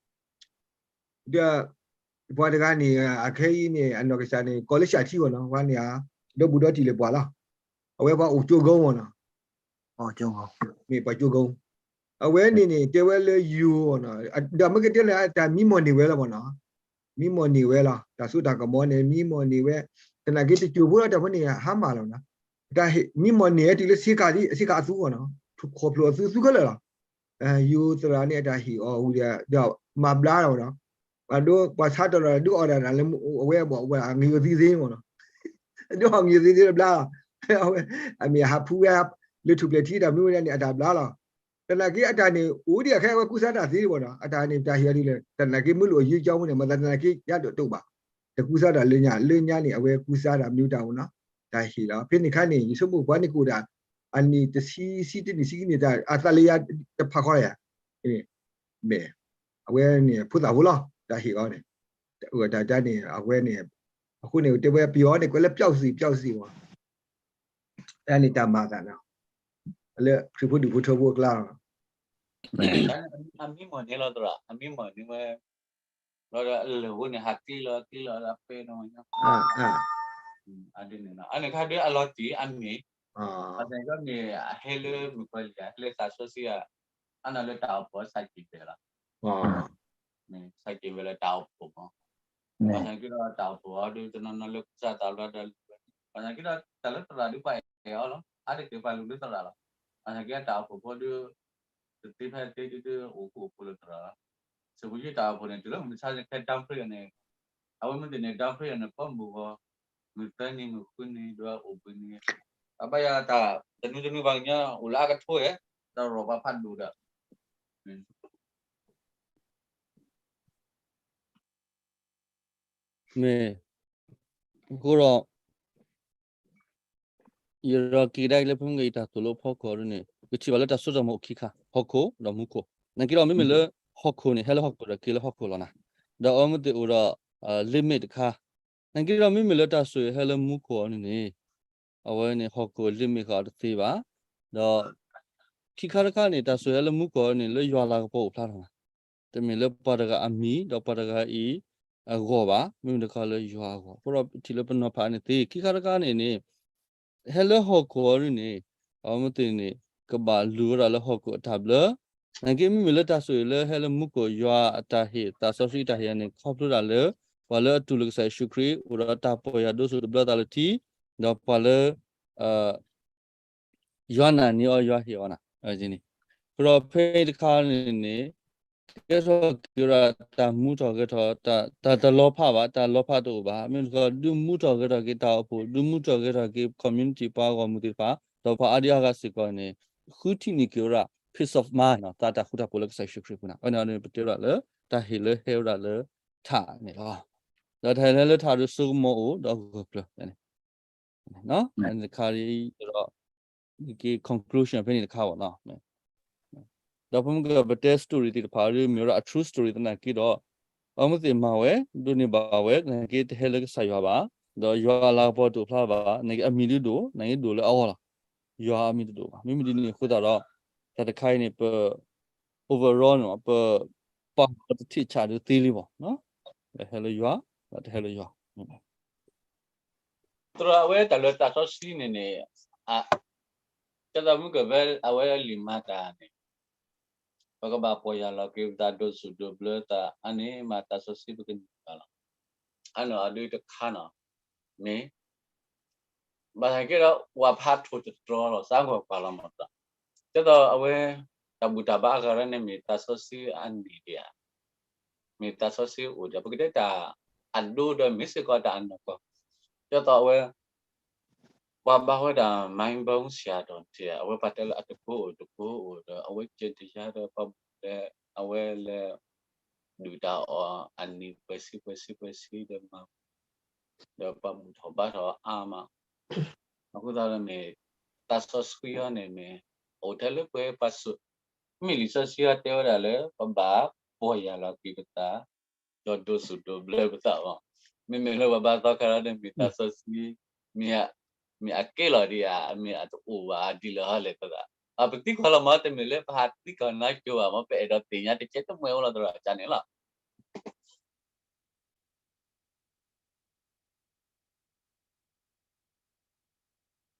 ဒီး ပှၤတဂၤန့ၣ် အခဲအံၤန့ၣ် အနီၢ်ကစၢ်န့ၣ် ကီၢ်လၢၡးထံမ့ၢ်နီၤ, ပှၤန့ၣ် ဒီဘူးဒီတံၢ်လၢပှၤလီၤ, အဝဲပှၤအိၣ်ကၠိဂီမ့ၢ်နီၤ မ့ၢ်ပှၤကၠိဂီၤ, အဝဲန့ၣ်န့ၣ် တဲဝဲလၢယိၤနီၤ, ဒီးမ့ၢ်ကတဲလၢတၢ်မံမီၢ်န့ၢ်ဝဲလီၤမ့ၢ်နီၤ, မံမီၢ်န့ၢ်ဝဲလီၤ, တၢ်စိတၢ်ကမီၤန့ၣ် မံမီၢ်န့ၢ်ဝဲ, သနာ်က့တစိၤဖိလီၤတၢ်ဖိန့ၣ် ဟါမၢ်လီၤနီၤ, တၢ်မံမီၢ်န့ၢ်ဝဲတုၤလၢဆ့ကၤ, ဆ့ကၤအသူဃီနီၤ, ခီဖျိအသူသူခဲလၢာ်လီၤ, ယိၤသရၣ်န့ၣ်အတၢ်ဟ့ၣ်အီၤဝံၤဒီး မၤဘျါလီၤနီၤ, ပှၤဒိ ပှၤဆါတၢ်လီၤ ဒုးအီၣ်ဒၣ်နၤလၢ အဝဲဘၣ်ဝဲအငံၤအသံသ့မ့ၢ်နီၤ, ဒုးအီၣ်ငံၤအသံသ့တဘျါလီၤ, အဝဲ အမ့ၢ်အဟးဖူဝဲ လၢထူၣ်ပျဲၢ်ထံတၢ်မနုၤဝဲဒၣ်န့ၣ် အတၢ်ဘျါလီၤ, သနာ်က့အတၢ်န့ၣ် အိၣ်ဒံးအခဲအဝဲကူစါတၢ်သ့မ့ၢ်နီၤ, အတၢ်န့ၣ် တၢ်ဟ့ၣ်အီၤဒ်လဲၣ် သနာ်က့မ့ၢ်လိာ်အယုၢ်ကၠီမ့ၢ်န့ၣ် မၤသးသနာ်က့ ယါဒိးတိာ်ဘၣ်, တကူစါတၢ်လၢညါ လၢညါန့ၣ် အဝဲကူစါတၢ်မနုၤတၢ်အိၣ်နီၤ, တၢ်ဟ့ၣ်လီၤ, ဖဲန့ၣ်ခါန့ၣ် ယဆိကမိၣ်ပှၤန့ၣ်ကအိၣ်ဒၣ် အနံၣ်တဆံ ဆံတနံၣ်ဆံခံနံၣ် အသးလၢယၤတဖးဃီလၢယၤ မ့ၢ် အဝဲန့ၣ် ဖိသၣ်ဖိလီၤ တၢ်ဟ့ၣ်အီၤန့ၣ်, တၢ်တၢ်န့ၣ် အဝဲန့ၣ်, အဃိန့ၣ် တဲဝဲပယီၤန့ၣ် ကွဲးလၢပျောက်စေ ပျောက်စေမ့ၢ်, တၢ်န့ၣ်တၢ်မၤသးနီၤ, လၢခရံာ်ဖိဒူၣ်ဖိထၢဖိအကျါလီၤ, အမံမီၢ်န့ၢ်လီၤသရၣ် အမံမီၢ်န့ၢ်ဝဲ, လီၤဒီးအလၢၢ်ဖိန့ၣ် ဟးကျ့လီၤကျ့လီၤလၢအပဲနီၤ, အဒ်န့ၣ်နီၤ အန့ၣ်ခါဒ်အလီၤတံၢ်အမ့ၢ်, အသ့ၣ်ကီန့ၣ် အဟဲလၢမုၣ်ကီၤလံၢ် ဟဲလၢသးစီဆှံဧါ, အနီၢ်လၢတၢ်အိၣ်ဖှိၣ်စးက့ၤဝဲလီၤ, စးက့ၤဝဲလၢတၢ်အိၣ်ဖှိၣ်မး, ဘၣ်ဆၣ်က့ဒီးတၢ်အိၣ်ဖှိၣ်အီၤဒ်တနီၤနီၤလၢကူစါသးဘျါဒီး, ဘၣ်ဆၣ်က့ဒီးတၢ်လၢသရၣ်ဒ်ပှၤအဲၣ်အီၤလီၤ, အါတက့ၢ်ပှၤလူၤလၢသရၣ်လီၤ, ဘၣ်ဆၣ်က့ဒီးတၢ်အိၣ်ဖှိၣ်ဖိဒ် တသ့ဖဲသ့ဒ်ဒ်အိၣ်ဃူအိၣ်ဖိးလၢသရၣ်လီၤ, စပူၤယုၢ်တၢ်အိၣ်ဖှိၣ်န့ၣ် တုၤလၢမုၢ်ဆါန့ၣ် ခဲ downgrade န့ၣ်, အဝဲမ့ၢ်သ့ၣ်န့ၣ် downgrade န့ၣ် ကိးမုၢ်ဂီၤ, မုၢ်သၢနံၤမုၢ်ဃုနံၤ ဒွဲအိၣ်ဘှံးနံၤ, အဘၣ်ယၤတၢ်တနွံတနွံပှၤကညီအိၣ်လၢအကထိဝဲ, တၢ်ရီၣ်ပှၤဖးဒိၣ်ဒီး မ့ၢ်, အဃိဒီး ယရၢက့ၤဒၣ်လၢ ဖဲမ့ၢ်ဂ့ၤ ယတၢ်သိၣ်လိဖီခိၣ်ဒ်န့ၣ် ပထံၣ်ဘၣ်လၢတၢ်စိတၢ်ကမီၤအိၣ်ခံခါ, ဟီၣ်ခိၣ်ဒီးမူခိၣ်, နာ်က့ဒီးမ့မ့ၢ်လၢ ဟီၣ်ခိၣ်န့ၣ် ဟဲလၢဟီၣ်ခိၣ်ဒီးက့ၤလၢဟီၣ်ခိၣ်လီၤနၤ, ဒီးအဝဲမ့ၢ်သ့ၣ်အိၣ်ဒီး limit တခါ, နာ်က့ဒီးမ့မ့ၢ်လၢတၢ်စိၤဟဲလၢမူခိၣ်အီၤန့ၣ်န့ၣ် အဝဲန့ၣ်ဟီၣ်ခိၣ် limit ဃီတသ့ဘၣ်, ဒီး ခံခါတခါန့ၣ် တၢ်စိၤဟဲလၢမူခိၣ်အီၤန့ၣ် လၢယွၤလၤကပီၤအိၣ်ဖျါထီၣ်နၤ, တမ့ၢ်လၢပှၤတဂၤအမံၤ ဒီးပှၤတဂၤအံၤအဂီၢ်ဘၣ်, မ့မ့ၢ်တခီလၢယွၤအဂီၢ်. အဃိဒီးထံၣ်လၢပနီၤဖးန့ၣ်သ့ ခံခါတခါန့ၣ်န့ၣ် ဟဲလၢဟီၣ်ခိၣ်အံၤန့ၣ် အဝဲသ့ၣ်န့ၣ် ကဘၣ်လူၤဝဲဒၣ်လၢဟီၣ်ခိၣ်အတၢ်ဘျၢ, နာ်က့မ့မ့ၢ်လၢတၢ်ဆိၣ်ဂ့ၤလၢဟဲလၢမူခိၣ် ယွၤအတၢ်ဟ့ၣ် သးစီဆှံတၢ်ဟ့ၣ်အံၤန့ၣ် ခီဖျိတၢ်လၢ ပှၤလၢအတူၢ်လိာ်ကစၢ်ယ့ၣ်ၡူးခရံာ် အိၣ်ဒီးတၢ်ပီၢ်ယၢ်ဒိးဆူၣ်ဒိးဘျၢသးလၢထံ, ဒီးပှၤလၢ ယွၤနာ်န့ၢ်အီၤ ယွၤဟ့ၣ်အီၤနၤ, အဃိဒီးဖဲအံၤတခါန့ၣ်န့ၣ် ကဲထီၣ်က့ၤဝဲဒၣ်တၢ်မူထီၣ်ဂဲၤထီၣ် တၢ်တလီၤဖးဘၣ်, တၢ်လီၤဖးတအိၣ်ဘၣ်, မ့ၢ်တခီ ဒုးမူထီၣ်ဂဲၤထီၣ်က့ၤတၢ်အိၣ်ဖှိၣ်, ဒုးမူထီၣ်ဂဲၤထီၣ်က့ၤ community ပှၤဂီၢ်မုၢ်သ့ၣ်တဖၣ်, ဒီးပှၤအါဒံအါဂၤစ့ၢ်ကီးန့ၣ် ဃုထံၣ်န့ၢ်က့ၤဝဲဒၣ် peace of mind နီၤ, သးတၢ်ဃူတၢ်ဖိးလၢကစၢ်ယ့ၣ်ၡူးခရံာ်အပူၤနၤ, အဝဲန့ၣ်န့ၣ် ပတဲဝဲဒၣ်လၢ တၢ်ဟ့ၣ်လၢဟဲဝဲဒၣ်လၢထးန့ၣ်လီၤ. ဒီးတၢ်ဟ့ၣ်လၢလၢထးဒီးစိကမီၤအိၣ်ဒီးဂၢၢ်ကျၢၤ တခါဒီး က့ၤ conclusion ဖဲန့ၣ်တခါဘၣ်နီၤ. ဒီးဖိမုၣ်ကပတဲ story သ့ၣ်တဖၣ်ဒီး မ့ၢ်ဝဲဒၣ်အ true story သနာ်က့ဒီး အဝဲသ့ၣ်မၤဝဲ ဒိးန့ၢ်ဘၣ်ဝဲ နာ်က့တဟဲလၢကစၢ်ယွၤဘၣ်, ဒီးယွၤအလၤကပီၤတအိၣ်ဖျါဘၣ်, နာ်က့အမံၤဒုးဒိၣ် နာ်က့ဒိၣ်လၢအဂီၢ်လီၤ. ယွၤအမံၤတဒိၣ်ဘၣ်. မ့မ့ၢ်ဒ်န့ၣ်အဃိသတးဒီး တၢ်တခါအံၤန့ၣ် ပ overall န့ၣ် ပ ပာ်တထံၣ်ဆးဒုးသ့လံဘၣ်, ဟဲလၢယွၤ ဒီးတဟဲလၢယွၤ သရၣ်အဝဲတၢ်လၢတၢ်စီဆှံန့ၣ်န့ၣ် ကဲသးမုၢ်ကဘဲအဝဲလံာ်မၤတၢ်န့ၣ် ပကဘၣ်ပီၢ်ယၢ်လီၤက့ၤပသးဒိးဆူၣ်ဒိးဘျၢသး အန့ၣ်မးတၢ်စီဆှံပကန့ၢ်ဘၣ်လီၤ. အန့ၣ်အဒုတခါနီၤ မ့ၢ် ဘၣ်ဆၣ်က့ဒီး ပှၤဖးထိၣ်တတြီလီၤ စးဂီၢ်ပှၤလီၤမးတၢ် ကဲသိးအဝဲ တၢ်ဘူၣ်တၢ်ဘါအဂၤရၢန့ၣ် မ့ၢ်တၢ်စီဆှံအနံၣ်ဒံးဧါ, မ့ၢ်တၢ်စီဆှံအိၣ်ဒံး ပကတဲတၢ်အဒိဒီးမ့ၢ်စ့ၢ်ကီးတၢ်အနီၢ်ကီၢ်, ကဲသိးအဝဲ ပှၤဘါဝဲဒၣ် mind blown စှၤဒီးတ့ၢ် အဝဲပှၤတဲလၢအတကိးအိၣ်တကိးအိၣ်ဒီး အဝဲကဲတယါဒီးပှၤဘူၣ်လၢ အဝဲလၢ ဒုၣ်တၢ်အီၣ်အနံၤပှဲၤဆံပှဲၤဆံပှဲၤဆံဒီးမၤ ဒီးပှၤဘူၣ်ထီၣ်ဘါထီၣ်အါမး, အဃိသတးဒီးန့ၣ် တၢ်စီဆှံအံၤန့ၣ်မ့ၢ် အိၣ်ထဲလၢပှဲၤပှၤစိၤ, မ့ၢ်လံာ်စီဆှံအံၤတဲဝဲဒၣ်လၢ ပဘၣ်ပီၢ်ယၢ်လီၤက့ၤပသး, ဒီးဒိးဆူၣ်ဒိးဘျၢပသးအီၤ, မ့မ့ၢ်လၢပဘါသီခါဒီးမ့ၢ်တၢ်စီဆှံ, မ့ၢ် မ့ၢ်အကဲလီၤဒံးဧါ, မ့ၢ်အတအိၣ်ဘၣ်ဒ်လဲၣ်ဟီလဲၣ်သရၣ်, ပသံကွၢ်လီၤမး တမ့ၢ်လၢပဟးသံကွၢ်နီကၠိဘၣ်မး ပအဲၣ်ဒိးသ့ၣ်ညါတကဲတမှဲအိၣ်လီၤသရၣ်ကန့ၣ်လီၤ.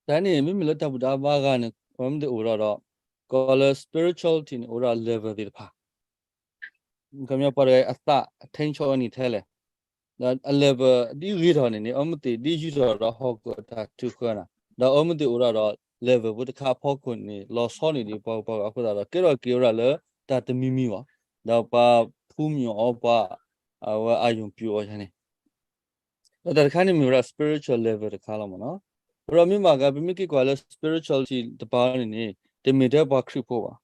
တၢ်န့ၣ် မ့မ့ၢ်လၢတၢ်ဘူၣ်တၢ်ဘါဂၤန့ၣ် ပမ့ၢ်တအိၣ်ဒီးဒီး ကီးလၢ spirituality န့ၣ် အိၣ်ဒီး level သ့ၣ်တဖၣ်, ခီပညီပှၤတဂၤအသး အ potential န့ၣ်ထဲလဲၣ်, ဒီးအ level ဒ်ဂ့ၤထီၣ်န့ၣ်န့ၣ် အဝဲသ့ၣ်ဒ်ယူးထီၣ်ဒီးဟီၣ်ခိၣ်အတၢ်ထုးဃၢနၤ, ဒီးအဝဲသ့ၣ်အိၣ်ဒီးဒီး level ဖိတခါအဖီခိၣ်န့ၣ် လီၤဆီန့ၢ်ဒံးပှၤဂုၤပှၤဂၤအဃိသတးဒီး ကဲထီၣ်က့ၤဝဲဒၣ်လၢတၢ်တမံၤမံၤဘၣ်, ဒီးပှၤဖှူမၢအီၤ ပှၤ အဝဲအါယုၢ်ပျိအီၤယါန့ၣ် ဒီးတၢ်တခါန့ၣ်မ့ၢ်ဝဲဒၣ် spiritual level တခါလီၤမ့ၢ်နီၤ. အဃိဒီးမ့ၢ်မၤက ပမ့ၢ်က့ၤကွၢ်လၢ spirituality တပၤန့ၣ်န့ၣ် တမ့ၢ်ထဲပှၤခရံာ်ဖိဘၣ်.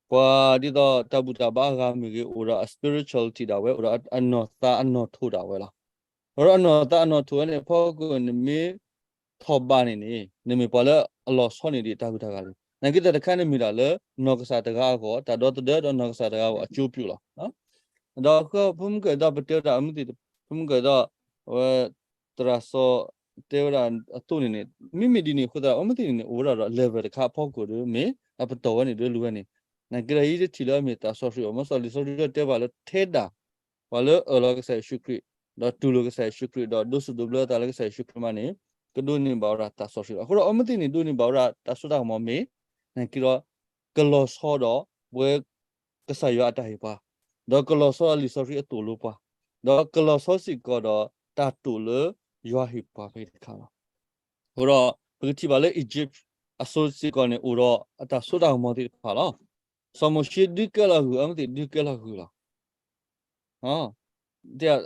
ပှၤဒ်သိးတၢ်ဘူၣ်တၢ်ဘါအဂၤမ့ၢ်ဂ့ၤ အိၣ်ဒီးအ spirituality ဒၣ်ဝဲ အိၣ်ဒီးအနီၢ်သးအနီၢ်ထိးဒၣ်ဝဲလီၤ. အဃိဒီးအနီၢ်သးအနီၢ်ထိးဝဲန့ၣ် ဖီခိၣ်နမ့ၢ်ထီၣ်ဘးန့ၣ်န့ၣ် နမ့ၢ်ပှၤလၢအလီၤဆီန့ၢ်ဒံးတၢ်ဂုၤတၢ်ဂၤလံ. နာ်က့တၢ်တခါန့ၣ်မ့ၢ်ဒၣ်လၢ နီၢ်ကစၢ်တဂၤအဂီၢ် တၢ်ဒီသဒၢဒီးနီၢ်ကစၢ်တဂၤအဂီၢ်အကၠိပျိလီၤ. ဒီးအဃိ ဖိမုၣ်ကဒီးပတဲဝဲဒၣ်အမုၢ်သ့ၣ် ဖိမုၣ်ကဒီး ဝဲ သရၣ်စီၤတဲဝဲဒၣ်အသိးန့ၣ်န့ၣ် မ့မ့ၢ်ဒ်န့ၣ်အဃိသတး အမုၢ်သ့ၣ်န့ၣ်န့ၣ် အိၣ်ဝဲဒၣ်ဒီး level တခါအဖီခိၣ်ဒီး မ့ၢ်အပတီၢ်ဝဲန့ၣ်ဒီးလူၤဝဲန့ၣ် နာ်က့ဒီးယတထံၣ်လၢအမ့ၢ်သးစီဆှံအီၤ မ့ၢ်စီၤလံာ်စီဆှံတဲဘၣ်လၢထဲဒၣ် ပှၤလၢအၢၣ်လီၤကစၢ်ယ့ၣ်ၡူးခရံာ် ဒီးတူၢ်လိာ်ကစၢ်ယ့ၣ်ၡူးခရံာ် ဒီးဒိးဆူၣ်ဒိးဘျၢသးလၢကစၢ်ယ့ၣ်ၡူးခရံာ်မးန့ၣ် ကဒိးန့ၢ်ဘၣ်ဝဲဒၣ်သးစီဆှံလီၤ. အဃိဒီးအမုၢ်သ့ၣ်န့ၣ် ဒိးန့ၢ်ဘၣ်ဝဲဒၣ်တၢ်စိတၢ်ကမီၤမ့ၢ် နာ်က့ဒီး ကလီၤဆီဒီး ပဝဲ ကစၢ်ယွၤအတၢ်ဟ့ၣ်ပှၤ, ဒီးကလီၤဆီဒီးလံာ်စီဆှံအသိၣ်လိပှၤ, ဒီးကလီၤဆီစ့ၢ်ကီးဒီးတၢ်တိာ်လၢယွၤဟ့ၣ်ပှၤဖဲတခါလီၤ. အဃိဒီး ပကထံၣ်ဘၣ်လၢ Egypt အစိၤစ့ၢ်ကီးန့ၣ် အိၣ်ဒီးအတၢ်စိတၢ်ကမီၤသ့ၣ်တဖၣ်လီၤ. စီၤမိၤၡ့ဒုးကဲလီၤဂုၢ် အမုၢ်သ့ၣ်ဒုးကဲလီၤဂုၢ်လီၤ.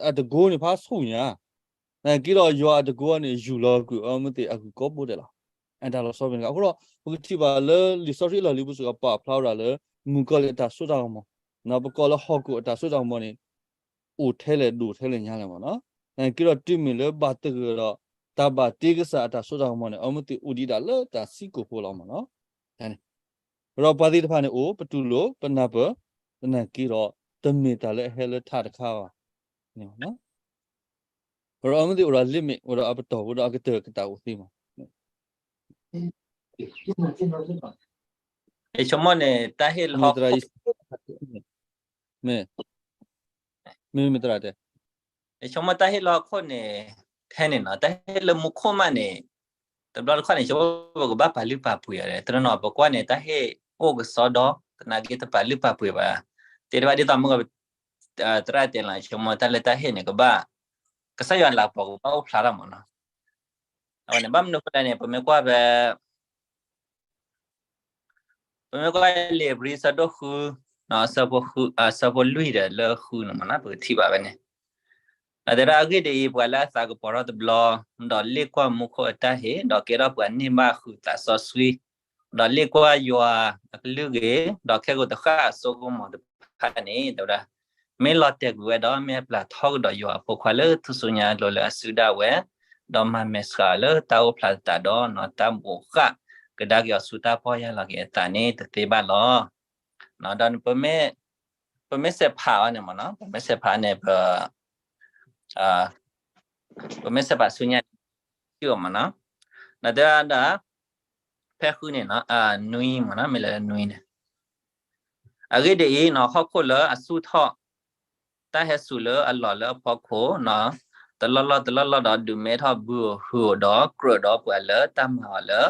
အတကိးန့ၣ်ဖးဆူၣ်ညါ, နာ်က့ဒီးယွၤအတကိးန့ၣ် ယူၢ်လီၤကွံာ်အမုၢ်သ့ၣ်အဂုၢ်ကိးဘိဒဲးလီၤ. အတၢ်လီၤဆီဖဲန့ၣ် အဃိဒီး ပကထံၣ်ဘၣ်လၢလံာ်စီဆှံအလီၢ်လံၤပူၤစ့ၢ်ကီးပာ်ဖျါဝဲဒၣ်လၢ မုၣ်ကီၤလံၢ်အတၢ်စိတၢ်ကမီၤ, ပကိးလၢဟီၣ်ခိၣ်အတၢ်စိတၢ်ကမီၤန့ၣ် အိၣ်ထဲလဲၣ်ဒိၣ်ထဲလဲၣ်ညါလဲၣ်မ့ၢ်နီၤ. နာ်က့ဒီးတုၤမ့ၢ်လၢဘၣ်သဂၢၢ်ဒီး တၢ်ဘၣ်တ့ကစၢ်အတၢ်စိတၢ်ကမီၤန့ၣ် အမုၢ်သ့ၣ်အိၣ်ဒံးဒၣ်လၢတၢ်ဆံးကိာ်ဖိလီၤမ့ၢ်နီၤ. ဒီးပှၤသ့ၣ်တဖၣ်န့ၣ်အိၣ် ပတူၢ်လိာ် ပနၢ်ပၢၢ် သနာ်က့ဒီး တမ့ၢ်တၢ်လၢအဟဲလၢထးတခါဘၣ်န့ၣ်မ့ၢ်နီၤ. ဒီးအမုၢ်သ့ၣ်အိၣ်ဒီး limit အိၣ်ဒီးအပတီၢ် အိၣ်ဒီးအကတၢၢ်ကတၢၢ်အိၣ်သ့မး. ဆိကမိၣ်န့ၣ် တၢ်ဟ့ၣ်လီၤဟီၣ်ခိၣ် မ့ၢ်, မ့ၢ်မ့ၢ်သရၣ်တဲ, ဆိကမိၣ်တၢ်ဟ့ၣ်လၢဟီၣ်ခိၣ်န့ၣ် ဖဲန့ၣ်နီၤ, တၢ်ဟ့ၣ်လၢမူခိၣ်မးန့ၣ်, တဘျီတခီၣ်န့ၣ် ဆိကမိၣ်ပကဘၣ်ပာ်လုၢ်ပာ်ပှ့ၤအီၤ, တနီၤနီၤပကွၢ်န့ၣ် တၢ်ဟ့ၣ်အိၣ်ကစီဒီ, သနာ်က့တပာ်လုၢ်ပာ်ပှ့ၤဘၣ်, တဲတဘၣ်ဒ်သိးမုၢ်ဂီၤ သရၣ်တဲလီၤ, ဆိကမိၣ်တၢ်လၢတၢ်ဟ့ၣ်န့ၣ် ကဘၣ်, ကစၢ်ယွၤလၤကပီၤကဘၣ်အိၣ်ဖျါထီၣ်မ့ၢ်နီၤ, အဝဲန့ၣ် ဘၣ်မနုၤအဃိလဲၣ်န့ၣ် ပမ့ၢ်ကွၢ်ဖဲ ပမ့ၢ်ကွၢ်လံာ်ဧ့ၤဘြံၤအဆၢဒိၣ်ဃု, အဆၢဖိလွံၢ်ဒီးလၢဃုန့ၣ်မ့ၢ်နီၤ, ပကထံၣ်ဘၣ်ဖဲန့ၣ်, ဒီးတဲဒၣ်အဂ့ၢ်ဒ်အံၤ, ပှၤလၢအသးကပီၤထီၣ်တဘျီ, ဒီးလ့ၣ်ကွၢ်မူခိၣ်အတၢ်ဟ့ၣ်, ဒီးကဲထီၣ်ပှၤန့ၢ်ဘၣ်ဃုာ်သးစီဆှံ, ဒီးလ့ၣ်ကွၢ်ယွၤအကလုၢ်ဂ့ၤ, ဒီးခဲကိာ်တဃၣ်အစိကမီၤတဖၣ်န့ၣ် တဲဝဲဒၣ်, မ့ၢ်လီၤတဲာ်ကွံာ်ဝဲဒီး မ့ၢ်အပျၢ်ထီကဒီးယွၤအဖိခွါလၢထူၣ်စုညါအလိၤလၢအစုဒၣ်ဝဲ, ဒီးမၤမဲာ်ဆှးအီၤလၢတၢ်အိၣ်ဖျါသတးဒီး တၢ်ဘိးဃၣ်ကဒါက့ၤအီၤဆူတၢ်ပီၢ်ယၢ်လီၤက့ၤအသးန့ၣ် တသ့ဘၣ်လီၤ. ဒီး ပမ့ၢ်စဲးဖးအီၤန့ၣ်မ့ၢ်နီၤ, ပမ့ၢ်စဲးဖးန့ၣ် ပ ပမ့ၢ်စဲးဖးဆူညါန့ၣ် ထံၣ်အီၤမ့ၢ်နီၤ, ဒီးတဲဒၣ် ဖဲဃုန့ၣ် နွံမ့ၢ်နီၤ, မ့ၢ်လၢနွံန့ၣ်, အဂ့ၢ်ဒ်အံၤနီၤ, ဟီၣ်ခိၣ်လၢအဆူၣ်ထီၣ် တၢ်ဟဲစူၤလၢအလီၢ်လၢအဖီခိၣ်နီၤ, တလီၢ်လီၢ်တလီၢ်လီၢ်ဒီး ဒုးမဲထီၣ်ဘုဧိၤဟုဧိၤဒီး ကြၢးဒီးပှၤလၢတၢ်မၤအီၤလၢ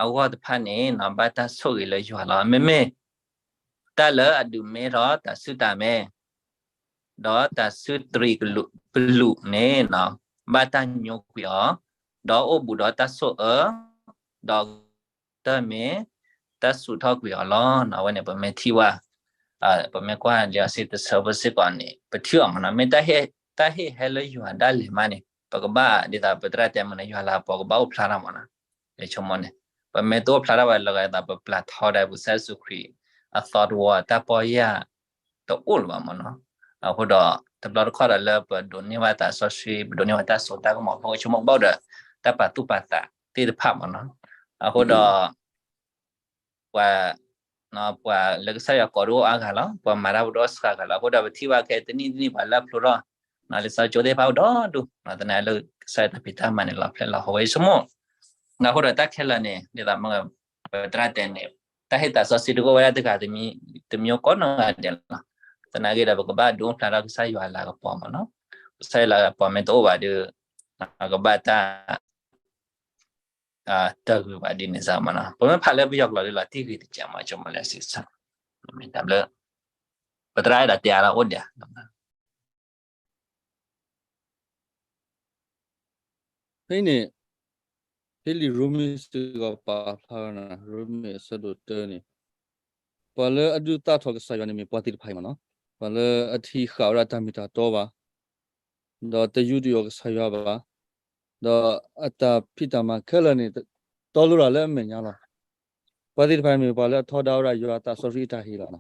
အဂီၢ်တဖၣ်န့ၣ်နီၤ, ဘၣ်တၢ်ဆိၣ်ဂ့ၤလၢယွၤလီၤ. မ့မ့ၢ် တၢ်လၢအဒုးမဲထီၣ်တၤဆှုၣ်တၤမဲာ် ဒီးတၤဆှုၣ်တရံးကလူးန့ၣ်နီၤ, ဘၣ်တၢ်ညိကွံာ်အီၤ, ဒီးအိၣ်ဘူးဒီးတၢ်ဆိၣ်အၢ, ဒီးတၢ်မ့ၢ်တၢ်စူၤထီၣ်ကွံာ်အီၤလီၤ. အဝဲန့ၣ် ပမ့ၢ်ထံၣ်ဘၣ်, ပမ့ၢ်ကွၢ်လံာ်စီဆှံတဆၢဖိစ့ၢ်ကီးန့ၣ် ပထံၣ်အီၤမ့ၢ်နီၤ, မ့ၢ်တၢ်ဟ့ၣ်ဟဲလၢယွၤဒၣ်လဲာ်မးန့ၣ် ပကဘၣ်ဒ်သိးပသရၣ်တဲမ့ၢ်နီၤ, ယွၤလၤကပီၤကဘၣ်အိၣ်ဖျါထီၣ်မ့ၢ်နီၤ, ဆိကမိၣ်န့ၣ် ပမ့ၢ်တအိၣ်ဖျါထီၣ်ဘၣ်လၢၤဂၤဒ်သိး ပပျၢ်ထီဒၣ်ပကစၢ်ယ့ၣ်ၡူးခရံာ်အသီတဝီ တၢ်ပီၢ်ယၢ် တအိၣ်လၢၤဘၣ်မ့ၢ်နီၤ. အဃိဒီး တဘျီတခီၣ်ဒီးလၢပဒိးန့ၢ်ဘၣ်သးစီဆှံ ပဒိးန့ၢ်ဘၣ်တၢ်စိတၢ်ကမီၤအဖီခိၣ် ဆိကမိၣ်ကဘၣ်အိၣ်ဒီး တၢ်ပာ်သူၣ်ပာ်သးသ့ၣ်တဖၣ်မ့ၢ်နီၤ. အဃိဒီး ပှၤ ပှၤလၢကစၢ်ယွၤကိးတအိၣ်အါဂၤလီၤ, ပှၤမၤတၢ်ဖိတအိၣ်စှၤဂၤလီၤ. အဃိဒီးပထံၣ်ဘၣ်ခဲတနံၣ်တနံၣ် ပှၤလၢအဖျိထီၣ် လံာ်စီဆှံကၠိသ့ၣ်တဖၣ်အိၣ်ဒီဒူၣ်, သနာ်က့လၢကစၢ်ယွၤတၢ်ဖံးတၢ်မၤန့ၣ် လီၤဖျဲၣ်လီၤဟိဝဲ ယဆိကမိၣ်. အဃိဒီးတၢ်ခဲလၢာ်န့ၣ် ဒ်သိး ပသရၣ်တဲန့ၣ် တၢ်ဟ့ၣ်သးစီဆှံတအိၣ်ဝဲဒၣ်တဂၤတမံၤကိးနီၢ်ဂၤဒဲးလီၤ. သနာ်က့ဒီး ပကဘၣ်ဒုးအိၣ်ဖျါထီၣ်ကစၢ်ယွၤအလၤကပီၤမ့ၢ်နီၤ. ကစၢ်ယွၤလၤကပီၤမ့ၢ်တအိၣ်ဘၣ်ဒီး ကဘၣ်တၢ် တၢ်ဂ့ၤဘၣ်ဒ်န့ၣ်စ့ၢ်မ့ၢ်နီၤ. ပမ့ၢ်ဖးလၢပယီၤကျိာ်ဒီးလီၤတံၢ်ဂ့ၤတကဲးမ့ၢ် ဆိကမိၣ်လၢစံးဆၢ မ့ၢ်တၢ်ဘျုး ပသရၣ်အဲၣ်ဒိးတဲအါလၢအိၣ်ဒံး ဖဲအံၤန့ၣ် ဖဲလံာ်ရိမ့ၤစ့ၢ်ကီးပာ်ဖျါဝဲနီၤ, ရိမ့ၤအဆၢဒိၣ်တၢန့ၣ် ပှၤလၢအဒုးသၣ်ထီၣ်ကစၢ်ယွၤန့ၣ်မ့ၢ်ပှၤသ့ၣ်တဖၣ်အံၤမ့ၢ်နီၤ, ပှၤလၢအထံၣ်ဃာ်ဝဲဒၣ်တၢ်မ့ၢ်တၢ်တီဘၣ်, ဒီးတယူးတယီၣ်ကစၢ်ယွၤဘၣ်, ဒီးအတၢ်ဖံးတၢ်မၤခဲလၢာ်န့ၣ် တီလိၤတၢ်လၢအမဲာ်ညါလီၤ. ပှၤသ့ၣ်တဖၣ်အံၤမ့ၢ်ပှၤလၢအထီဒါဝဲဒၣ်ယွၤအသးစီဆှံအတၢ်ဟ့ၣ်လီၤန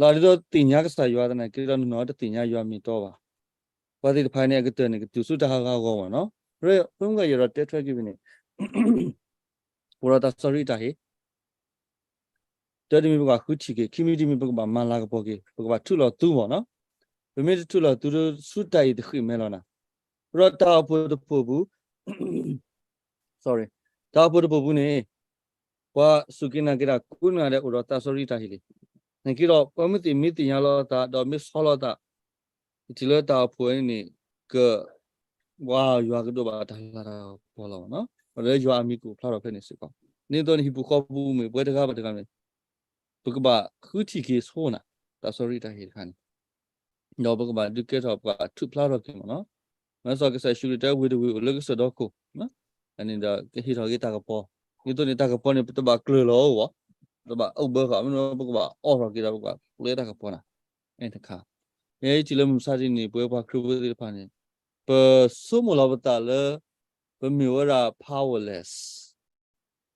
ီၤ. လီၤဒ်သိးသ့ၣ်ညါကစၢ်ယွၤသနာ်က့ဒီး နီၢ်နီၢ်တသ့ၣ်ညါယွၤမ့ၢ်တီဘၣ်. ပှၤသ့ၣ်တဖၣ်န့ၣ် အကတၢၢ်န့ၣ် ကတုၤဆူတၢ်ဟးဂီၤအဂီၢ်မ့ၢ်နီၤ. ရ့ၣ် ဖဲမုၢ်ဂီၤယအဲၣ်ဒိးတဲထွဲက့ၤဝဲန့ၣ် အိၣ်ဒီးတၢ်စီဆှံအတၢ်ဟ့ၣ် တၢ်တမံၤပကဘၣ်ဃုထံၣ်က့ၤ, ခံမံၤတမံၤ ပကဘၣ်မၤလၤကပီၤက့ၤ, ပကဘၣ်ထုးလီၤသူမ့ၢ်နီၤ. ပမ့ၢ်တထုးလီၤသူဒီး ဆူတၢ်အံၤတဃံးမဲလီၤနၤ. အိၣ်ဒီးတၢ်အိၣ်ဖှိၣ်တဖှိၣ်ပူၤ sorry, တၢ်အိၣ်ဖှိၣ်တဖှိၣ်ပူၤန့ၣ် ပှၤစူၢ်က့ၤနာ်က့ၤတၢ်ကိးဂၤဒဲး အိၣ်ဒီးတၢ်စီဆှံတၢ်ဟ့ၣ်လံ. နာ်က့ဒီး ပှၤမ့ၢ်သ့ၣ်မ့ၢ်သ့ၣ်ညါလီၤသး ဒီးမ့ၢ်ဆီလီၤသး ယထံၣ်လၢတၢ်အိၣ်ဖှိၣ်န့ၣ် က ဝါ ယွၤကဒိးဘၣ်တၢ်လၤတၢ်ကပီၤလီၤမ့ၢ်နီၤ. ဒီးလၢယွၤအမံၤကအိၣ်ဖျါထီၣ်ဖဲန့ၣ်စ့ၢ်ကီး. ဒ်သိးန့ၣ် ဟံၣ်ပူၤဃီပူၤမ့ၢ်ပှၤတဂၤဘၣ်တဂၤန့ၣ် ပကဘၣ်ဃုထံၣ်က့ၤဆိနၤ တၢ်စီဆှံတၢ်ဟ့ၣ်တခါန့ၣ် ဒီးပကဘၣ်ဒုးကဲထီၣ်ပှၤထုးဖျါထီၣ်က့ၤမ့ၢ်နီၤ. မ့ၢ်စီၤကစၢ်ယ့ၣ်ၡူးခရံာ်တဲ ဝ့ၢ်တဝ့ၢ်အိၣ်လၢကစၢၢ်ဒီခိၣ်, အန့ၣ်ဒီးကဟ့ၣ်ထီၣ်က့ၤတၢ်ကပီၤ, ဒ်သိးန့ၣ် တၢ်ကပီၤန့ၣ် ပတဘၣ်ကျၢၤလီၤအီၤဘၣ်, ပတဘၣ်အိၣ်ဘၢဃာ်, မ့ၢ်ပကဘၣ်အိးထီၣ်က့ၤဒီး ပကဘၣ်ကျဲတၢ်ကပီၤနၤ. တခါ ယဲယထံၣ်လၢမုၢ်မဆါတနံၤန့ၣ် ပဝဲပှၤခရံာ်ဖိသ့ၣ်တဖၣ်န့ၣ် ပဆိကမိၣ်လီၤပသးလၢ ပမ့ၢ်ဝဲဒၣ် powerless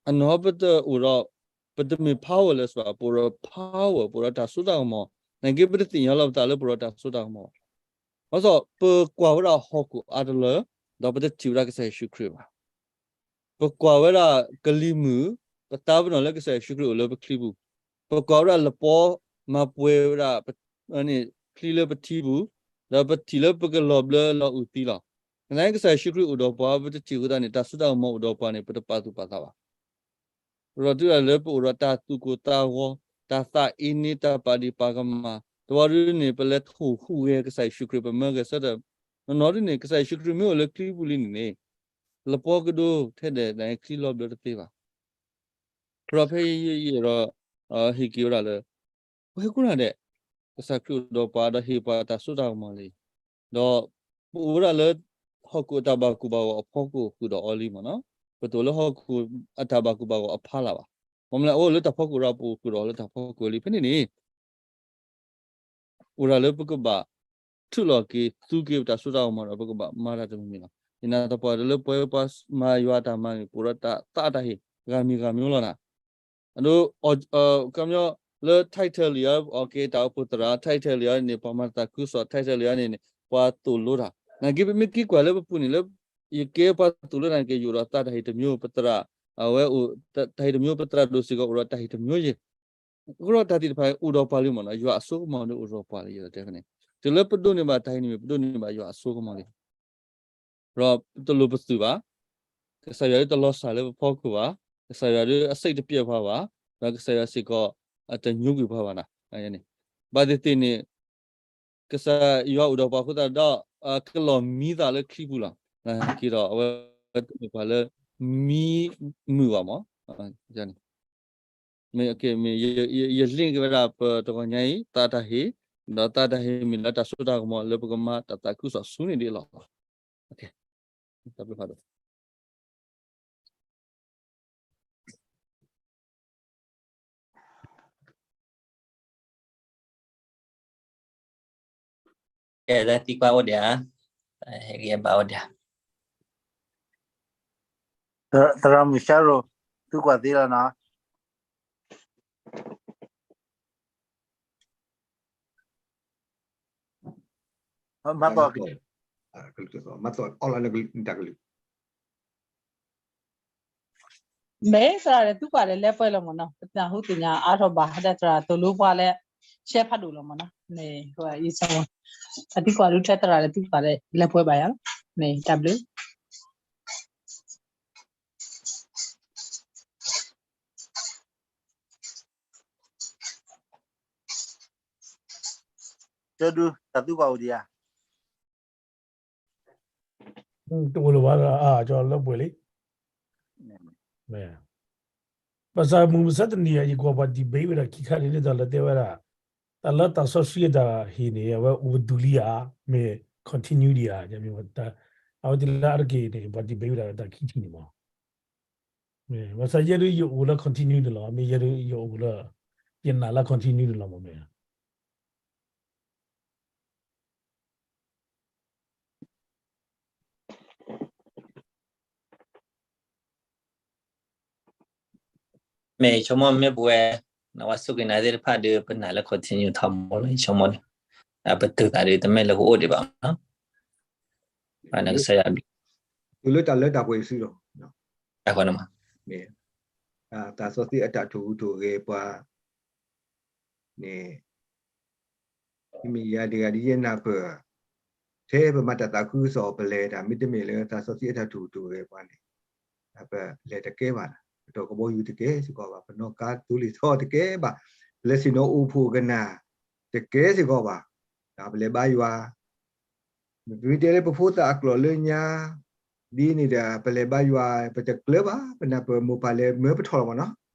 အနီၢ်ပတအိၣ်ဒီး ပတမ့ၢ် powerless ဘၣ်, ပအိၣ်ဒီး power, ပအိၣ်ဒီးတၢ်စိတၢ်ကမီၤ, နာ်က့ပတသ့ၣ်ညါလီၤပသးလၢပအိၣ်ဒီးတၢ်စိတၢ်ကမီၤ. ဘၣ်ဆၣ် ပကွၢ်ဝဲဒၣ်ဟီၣ်ခိၣ်အါတလၢ ဒီးပတထံၣ်ဝဲဒၣ်ကစၢ်ယ့ၣ်ၡူးခရံာ်ဘၣ်. ပကွၢ်ဝဲဒၣ်ကလံၤမုၢ်, ပသးပ့ၤနီၣ်လၢကစၢ်ယ့ၣ်ၡူးခရံာ်အိၣ်လၢပချံပူၤ, ပကွၢ်ဝဲဒၣ်လပီမၤပှဲၤဝဲဒၣ် ချံလၢပထံပူၤ, ဒီးပထံၣ်လၢပကလီၤဘျၢလီၤအုၣ်သံလီၤ. သနာ်က့ကစၢ်ယ့ၣ်ၡူးခရံာ်အိၣ်ဒီးပှၤ ပတထံၣ်အဃိသတးန့ၣ် တၢ်စိတၢ်ကမီၤအိၣ်ဒီးပှၤန့ၣ် ပတပာ်သူၣ်ပာ်သးဘၣ်. ဒီးတုၤဒၣ်လၢပအိၣ်ဒီးတၢ်သူၣ်ကိၢ်သးဂီၤ, တၢ်သးအ့န့ တၢ်ပာ်ဒံးပာ်ကမၣ်, တဘျီဒုန့ၣ် ပလဲၤထိၣ်ဟူးဂဲၤကစၢ်ယ့ၣ်ၡူးခရံာ် ပမၢဂဲၤဆၢထၢၣ်, နီၢ်နီၢ်ဒုန့ၣ် ကစၢ်ယ့ၣ်ၡူးခရံာ်မ့ၢ်အိၣ်လၢချံပူၤလံန့ၣ်န့ၣ် လပီကဒိထဲဒၣ်ဒ်ချံလီၤဘျၢတသ့ဘၣ်. ဒီးဖဲအံၤဒီး ဟ့ၣ်က့ၤဝဲဒၣ်လၢ ပဟဲခိၣ်နၢ်ဒဲး ကစၢ်ခရံာ်အိၣ်ဒီးပှၤ ဒီးဟ့ၣ်ပှၤတၢ်စိတၢ်ကမီၤလံ. ဒီးပအိၣ်ဝဲဒၣ်လၢ ဟီၣ်ခိၣ်အတၢ်ဘၣ်ကိၢ်ဘၣ်ဂီၤအဖီခိၣ်ဃုာ်ဒီးအီၤလံမ့ၢ်နီၤ. ပတအိၣ်လၢဟီၣ်ခိၣ်အတၢ်ဘၣ်ကိၢ်ဘၣ်ဂီၤအဖီလာ်ဘၣ်. မ့ၢ်မနုၤလဲၣ် အိၣ်လၢတၢ်ဖီခိၣ်ဒီးပအိၣ်ဃုာ်ဒီးအီၤလၢတၢ်ဖီခိၣ်လံ. ဖဲန့ၣ်န့ၣ် အိၣ်ဒၣ်လၢပကဘၣ်ထုးလီၤက့ၤ သူက့ၤပတၢ်စိတၢ်ကမီၤဒီး ပကဘၣ်မၤတၢ်တမံၤမံၤလီၤ. ယနာ်သပှၢ်တၢ်လၢပဝဲပှၤမၤယွၤအတၢ်မၤန့ၣ် ပအိၣ်ဒီးတၢ်သးတၢ်ဟ့ၣ်ဂၤမံၤဂၤမံၤလီၤနၤ. အဒိ ကမီလၢ title လံၤအီၤ အကဲတၢ်အိၣ်ဖှိၣ်သရၣ် title လံၤအီၤန့ၣ် ပှၤမၤတၢ်သးခုကစီၣ် title လံၤအီၤန့ၣ်န့ၣ် ပှၤသိၣ်လိတၢ် နာ်က့ ပမ့ၢ်က့ၤကွၢ်လၢပပူၤန့ၣ်လၢ ယကဲပှၤသိၣ်လိတၢ်နာ်က့ ယအိၣ်ဒီးသးတၢ်ဟ့ၣ်တမျိုး ပသရၣ် အဝဲအိၣ်တၢ်ဟ့ၣ်တမျိုး ပသရၣ်ဒိၣ်စ့ၢ်ကီးအိၣ်ဒီးတၢ်ဟ့ၣ်တမျိုးယဲၢ် အဃိဒီးတၢ်သ့ၣ်တဖၣ်အိၣ်ဒီးပှၤလံမ့ၢ်နီၤ ယွၤအစိကမီၤဒုအိၣ်ဒီးပှၤလံ ယတဲဖဲန့ၣ် တုၤလၢပဒိးန့ၢ်ဘၣ်တၢ်ဟ့ၣ်တမံၤ ပဒိးန့ၢ်ဘၣ်ယွၤအစိကမီၤလံ. ဒီးပတလိၣ်ပသုးဘၣ်. ကစၢ်ယွၤဒုတလီၤစၢ်လၢပဖီခိၣ်ဘၣ်. ကစၢ်ယွၤဒုအစံးတပျဲပှၤဘၣ်. ဒီးကစၢ်ယွၤစ့ၢ်ကီး အတညိကွံာ်ပှၤဘၣ်နၤ. ဘၣ်သ့ၣ်သ့ၣ်န့ၣ် ကစၢ်ယွၤအိၣ်ဒီးပှၤအဃိသတးဒီး ကလီၤမံသးလၢချံပူၤလီၤ. က့ၤဒီးအဝဲတမ့ၢ်ပှၤလၢ မံမုာ်ဘၣ်မး မ့ၢ် ယ link က့ၤဝဲဒၣ်ပတဂီၤညါအံၤ သးတၢ်ဟ့ၣ်, ဒီးသးတၢ်ဟ့ၣ်မ့ၢ်လၢတၢ်စိတၢ်ကမီၤလၢပကမၤတၢ်သးခုကစီၣ်ဆူန့ၣ်ဒ်အလီၢ်လီၤ. တၢ်ဘျုးဖးဒိၣ် ကဲ သံကွၢ်အိၣ်ဒံးဧါ, ဟဲက့ၤဘၣ်အိၣ်ဒံးဧါ. သရၣ်မုၣ် Cheryl သုကွၢ်သ့လီၤနီၤ. မၤသီၣ်ကလုၢ်, မၤသီၣ်အီလၢနတၢ်ကလုၢ် မ့ၢ်သရၣ်ဒီးသုကွၢ်ဒီးလဲၤပှဲၤလီၤမ့ၢ်နီၤ, ပနၢ်ဟူသ့ၣ်ညါအါထီၣ်ဘၣ် ဒီးသရၣ်သိၣ်လိပှၤလၢ share ဖးဒိၣ်လီၤမ့ၢ်နီၤ, မ့ၢ် အသုကွၢ်ဒုထဲသရၣ်ဒီးသုကွၢ်ဒီးလဲၤပှဲၤဘၣ်ယၤလီၤ, မ့ၢ်တၢ်ဘျုး ကၠီဒု တၢ်သုကွၢ်အိၣ်ဒံးဧါ. တအိၣ်လၢၤဘၣ်, ကၠီလၢပှဲၤလံ. ဘၣ်ဆၣ်မုၢ်မဆါတနံၤအံၤ ယကွၢ်ပှၤ debate ဝဲဒၣ်ခံခါန့ၣ် ဒ်သိးလၢတဲဝဲဒၣ် တၢ်လၢသးစီဆှံအတၢ်ဟ့ၣ်န့ၣ် အဝဲအိၣ်ပတုာ်လံဧါ, မ့ၢ် continue ဒံးဧါ, အဝဲသ့ၣ်လၢအါတက့ၢ်န့ၣ် ပှၤ debate ဝဲဒၣ်တၢ်ခံထံၣ်န့ၣ်မး. ဘၣ်ဆၣ်ယဲဒၣ်ယအိၣ်လၢ continue န့ၣ်လီၤ, မ့ၢ်ယဲဒၣ်ယအိၣ်လၢ ယနာ်လၢ continue န့ၣ်လီၤမး မ့ၢ် မ့ၢ်ဆိကမိၣ်မ့ၢ်ပဝဲ နဝဲစူၢ်က့ၤနာ်သ့ၣ်တဖၣ်ဒီး ပနာ်လၢ continue ထီဘိလီၤ ဆိကမိၣ်န့ၣ်, ပတုာ်သးဒီးတမ့ၢ်လၢကအိၣ်ဒံးဘၣ်နီၤ, နကစၢ်ယွၤ တုၤလၢတၢ်လၢတၢ်ပှဲၤစုဒီး တၢ်ဃီန့ၣ်မး မ့ၢ် သးစီဆှံအတၢ်ထိၣ်ဟူးထိၣ်ဂဲၤပှၤ န့ၣ် မ့မ့ၢ်ယၤတဂၤဒ်ယဲနၢ်ပၢၢ်, ထဲပမၤတၢ်သးခုကစီၣ်ပလဲၤတၢ် မ့တမ့ၢ်လၢသးစီဆှံအတၢ်ထိၣ်ဟူးထိၣ်ဂဲၤပှၤန့ၣ်, ပလဲၤတကဲဘၣ်, ပတီၢ်ကဘီယူၤတကဲစ့ၢ်ကီးဘၣ်, ပနီၣ်ကါသိလ့ၣ်ထီၣ်တကဲဘၣ်, ပလဲၤဆ့ၣ်နီၤအိၣ်ဖှိၣ်ကနၣ်တကဲစ့ၢ်ကီးဘၣ်, ပလဲၤဘါယွၤ ပတဲလၢပဖိသၣ်အကျိာ်လၢညါ ဒ်န့ၣ်ဒီး ပလဲၤဘါယွၤ ပတကျၢၤဘၣ်, ပနၢ်ပၢၢ်မိၢ်ပၢ်လဲၤမၢပထီၣ်လီၤမးနီၤ,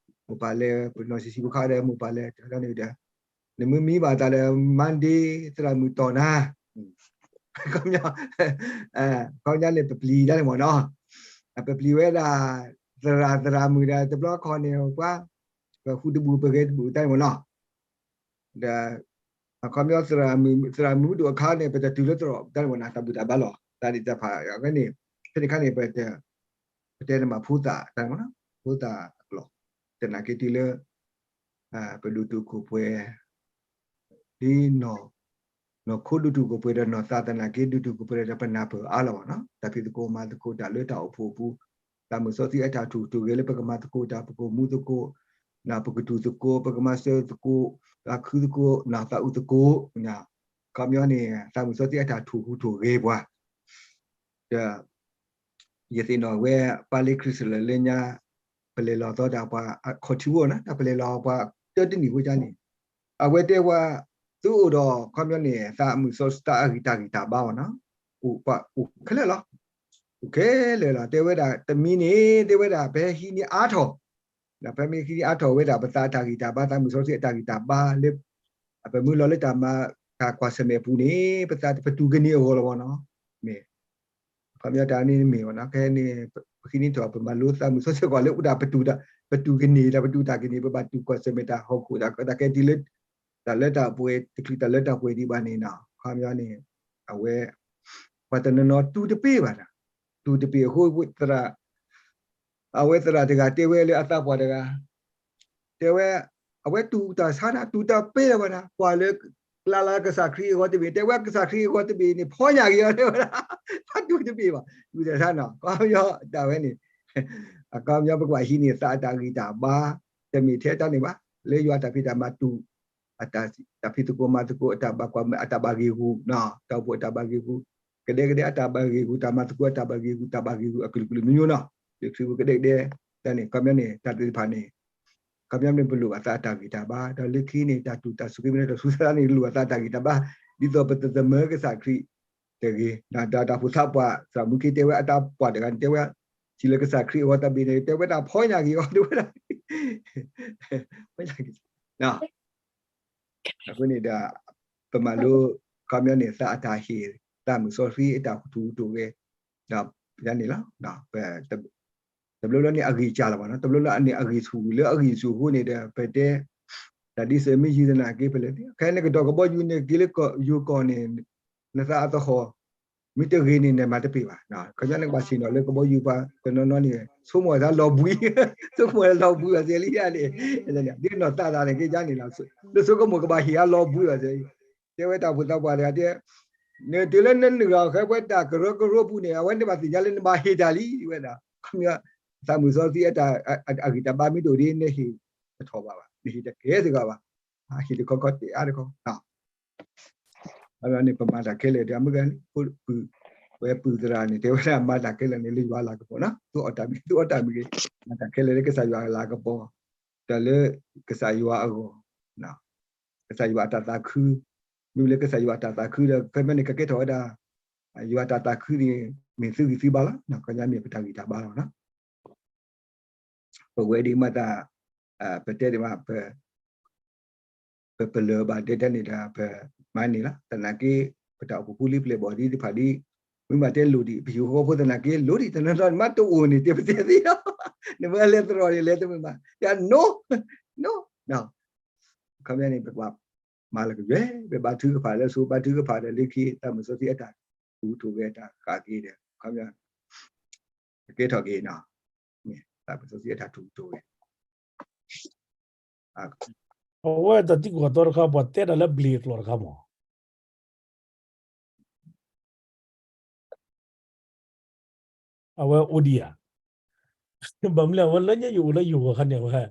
မိၢ်ပၢ်လဲၤ ပနီၢ်ဆံးဆံးဖိခါဒီး မိၢ်ပၢ်လဲၤတၢ်န့ၣ်ဒီး နမ့ၢ်မံဘၣ်သးဒီး Monday သရၣ်မုၣ်တီၢ်နၤ, ခီပညီန့ၣ် ပပျံၤတၢ်န့ၣ်မးနီၤ, ပပျံၤဝဲဒၣ် သရၣ်သရၣ်မုၣ်ဒီး တဘျီခီန့ၣ် ပှၤ ပဃူတဘူးပဂဲၤတဘူးတၢ်န့ၣ်မးနီၤ ဒီး အခီပညီ သရၣ်မုၣ် သရၣ်မုၣ်မ့ၢ်ဒိၣ်အခါန့ၣ် ပတတုၤလၢသရိာ်တၢ်န့ၣ်မးနီၤ တၢ်ဘူၣ်တၢ်ဘါလီၤ တၢ်ဒ်တၢ်ဖးအဂ့ၢ်န့ၣ် ဖဲန့ၣ်ခါန့ၣ် ပ ပတဲန့ၣ်မးဖိသၣ်တၢ်န့ၣ်မးနီၤ ဖိသၣ်အကျိာ် သနာ်က့တုၤလၢ ပဒိၣ်တုာ်ခိၣ်ပှဲၤ ဒ် နီၢ်ခိဒိၣ်တုာ်ခိၣ်ပှဲၤဒီးနီၢ်သးသနာ်က့ ဒိၣ်တုာ်ခိၣ်ပှဲၤဒီးပနၢ်ပၢၢ်အါလီၤမးနီၤ တၢ်ဖံးသကိးမၤသကိးတၢ်လၢတၢ်အိၣ်ဖှိၣ်အပူၤ သးမုၢ်စီဆှံအတၢ်ထိၣ်ဟူးထိၣ်ဂဲၤလၢပကမၤသကိးတၢ် ပကမူသကိး ပကတူၢ်သကိး ပကမၤစၢၤသကိး သးခုသကိး သးအုးသကိး ခီပညီန့ၣ် သးမုၢ်စီဆှံအတၢ်ထိၣ်ဟူးထိၣ်ဂဲၤပှၤ ဒီး ယသ့ၣ်နီၣ်ဝဲ ပၢ်လ့ခရံာ်စလၢလၢညါ ပလဲၤလီၤသီတၢ်ပှၤ ခီၣ်ထံးဝဲနီၤ တၢ်ပလဲၤလီၤပှၤတၢတနံၣ်ဝဲဒၣ်န့ၣ် အဝဲတဲဝဲ သုအိၣ်ဒီး ခီပညီန့ၣ် သးမုၢ်စီဆှံသးအဂံၢ်တၢ်ဂံၢ်တၢ်ဘါအီၤနီၤ, အိၣ်ပှၤအိၣ်ခဲလၢာ်လီၤ. အိၣ်ခဲလၢာ်လီၤ. တဲဝဲဒၣ်တမံၤန့ၣ် တဲဝဲဒၣ် ပဟံးန့ၢ်အါထီၣ်, ဒီးပမ့ၢ်ဟံးန့ၢ်အါထီၣ်ဝဲဒၣ် ပသးအတၢ်ဂံၢ်တၢ်ဘါ သးမုၢ်စီဆှံအတၢ်ဂံၢ်တၢ်ဘါလၢ အပမုၢ်လီၤလၢတၢ်မၤတၢ်ကွၢ်ဆၢၣ်မဲာ်အပူၤန့ၣ် ပသးပတူၢ်ကန့ၢ်အဂီၢ်လီၤဘၣ်နီၤ. မ့ၢ် ခီပညီတၢ်န့ၣ်မ့ၢ်ဝဲနီၤ, ခဲန့ၣ် ပဟံးန့ၢ်ထီၣ် ပမၤလိသးမုၢ်စီဆှံကွၢ်လၢအိၣ်တၢ်ပတူၢ်တၢ် ပတူၢ်ကန့ၢ်တၢ် ပတူၢ်တၢ်ကန့ၢ် ပဘၣ်တူၢ်ကွၢ်ဆၢၣ်မဲာ်တၢ်ဟီၣ်ခိၣ်တၢ် တၢ်ကဲတုၤလၢ တၢ်လၢတၢ်ပှဲၤ တချုးတၢ်လၢတၢ်ပှဲၤဒံးဘၣ်န့ၣ်နီၤ, ခီပညီန့ၣ် အဝဲ ပှၤတနီၤနီၤတူၢ်တပ့ၢ်ဘၣ်နီၤ, တူၢ်တပ့ၢ်အဃိ သရၣ် အဝဲသရၣ်တဂၤတဲဝဲလၢအသးပှၢ်တဂၤ တဲဝဲ အဝဲတူၢ်တၢ်ဆါနီၤ, တူၢ်တပ့ၢ်လၢၤဘၣ်နီၤ, ကွၢ်လၢ ကျါလၢကစၢ်ခရံာ်အဂီၢ်တဘ့ၣ် တဲဝဲကစၢ်ခရံာ်အဂီၢ်တဘ့ၣ်န့ၣ် ဖီညၣ်က့ၤအီၤတဲဝဲဒၣ်, တူၢ်တပ့ၢ်ဘၣ်, တူၢ်တၢ်ဆါနီၤ, ခီပညီတၢ်ဝဲန့ၣ် အခီပညီပကဘၣ်ဟံးန့ၢ်သးအတၢ်ဂံၢ်တၢ်ဘါ, တမ့ၢ်ထဲတၢ်န့ၣ်ဘၣ်, လၢယွၤတၢ်ဖံးတၢ်မၤတူၢ် အတၢ်ဖံးသကိးမၤသကိး အတၢ်ဘၣ်ကွၢ်မဲာ် အတၢ်ဘၣ်ဂ့ၢ်ဂူာ်, တၢ်အိၣ်ဖှိၣ်အတၢ်ဘၣ်ဂ့ၢ်ဂူာ်, ကဒဲကဒဲအတၢ်ဘၣ်ဂ့ၢ်ဂူာ်, တၢ်မၤသကိးအတၢ်ဘၣ်ဂ့ၢ်ဂူာ်, တၢ်ဘၣ်ဂ့ၢ်ဂူာ်အကလုာ်ကလုာ်မံၤမံၤနီၤ, လၢခရံာ်ပူၤကဒဲကဒဲ, တၢ်န့ၣ်ခီပညီန့ၣ် တၢ်သ့ၣ်တဖၣ်န့ၣ် ခီပညီန့ၣ် ပလိၣ်ဘၣ်သးအတၢ်ဂံၢ်တၢ်ဘါ, ဒီးလၢခံန့ၣ် တၢ်တူၢ်တၢ်စူၢ်က့ၤမ့ၢ်တၢ်ထူၣ်စုညါန့ၣ် လိၣ်ဘၣ်သးအတၢ်ဂံၢ်တၢ်ဘါ, ဒ်သိးပတသမၢကစၢ်ခရံာ်တဂ့ၤ, ဒီးတၢ်အိၣ်ဖှိၣ်သးပှၢ် သရၣ်မူခ့တဲဝဲအတၢ်ပှၢ်တဂၤန့ၣ် တဲဝဲ ထံၣ်လၢကစၢ်ခရံာ်အဂီၢ်တဘ့ၣ်န့ၣ် တဲဝဲဒၣ်ဖီညၣ်က့ၤအီၤ တဲဝဲဒၣ် ဖီညၣ်က့ၤ အဃိန့ၣ်ဒီး ပမၤလိ ခီပညီန့ၣ် သးအတၢ်ဟ့ၣ် သးမုၢ်စီဆှံအတၢ်ထူးတၢ်တီၤဝဲ ဒီးယၤန့ၣ်လီၤ. တဘျီဘျီန့ၣ် အဂံၢ်စၢ်လီၤဘၣ်နီၤ, တဘျီဘျီန့ၣ် အဂံၢ်ဆူၣ်လၢအဂံၢ်ဆူၣ်အဃိန့ၣ်ဒီး ပတဲ တၢ်ဒ်စၢၤမ့ၢ်ယုၢ်သနာ်က့ ပလဲၤ ခဲန့ၣ်ကတီၢ်ကဘီယူၤန့ၣ် က့ၤလၢယိၤကီၢ်န့ၣ် နသးအသဟီၣ် မ့ၢ်တဂ့ၤန့ၣ် နမၤတပ့ၢ်ဘၣ်. ခီပညီန့ၣ် ကဘၣ်ဆ့ၣ်နီၤလၢကဘီယူၤပှၤတနီၤနီၤန့ၣ် ဆိကမိၣ်သးလီၤဘှံး, ဆိကမိၣ်လီၤဘှံးဘၣ်စ့လံန့ၣ်, ဒ်နီၢ်သးသးန့ၣ် က့ၤယၤန့ၣ်လီၤ, လၢဆိကမိၣ်ကဘၣ်ဟ့ၣ်အလီၤဘှံးဘၣ်စ့, တဲဝဲတၢ်အိၣ်ဖှိၣ်သးပှၢ်တဂၤတဲ နတုၤလၢနနုာ်လီၤဃဲပှဲၤတၢ်ကရၢကရိပူၤန့ၣ် အဝဲန့ၣ်ဘၣ်သ့ၣ်ညါလၢနဘၣ်ဟ့ၣ်တၢ်လံဝဲဒၣ်, ခီပညီ သးမုၢ်စီဆှံအတၢ် အဂံၢ်တၢ်ဘါမ့ၢ်တအိၣ်ဒ် နဟ့ၣ်တထီၣ်ဘၣ်ဘၣ်, နဟ့ၣ်တကဲစ့ၢ်ကီးဘၣ်, ဟ့ၣ်တခီခီတဲအါတခီ အန့ၣ် ပမၤတၢ်ခဲလၢာ်ဒီး အမုၢ်ဂၤန့ၣ် ဝဲပုၢ်သရၣ်န့ၣ် တဲဝဲဒၣ်မၤတၢ်ခဲလၢာ်န့ၣ် လၢယွၤလၤကပီၤနီၤ, သူအီၣ်တၢ်မ့ၢ် သူအီၣ်တၢ်မ့ၢ်ဂ့ၤ, မၤတၢ်ခဲလၢာ်လၢကစၢ်ယွၤလၤကပီၤ, ဒီးလၢကစၢ်ယွၤအဂီၢ်, ကစၢ်ယွၤအတၢ်သးခု, မ့ၢ်လၢကစၢ်ယွၤအတၢ်သးခုဒီး ဖဲမ့ၢ်န့ၣ် ကကဲထီၣ်ဝဲဒၣ် ယွၤအတၢ်သးခုန့ၣ် မ့ၢ်သုဂံၢ်သုဘါလီၤ, ခီပညီမ့ၢ်ပတၢ်ဂံၢ်တၢ်ဘါလီၤနီၤ. ပဝဲဒ်မၤသး ပတဲဒ်မး ပ ပပလၢၢ်ဘၣ်ဒဲဒဲန့ၣ်ဒီး ပမၤန့ၢ်လီၤ. သနာ်က့ ပတၢ်အိၣ်ဖှိၣ်ဖိလံပျဲၢ်ဘီၣ်ဒ်တဖၣ်ဒ် မ့ၢ်ဘၣ်တဲလိၣ်ဒံး ပဟံၣ်ဖိဃီဖိသနာ်က့ လိၣ်ဒံးတနီၤနီၤ နမ့ၢ်တအိၣ်န့ၣ် တဲပတဲသ့လီၤ. နမ့ၢ်လဲၤသရိာ်န့ၣ် လဲၤတမုာ်ဘၣ် ယၤ no, no, no. ခီပညီန့ၣ် ပကဘၣ်မၤလၢကယွဲၢ် ပဘါထုကဖၣ်လၢစိၤ ဘါထုကဖၣ်ဒီးလၢခံ သးမုၢ်စီဆှံအတၢ်ထူးထီၣ်ဝဲအတၢ်ဃၣ်က့ၤဒီး ခီပညီ ကကဲထီၣ်က့ၤနီၤ, သးမုၢ်စီဆှံအတၢ်ထူးထီၣ်ဝဲ အဝဲတၢ်သံကွၢ်သီတခါ ပှၤတဲတၢ်လၢဘျ့းကျိာ်တခါမး အဝဲအိၣ်ဒံးဧါ, ဘၣ်မနုၤလဲၣ် အဝဲလၢညါယအိၣ်လၢယဂီၢ်ခါန့ၣ် အဝဲ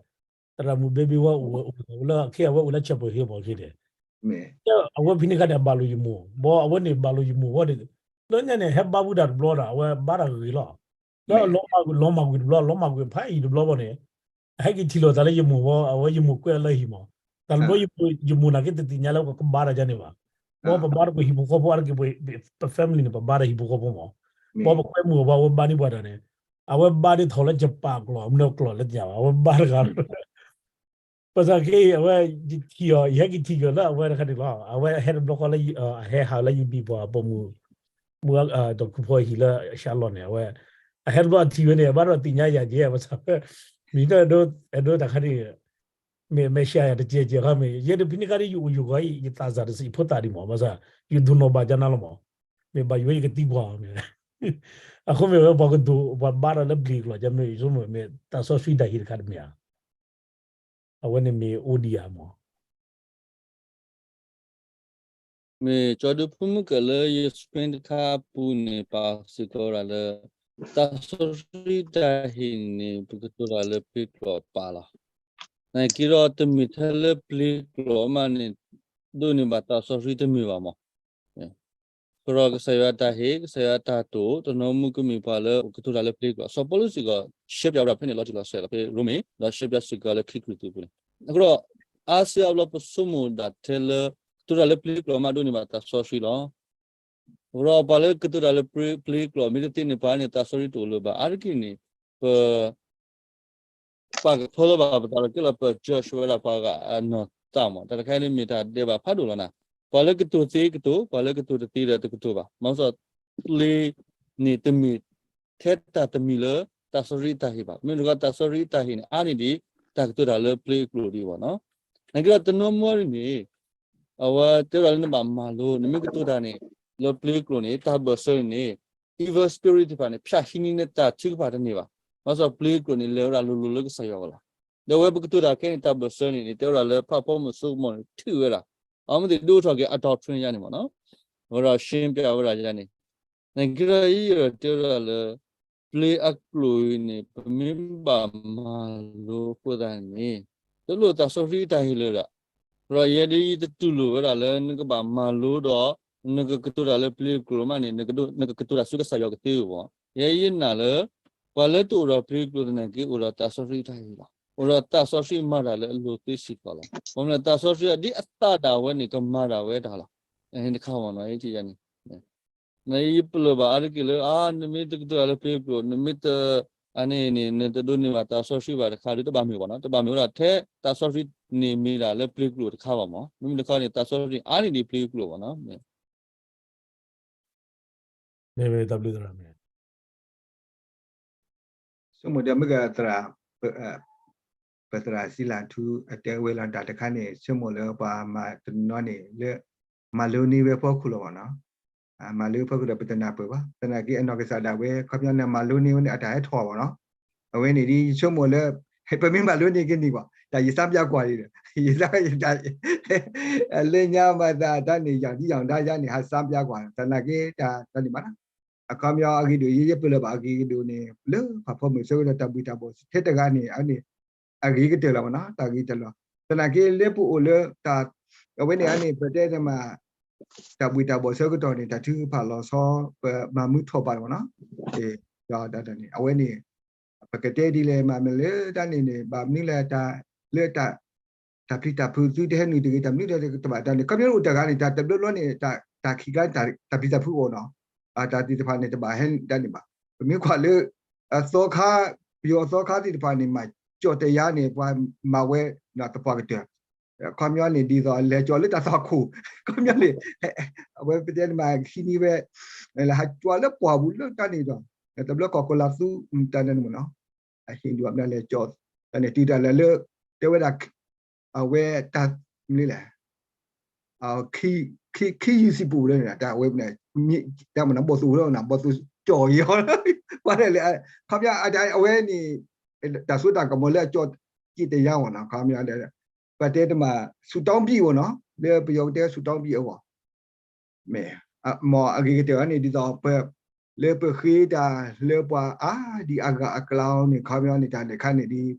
သရၣ်မုၣ်ဘဲဘ့ဝါအိၣ်ဝဲအိၣ်လၢ ခဲအံၤ အဝဲအိၣ်လၢ Chapel Hill မး ခဲန့ၣ်, အဝဲဖဲန့ၣ်ခါန့ၣ် အဘၣ်လိာ်ယမိၢ် ဘီအဝဲန့ၣ်ဘၣ်လိာ်ယမိၢ်ဝဲန့ၣ်, လၢညါန့ၣ် ဟဲဘါဝံဒၣ်တဘျီဒီး အဝဲဘါတၢ်ဂ့ၤလီၤ, လၢလီၤမၢ်ကွံာ်တဘျီ လီၤမၢ်ကွံာ်ဖးအံၤတဘျီဘီန့ၣ် အဟဲက့ၤထံၣ်လိာ်သးလၢယမိၢ်ဝဲ အဝဲယမိၢ်ကွဲးအီၤလၢဟံၣ်မး, တၢ်တဘျီယမိၢ်နာ်က့တသ့ၣ်ညါလၢပကဘါတၢ်ယါန့ၣ်ဘၣ်, ဘီပဘါတက့ၢ်ဟံၣ်ဖိဃီဖိအါတက့ၢ် ပ family န့ၣ် ပဘါတၢ်ဟံၣ်ဖိဃီဖိမး, ဘီပကွဲမုာ်အီၤဘၣ် အဝဲဘါန့ၢ်ပှၤတၢ်န့ၣ်, အဝဲဘါဒ်ထီၣ်လၢယပၣ်ကျိာ် မနုၤကျိာ်လၢညါဘၣ် အဝဲဘါတဂၤ ပသးက့ အဝဲယထံၣ်အီၤ ယဟဲက့ၤထံၣ်က့ၤအီၤလၢအဝဲတခါန့ၣ်လီၤ, အဝဲအဟဲတဘျီဃီလၢ အဟဲဟးလၢယဘံၣ်ပှၤပိာ်မုၣ် မုၢ်ဒီးခူဖီဟံၣ်လၢ Charlotte န့ၣ် အဝဲ အဟဲတဘျီအထံၣ်ဝဲန့ၣ် အဘၣ်ဒီးသ့ၣ်ညါယၤက့ၤ ပသးဝဲ မ့ၢ်တအဲၣ်ဒိးတၢ်ခါန့ၣ် မ့ၢ်မဲာ်ဆှးယၤတကဲးကဲးခါမ့ၢ် ယဲဒၣ်ဖဲန့ၣ်ခါဒ်ယအိၣ်ယဂီၢ်အံၤ ယသးစၢ်တစံးဖိသၣ်ဒံးမး ဘၣ်ဆၣ် ယဒိၣ်နီၢ်ဘၣ်ကနၤလီၤမး, မ့ၢ်ဘၣ်ယိၣ်ယကသံကွၢ်မ့ၢ် အဃိမ့ၢ်ဝဲပှၤကဒိၣ် ပှၤဘါတၢ်လၢဘျ့းကျိာ် ကမ့ၢ်ယဆိကမိၣ်မ့ၢ်တၢ်စီဆှံတၢ်ဟ့ၣ်တခါတမ့ၢ်ဧါ, အဝဲန့ၣ်မ့ၢ်အိၣ်ဒံးဧါမး မ့ၢ်ကၠီဒုဖိမုၣ်ကဲလၢယ screen တခါပူၤန့ၣ် ပာ်စ့ၢ်ကီးဝဲဒၣ်လၢ တၢ်စီဆှံတၢ်ဟ့ၣ်န့ၣ် ပကတိၤတၢ်လၢပျ့ၤကျိာ်ပာ်လီၤ. နာ်က့ဒီးတမ့ၢ်ထဲလၢပျ့ၤကျိာ်မးန့ၣ် ဒိးန့ၢ်ဘၣ်တၢ်စီဆှံတမ့ၢ်ဘၣ်မး ကရီကစၢ်ယွၤတၢ်ဟ့ၣ် ကစၢ်ယွၤတၢ်တိာ် တနီၤမုၢ်ကမ့ၢ်ပှၤလၢကတိၤတၢ်လၢပျ့ၤကျိာ် စီၤပီလူးစ့ၢ်ကီး ရှဲပၠးဝဲဒၣ်ဖဲန့ၣ်လီၤတံၢ်လီၤဆဲးလီၤ ဖဲရိမ့ၤ ဒီးရှဲပၠးစ့ၢ်ကီးလၢခံကရံၣ်သူးပူၤန့ၣ် အဃိဒီး အါစုအါဘျီပဆိကမိၣ်ဒၣ်ထဲလၢ ကတိၤတၢ်လၢပျ့ၤကျိာ်မးဒိးန့ၢ်ဘၣ်သးစီဆှံလီၤ. အဃိဒီးပှၤလၢကတိၤတၢ်လၢပျ့ၤကျိာ် မ့ၢ်တသ့န့ၣ် ပှၤန့ၣ်သးစီဆှံတအိၣ်လၢၤဘၣ်. အါတက့ၢ်န့ၣ် ပ ပာ်ကဖၢလၢၤဘၣ်ပသးဒီးကဲလီၤ ပ judge ဝဲဒၣ်ပှၤဂၤအနီၢ်သးမး. တၢ်တခါအံၤန့ၣ်မ့ၢ်တၢ်ဒဲးဘးဖးဒိၣ်လီၤနၤ. ပှၤလၢကတိၤသ့ကတိၤ, ပှၤလၢကတိၤတသ့ဒီးတကတိၤဘၣ်. မ့ၢ်စီၤပျ့ၤန့ၣ်တမ့ၢ်ထဲတၢ်တမံၤလၢသးစီဆှံအတၢ်ဟ့ၣ်ဘၣ်. မ့ၢ်တခီသးစီဆှံအတၢ်ဟ့ၣ်န့ၣ် အါန့ၢ်ဒံး တၢ်ကတိၤတၢ်လၢပျ့ၤအကျိာ်ဒံးဘၣ်နီၤ. နကဒီးတနီၤမီန့ၣ် အဝဲတဲဝဲဒၣ်လၢနဘၣ်မၤလိ, နမ့ၢ်ကတိၤတၢ်န့ၣ် လၢပျ့ၤကျိာ်န့ၣ် တၢ်ဘၢၣ်စၢၤန့ၣ်န့ၣ် evil spirit သ့ၣ်တဖၣ်န့ၣ် ဖျးဟံးန့ၢ်နတၢ်ထုကဖၣ်တန့ၢ်ဘၣ်. ဘၣ်ဆၣ်ပျ့ၤကျိာ်န့ၣ် လဲၤဝဲဒၣ်လိၤလိၤလၢကစၢ်ယွၤအအိၣ်လီၤ. ဒီးအဝဲပကတိၤတၢ်ခဲအံၤန့ၣ် တၢ်ဘၢၣ်စၢၤန့ၣ်န့ၣ် တဲဝဲဒၣ်လၢဖးဖီမုၢ်စိကမီၤန့ၣ် ထုးဝဲဒၣ် အမ့ၢ်သ့ၣ်ဒိၣ်ထီၣ်က့ၤအ doctrine ယါန့ၣ်မ့ၢ်နီၤ. အဝဲဒၣ်ရှင်းပြဝဲဒၣ်ယါန့ၣ် နကဒီးယဲဒီးတဲဝဲဒၣ်လၢ ပျ့ၤအကျိာ်အံၤန့ၣ် ပမ့ၢ်ဘၣ်မၤလိအဃိသတးန့ၣ် တလိၣ်သးစီဆှံတၢ်ဟ့ၣ်လၢၤဒၣ်. ဒီးယဲဒ်ယတတူၢ်လိာ်ဝဲဒၣ်လၢနကဘၣ်မၤလိဒီး နကကတိၤတၢ်လၢပျ့ၤကျိာ်မးန့ၣ် နကတိၤတၢ်ဆူကစၢ်ယွၤကသ့ဧိၤဘၣ်. ယဲယနာ်လၢ ပှၤလၢတအိၣ်ဒီးပျ့ၤကျိာ်သနာ်က့ အိၣ်ဒီးသးစီဆှံတၢ်ဟ့ၣ်လီၤ. အိၣ်ဒီးသးစီဆှံမၤတၢ်လၢအလိၤသ့စ့ၢ်ကီးလီၤ. ဘၣ်မနုၤသးစီဆှံအဒ်အသးဒၣ်ဝဲန့ၣ် ကမၤဒၣ်ဝဲတၢ်လီၤ. တခါမ့ၢ်နီၤ ယ ယပလၢၢ်ဘၣ်အါတက့ၢ်လၢ အါ နမ့ၢ်တကတိၤတၢ်လၢပျ့ၤကျိာ် နမ့ၢ်တ အန့ၣ်န့ၣ် နတဒိးန့ၢ်ဘၣ်သးစီဆှံဘၣ်တခါဒီး တဘၣ်မ့ၢ်ဘၣ်နီၤ. တဘၣ်မ့ၢ်ဝဲဒၣ်ထဲသးစီဆှံန့ၣ်မ့ၢ်ဒၣ်လၢပျ့ၤကျိာ်တခါဘၣ်မ့ၢ်. မ့မ့ၢ်တခီန့ၣ် သးစီဆှံအါန့ၢ်ဒံးပျ့ၤကျိာ်ဘၣ်နီၤ. မ့ၢ်ဝဲတၢ်ဘျုးသရၣ်မ့ၢ် ဆိကမိၣ်ဒီးမ့ၢ်ကသရၣ် ပ ပသရၣ်စံလၢထူအတဲဝဲလီၤတၢ်တခါန့ၣ် ဆိကမိၣ်လၢပှၤမၤတနီၤန့ၣ်လၢ မၤလိန့ၢ်ဝဲဖီခိၣ်လီၤမ့ၢ်နီၤ. မၤလိဖီခိၣ်ဒီးပတနၢ်ပၢၢ်ဘၣ်. သနာ်က့အနီၢ်ကစၢ်ဒၣ်ဝဲ ခီပညီန့ၣ် မၤလိန့ၢ်ဝဲန့ၣ် အတၢ်ဟဲထီၣ်ဘၣ်နီၤ. အဝဲန့ၣ်ဒ်ယဆိကမိၣ်လၢ ပမ့ၢ်မၤလိန့ၢ်ကန့ၢ်ဘၣ် တၢ်ယစါပျါကွၢ်ဒံးဒီး ယစါ လၢညါမၤသးတၢ်န့ၣ် ယၤဒ်ယၤဒၣ်ယါန့ၣ် ဟးစါပျါကွၢ် သနာ်က့တၢ်တၢ်န့ၣ်မးနီၤ. အခီပညီအဂ့ၤဒိၣ် ယယပလၢၢ်ဘၣ်အဂ့ၤကဒိၣ်န့ၣ် လၢဖးဖီမုၢ်ဆၢကတီၢ်တၢ်ဘှံးတၢ်ဘှီးထဲတဂၤန့ၣ် အန့ၣ် အဂ့ၤကတၢၢ်လီၤမ့ၢ်နီၤ တၢ်ဂ့ၤတၢၢ်လီၤ. သနာ်က့လၢပအိၣ်လၢတၢ် အဝဲန့ၣ်အန့ၣ် ပတဲတမး တၢ်ဘှံးတၢ်ဘှီးဆၢကတီၢ်န့ၣ် တၢ်ထုကဖၣ်လီၤဆီ ပမၤမုာ်ထီၣ်ဘၣ်မ့ၢ်နီၤ. ဒီးတၢ်န့ၣ် အဝဲန့ၣ် ပကတဲဒ်လဲၣ်မးမ့ၢ်လၢတၢ်န့ၣ်န့ၣ် ဘၣ်မနုၤလဲၣ်တၢ် လၢတၢ် တၢ်ပျံၤတၢ်ဖုးသုတဟဲနုာ်တဂ့ၤ တၢ်မနုၤတၢ်တဘၣ်တၢ်န့ၣ် ခီပညီအိၣ်တဂၤန့ၣ် တၢ်တဘျီဘျီန့ၣ် တၢ်ခံးကျါ တၢ်ပျံၤတၢ်ဖုးအိၣ်နီၤ. တၢ်သ့ၣ်တဖၣ်န့ၣ် တဘၣ်ဟဲတၢ်န့ၣ်ဘၣ်. ပမ့ၢ်ကွၢ်လၢ အသီခါ ပယီၤအသီခါသ့ၣ်တဖၣ်န့ၣ် မၤကၠီၣ်တယါန့ၣ် ပှၤမၤဝဲသပှၢ်ကတၢၢ် ခီပညီန့ၣ် ဒ်သိးလဲၤကၠီၣ်လၢတၢ်သွၣ်ခိၣ် ခီပညီန့ၣ် အဝဲပတဲမးခံနံၤဝဲ လၢဟးကၠီၣ်လၢပှၢ်ပူၤလၢတၢ်န့ၣ်ဒီး တဘျီကီၢ်ကီၢ်လၢသူ တၢ်န့ၣ်မ့ၢ်နီၤ အဟ့ၣ်ဒုးအမနုၤလဲၤကၠီၣ် တၢ်န့ၣ်တုၤတၢ်လၢလၢ တဲဝဲဒၣ် အဝဲတၢ်မနုၤလဲၣ် ခံ ခံ ခံယူၤစံပူၤလၢန့ၣ် တၢ်အဝဲမနုၤ တၢ်မနုၤ ဘီၣ်သိၣ်လၢနၤ ဘီၣ်သိၣ်ကၠီၣ်ယီၤ ပှၤလဲၣ်လဲၣ် ခီပညီ အဝဲန့ၣ် တၢ်စိတၢ်ကမီၤလၢအကၠီၣ်ကၠံၣ်တယါအဂီၢ်နီၤ ခီပညီ ပတဲတမး ဆူၣ်တီဘံၣ်အဂီၢ်နီၤ လၢပယီၤကတဲဆူၣ်တီဘံၣ်အဂီၢ် မ့ၢ် မ်အဂ့ၤကတၢၢ်န့ၣ် ဒ်သိးပ လၢပဃ့တၢ်လၢပှၤအါဒံးအဂၤအကျါန့ၣ် ခီပညီန့ၣ် တၢ်လဲၤခါန့ၣ်ဒ် ဒီး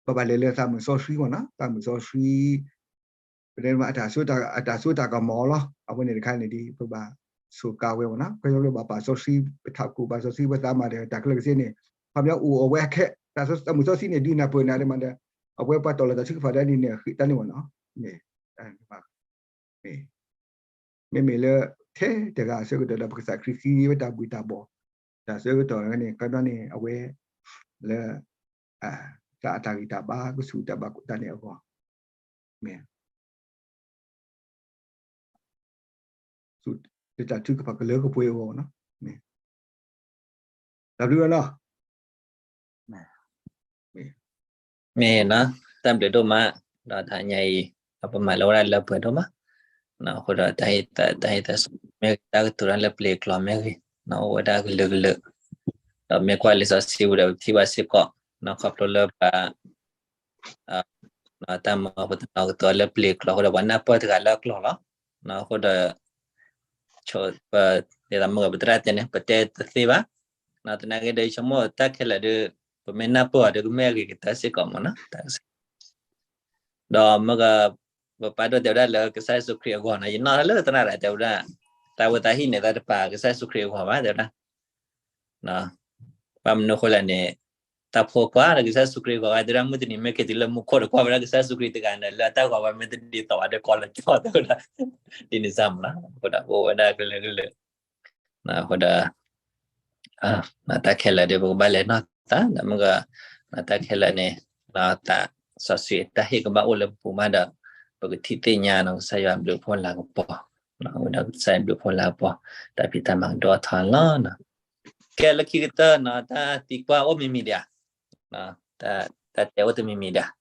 ပဘၣ်လဲၤလၢသးမုၢ်စီဆှံမ့ၢ်နီၤ သးမုၢ်စီဆှံ ပတဲမးအတၢ်စိတၢ် အတၢ်စိတၢ်ကမီၤလီၤ အဝဲန့ၣ်တခါန့ၣ်ဒ် ပဘၣ်ဆိၣ်ကါဝဲမ့ၢ်နီၤ ခီပညီဘၣ်ပာ်စီဆှံ ပထးခိၣ်ပာ်စီဆှံ ပသးမၤဒီးတၢ်ခဲလၢာ်ခဲဆ့န့ၣ် ခီပညီအိၣ်အဝဲခဲ တၢ်စိတၢ်မုၢ်စီဆှံန့ၣ် ဒုးနၢ်ပၢၢ်နၤဒ်မးဒီး အဝဲပှၤတီၢ်လီၤတၢ်ထုကဖၣ်ဒ်န့ၣ်န့ၣ် ဃ့တၢ်န့ၣ်မ့ၢ်နီၤ မ့ၢ် မ့မ့ၢ်လၢ ထဲတဂၤအဆၢကတီၢ်ဒီး ပကစၢ်ခရံာ်ဃ့ဝဲတၢ်ဘှံးတၢ်ဘှီး တၢ်ဆၢကတီၢ်န့ၣ် ခီပညီန့ၣ် အဝဲ လၢ တၢ်အတၢ်ဂံၢ်တၢ်ဘါ ကဆူးတၢ်ဘၣ်တၢ်န့ၣ်အဂီၢ် မ့ၢ် ဆူၣ် တၢ်ထုကဖၣ်ကလၢကပှဲၤအဂီၢ်နီၤ မ့ၢ် တၢ်ဘျုးလီၤနီၤ မ့ၢ်နီၤ တၢ်ဘျုးဒိၣ်မး ဒီးတဟါညါအံၤ ဒီးပမၤလိဝဲဒၣ်လၢပှဲၤဒိၣ်မး အဃိဒီး တၢ်ဟ့ၣ်သး မ့ၢ်ဂ့ၤ တၢ်ကတိၤတၢ်လၢပျ့ၤကျိာ်မ့ၢ်ဂ့ၤ အိၣ်ဝဲဒၣ်ကလုာ်ကလုာ် ဒီးမ့ၢ်ကွၢ်လံာ်စီဆှံဝံၤဒီး ပထံၣ်ဘၣ်စ့ၢ်ကီး ခီဖျိလၢပှၤ တၢ်မၤပတနီၤကတိၤလၢပျ့ၤကျိာ်အဃိဒီး ပှၤနၢ်ပၢၢ်တဂၤလၢအကျိာ်လီၤ. အဃိဒီး ပ ဒ်သိးမုၢ်ဂီၤပသရၣ်တဲန့ၣ် ပတဲတသ့ဘၣ်. သနာ်က့ဒီး ယဆိကမိၣ်တၢ်ခဲလၢာ်ဒီး ပမ့ၢ်နၢ်ပၢၢ်အီၤဒီး ကမ့ၢ်အဂ့ၤကတၢၢ်စ့ၢ်ကီးမ့ၢ်နီၤ. ဒီးမ့ၢ်က ပပာ်ဒိၣ်တဲဝဲဒၣ်လၢကစၢ်ယ့ၣ်ၡူးခရံာ်အဂီၢ်နီၤ, ယနီၣ်လၢသရၣ်ဒၣ်တဲဝဲဒၣ် တၢ်ဝဲသးဟံၣ်န့ၣ်သးတပာ်ကစၢ်ယ့ၣ်ၡူးခရံာ်အဂီၢ်ဘၣ်တဲဝဲဒၣ်. ဘၣ်မနုၤအဃိလဲၣ်န့ၣ်, တၢ် တၢ်ဖိခွါဒီးကစၢ်ယ့ၣ်ၡူးခရံာ်ဂီၤဂၤ တဲဒၣ်မုၢ်တနံၤမ့ၢ်က့ၤတုၤလၢမူခိၣ်ဒီးကွၢ်ဝဲဒၣ်ကစၢ်ယ့ၣ်ၡူးခရံာ်တဂၤန့ၣ် လၢအတၢ်ဂီၤဝဲမ့ၢ်တဒ်သိးဘၣ်ဒီးကီလၢကၠီၣ်တဲဝဲဒၣ် ဒ်န့ၣ်စၢ်မးလီၤ. အဃိဒီးအိၣ်ဝဲဒၣ်ကလုာ်ကလုာ် အဃိဒီး တၢ်ခဲလၢာ်ဒီး ပကဘၣ်လဲၤနီၢ်သး ဒီးမ့ၢ်ဂ့ၤ တၢ်ခဲလၢာ်န့ၣ် သးစီဆှံတၢ်ဟ့ၣ်ကဘၣ်အိၣ်လၢပပူၤမးဒီး ပကထံၣ်သ့ၣ်ညါနီၤ ကစၢ်ယွၤဘျုးဖှိၣ်လၤကပီၤ, ဝဲဒၣ်ကစၢ်ယွၤဘျုးဖှိၣ်လၤကပီၤ တၢ်ဖံးတၢ်မၤကဒိၣ်ထီၣ်လီၤ. ကဲလၢခံကတၢၢ်နီၤ တၢ်သံကွၢ်အိၣ်မံၤမံၤဒံးဧါ, တၢ်တဲအိၣ်တမံၤမံၤဒံးဧါ.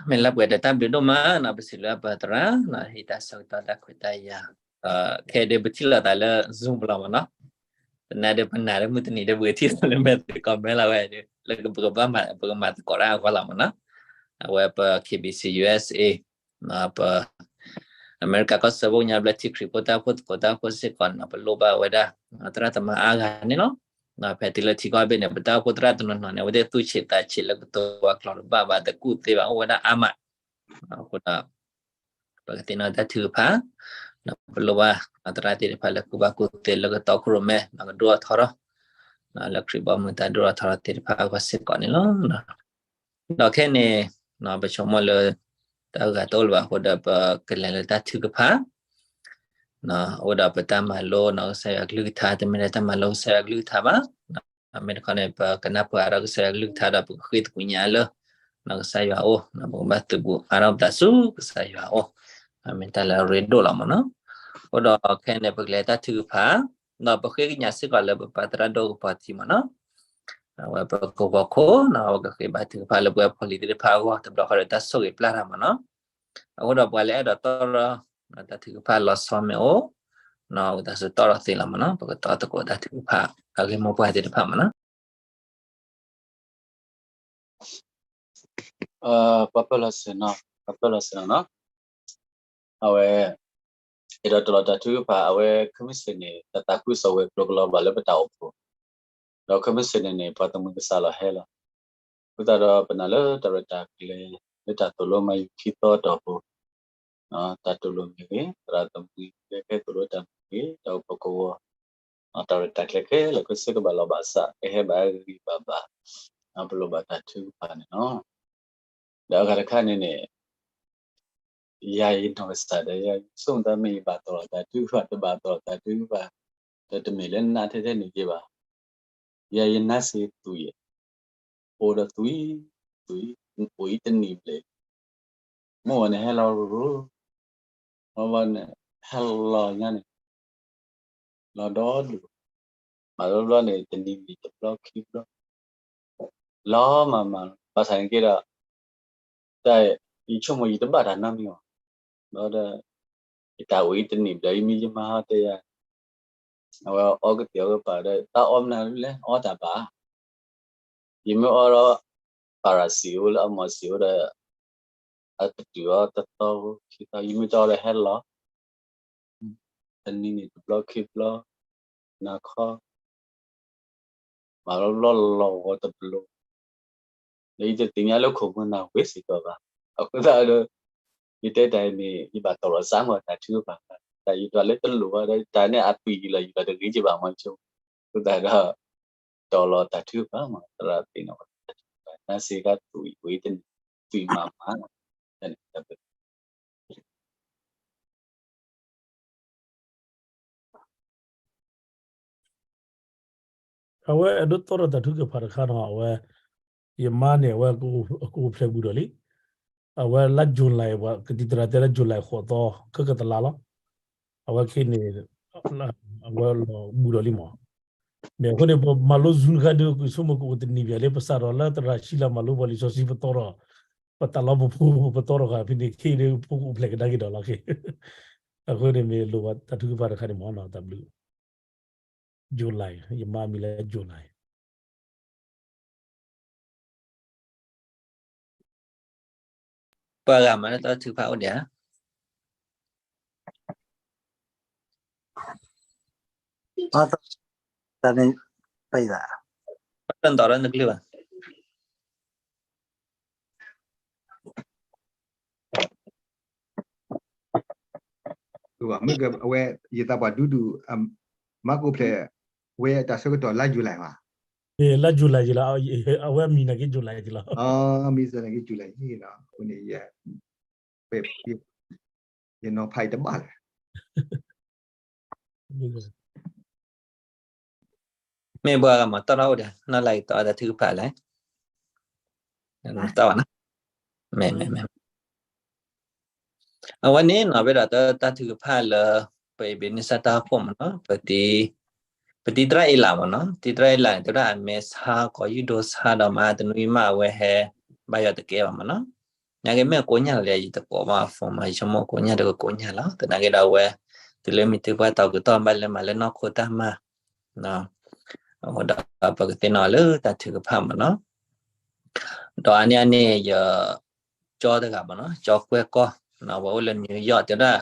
မ့ၢ်လၢပှဲၤဒီးတၢ်ဘျုးဒိၣ်မးနီၤ ပစံးဘျုးပသရၣ်နီၤ ဟ့ၣ်တၢ်ဆၢကတီၢ်တၢ်ခွဲးတၢ်ယာ်, ခဲဒုးပထံၣ်လိာ်သးလၢ Zoom ပလီၤမးနီၤ, သနာ်ဒီးပနာ်ဒီးမုၢ်တနံၤဒီးပကထံၣ်လိာ်လၢမဲာ်သကိးမဲာ်လီၤဝဲဒီး လၢပကဘၣ်ပကမၤသကိးတၢ်အဂီၢ်လီၤမးနီၤ, အဝဲပ K B C U S A ပ အမဲရကၤကီၢ်စၢဖှိၣ်ကညီဘျၢထံခရံာ်ဖိတၢ်အိၣ်ဖှိၣ်သကိးတၢ်အိၣ်ဖှိၣ်စ့ၢ်ကီးနီၤ ပလိၣ်ဘၣ်ဝဲဒၣ် သရၣ်သမါအါဂၤန့ၣ်လီၤ. ဖဲတုၤလၢထံကီၢ်ဘ့ၣ်န့ၣ် ပတၢ်အိၣ်ဖှိၣ်သရၣ်တနီၤနီၤန့ၣ် အဝဲသ့ၣ်သူၣ်ဆံးသးဆံးလၢကတိၤဝဲကျိာ်တဘၣ်ဘၣ် တကူၣ်သ့ဘၣ် အိၣ်ဝဲဒၣ်အါမး, အဃိဒီး ပကသ့ၣ်နီၣ်တၢ်ထုကဖၣ်, ပလိၣ်ဘၣ်သရၣ်သ့ၣ်တဖၣ်လၢကူၣ်ဘၣ်ကူၣ်သ့လၢကတီၢ်ခိၣ်ရိၣ်မဲ ကဒိၣ်ထီၣ်ထီထီၣ် လၢခရံာ်ဘီမုၢ်တၢ်ဒိၣ်ထီၣ်ထီထီၣ်သ့ၣ်တဖၣ်အဂီၢ်စ့ၢ်ကီးန့ၣ်လီၤ. ဒီးခဲအံၤန့ၣ် ပဆိကမိၣ်လၢ တၢ်ဂၤတအိၣ်လၢၤဘၣ်အဃိဒီး ပကလဲၤလၢတၢ်ထုကဖၣ်, အိၣ်ဒီးပတၢ်မၤလိနီၤ ကစၢ်ယွၤကလုၢ်ကထါ တမ့ၢ်လၢတၢ်မၤလိကစၢ်ယွၤကလုၢ်ကထါဘၣ်, မ့ၢ်တခီန့ၣ် ပကနၢ်ပၢၢ်အါထီၣ်ကစၢ်ယွၤကလုၢ်ကထါဒီး ပကဃ့သကွံာ်ညါလၢ ကစၢ်ယွၤအအိၣ်, ပကဘၣ်သုးဘူးအါထီၣ်ပသးဆူကစၢ်ယွၤအအိၣ်, မ့ၢ်တၢ်လၢအရ့ဒိၣ်လီၤမးနီၤ. အဃိဒီးခဲအံၤန့ၣ် ပကလဲၤတၢ်ထုကဖၣ်, ဒီးပဃ့ကညးစ့ၢ်ကီးလၢပပၢ်သရၣ်ဒိၣ်ကပီၤထံမးနီၤ, အဝဲပကဝီၤခိၣ်နီၤ အဝဲကဃ့ဘါထုကဖၣ်လၢပှၤဖီလံၤသ့ၣ်တဖၣ်အဂီၢ် တဘျီဃီဒီးတၢ်ဆိၣ်ဂ့ၤပျၢ်တၢ်မးနီၤ. အဃိဒီးပှၤလၢအဲၣ်ဒိးတီၣ်ထီၣ် တၢ်ထုကဖၣ်လီၤဆီမ့ၢ်အိၣ်, ဝံသးစူၤတီၣ်ထီၣ်သ့လီၤမးနီၤ, ပကတီၢ်သကိးတၢ်ထုကဖၣ် အဂ့ၢ်မိၢ်ပှၢ်သ့ၣ်တဖၣ်မးနီၤ. ပှၤပၢၢ်လီၤစ့ၢ်နီၤ, ပှၤပၢၢ်လီၤစ့ၢ်နီၤနီၤ, အဝဲ အဲၣ်ဒိးတလီၤတၢ်ထုကဖၣ် အဝဲခဲမုၢ်ဆ့ၣ်န့ၣ် တၢ်သးခုကစီၣ်ဝဲၤကျိၤကလီၤဘၣ်လၢပတၢ်အိၣ်ဖှိၣ်, ဒီးခဲမုၢ်ဆ့ၣ်န့ၣ်န့ၣ် ပှၤသမူကစၢ်လီၤဟဲလီၤ. အဃိသတးဒီးပနာ်လၢတၢ်ရဲၣ်တၢ်ကျဲၤ လၢတၢ်သိၣ်လိမၤယူၤခံသီအတီၢ်ပူၤ, တၢ်တူၢ်လိာ်မ့ၢ်ဂ့ၤ, သရၣ်သမူမ့ၢ်ဂ့ၤ, ကဟဲသိၣ်လိတၢ်မ့ၢ်ဂ့ၤ, တၢ်အိၣ်ဖှိၣ်ကဝီၤ တၢ်ရဲၣ်တၢ်ကျဲၤခဲလၢာ်ခဲဆ့ကဘၣ်လီၤဘၣ်စး ကဟဲဘၣ်ဂံၢ်ဘၣ်ဘါ, ပလိၣ်ဘၣ်တၢ်ထုကဖၣ်န့ၣ်လီၤ. ဒီးအဂၤတခါန့ၣ်န့ၣ် ယၤယနီၢ်ကစၢ်ဒီး ယဆိကမိၣ်တၢ်မ့ၢ် ယဘၣ်တီၢ်လီၤတၢ်ထုကဖၣ် တဘၣ်တီၢ်လီၤတၢ်ထုကဖၣ်, ဒီးတမ့ၢ်လၢနးထဲထဲန့ၣ်က့ၤဘၣ်. ယၤယနါစ့သွံၣ်, အိၣ်ဒီးသွံၣ်, သွံၣ်, အိၣ်အံၤတနံၣ်ဘျဲၣ်, မ့ၢ်ဝဲန့ၣ်ဟဲလီၤရူၤရူၤ, မ့ၢ်ဝဲန့ၣ် ဟဲလီၤညါန့ၣ် လီၤဒီဒူၣ်, မၤတဘျီန့ၣ် တနံၤန့ၣ်တဘျီခံဘျီ, လီၤမၤမၤ ဘၣ်ဆၣ်န့ၣ်က့ၤဒီး တၢ် ယဆိကမိၣ်ယတဘၣ်တၢ်နီတမံၤဘၣ်, ဒီး ယတၢ်အိၣ်အံၤတနံၣ်ဘျဲၣ် ယမံၤယမါဟီတဲယၤ, အဝဲအီကသ့ၣ်အီကပၤဒီး တၢ်အီမနုၤလဲၣ် အီတၢ်ဘၣ် ယမ့ၢ်အီဒီး ပၤရၤစံၣ်အိၣ်လၢအမီၢ်စံၣ်အိၣ်ဒီး အကတုၤအီၤတသီခံသီ ယမ့ၢ်တအီဒီးဟဲလီၤ, တနံၤန့ၣ်တဘျီခံဘျီ, နၤခီ မၤလီၤဘျီလီၤဂီၤတဘျီ, ဒီးယတသ့ၣ်ညါလၢခိၣ်မူနၤဝ့ၤစ့ၢ်ကီးဘၣ်. အဃိသတးဒီး ယတဲတၢ်အံၤန့ၣ် ယဘၣ်တီၢ်လီၤစးမးတၢ်ထုကဖၣ်, တၢ်ယွၤလၢတလိၣ်ဘၣ်ဒီး တၢ်န့ၣ်အသွံၣ်ယံၤလီၤ ယွၤတဂ့ၤက့ၤဘၣ်မးဆိ, အဃိသတးဒီး တီၢ်လီၤတၢ်ထုကဖၣ်မး သရၣ်သ့ၣ်နီၣ် နါစ့ကါသွံၣ်ဝံၤတနံၣ် သွံၣ်မးမး, တၢ်န့ၣ် အဝဲအဲၣ်ဒိးတီၢ်ထီၣ်တၢ်ထုကဖၣ်တခါနီၤ အဝဲ ယမါန့ၣ် အဝဲအကအိၣ်ဖျဲၣ်ဘူးဒီးလံ, အဝဲလါ July ပှၤကသံၣ်သရၣ်တဲလၢ July ဃိးသီ ခဲကတလါလီၤ, အဝဲခဲအံၤန့ၣ် အဝဲလီၤဘူးဒီးလံမး, မ့ၢ်အဃိန့ၣ် ပမၤလိ Zoom တခါဒီး ကဆိကမိၣ်ကအိၣ်တနံၣ်ဘၣ်လံ ပစးထီၣ်လၢသရၣ်ဆံလၢမၤလိပှၤလံာ်စီဆှံပသီထီၣ်, ပတၢ်လီၢ်ပဖိပသီထီၣ်ဃာ်ဖဲန့ၣ် ခဲအံၤဒီး ဖိကအိၣ်ဖျဲၣ်ကဒါက့ၤဒီးလီၤခဲ, အဃိန့ၣ်မ့ၢ်လိၣ်ဘၣ်တၢ်ထုကဖၣ်တခါန့ၣ်မးနီၤ တၢ်ဘျုး July ယမါမံၤလၢ July ပှၤဂၤမၤလၢတၢ်ထုကဖၣ်အိၣ်ဒံးဧါ, တၢ်န့ၣ် ပသး ပတတီၤလၢနကလုၢ်ဘၣ်. မ့ၢ်ကဝဲ ယသးပှၢ်ဒူဒူၣ် မၤကိၣ်ဖျဲး ဝဲတၢ်ဆၢကတီၢ်လါယူၤလံဘၣ်, လါယူၤလံယံၤလီၤ, အဝဲမံၤနာ်က့ယူၤလံယံၤလီၤ, မံၤစၢၤနာ်က့ယူၤလံယံၤလီၤ, အဃိန့ၣ် ယနီၤဖးအံၤတဘၣ်လၢၤ မ့ၢ်ဘၣ်မၤတီၢ်ထီၣ်အိၣ်ဒီး နီၢ်လၢ်အံၤတီၢ်တၢ်ထုကဖၣ်လဲၣ်, တီၢ်ဘၣ်နီၤ, မ့ၢ်မ့ၢ်မ့ၢ်, အဝဲန့ၣ်နီၤ ဖဲဒၣ်တၢ်ထုကဖၣ်လၢ ပအ့ဘ့းနံစၢ်တၢ်အိၣ်ဖှိၣ်မ့ၢ်နီၤ, ပတံတရၣ်အ့လးမ့ၢ်နီၤ, တံတရၣ်အ့လးန့ၣ် တဲဝဲဒၣ်အမဲာ်ဆါ ကိးယုၢ်ဒိၣ်ဆါဒီးမၤတနွံမး အဝဲဟဲ ဘၣ်ယွၤတကဲဘၣ်မ့ၢ်နီၤ, နာ်က့မ့ၢ်ကိးညါလီၤဒီး ယတကိးဘၣ် phone မး ယဆိကမိၣ်ကိးညါတကကိးညါလီၤ, သနာ်က့ဒီးအဝဲ တုၤလၢမ့ၢ်သုပှၢ်တီၤကတီၢ်ဘၣ်လၢမၤလၢနီၢ်ခိတၢ်မၤ အဃိဒီးပကသ့ၣ်နီၣ်လၢတၢ်ထုကဖၣ်မ့ၢ်နီၤ, ဒီးအါန့ၢ်အါန့ၢ်ယ ကၠီတဂၤမ့ၢ်နီၤ, ကၠီကွဲၢ်ကီၢ်, ဝဲအိၣ်လၢ New York တဲဝဲဒၣ်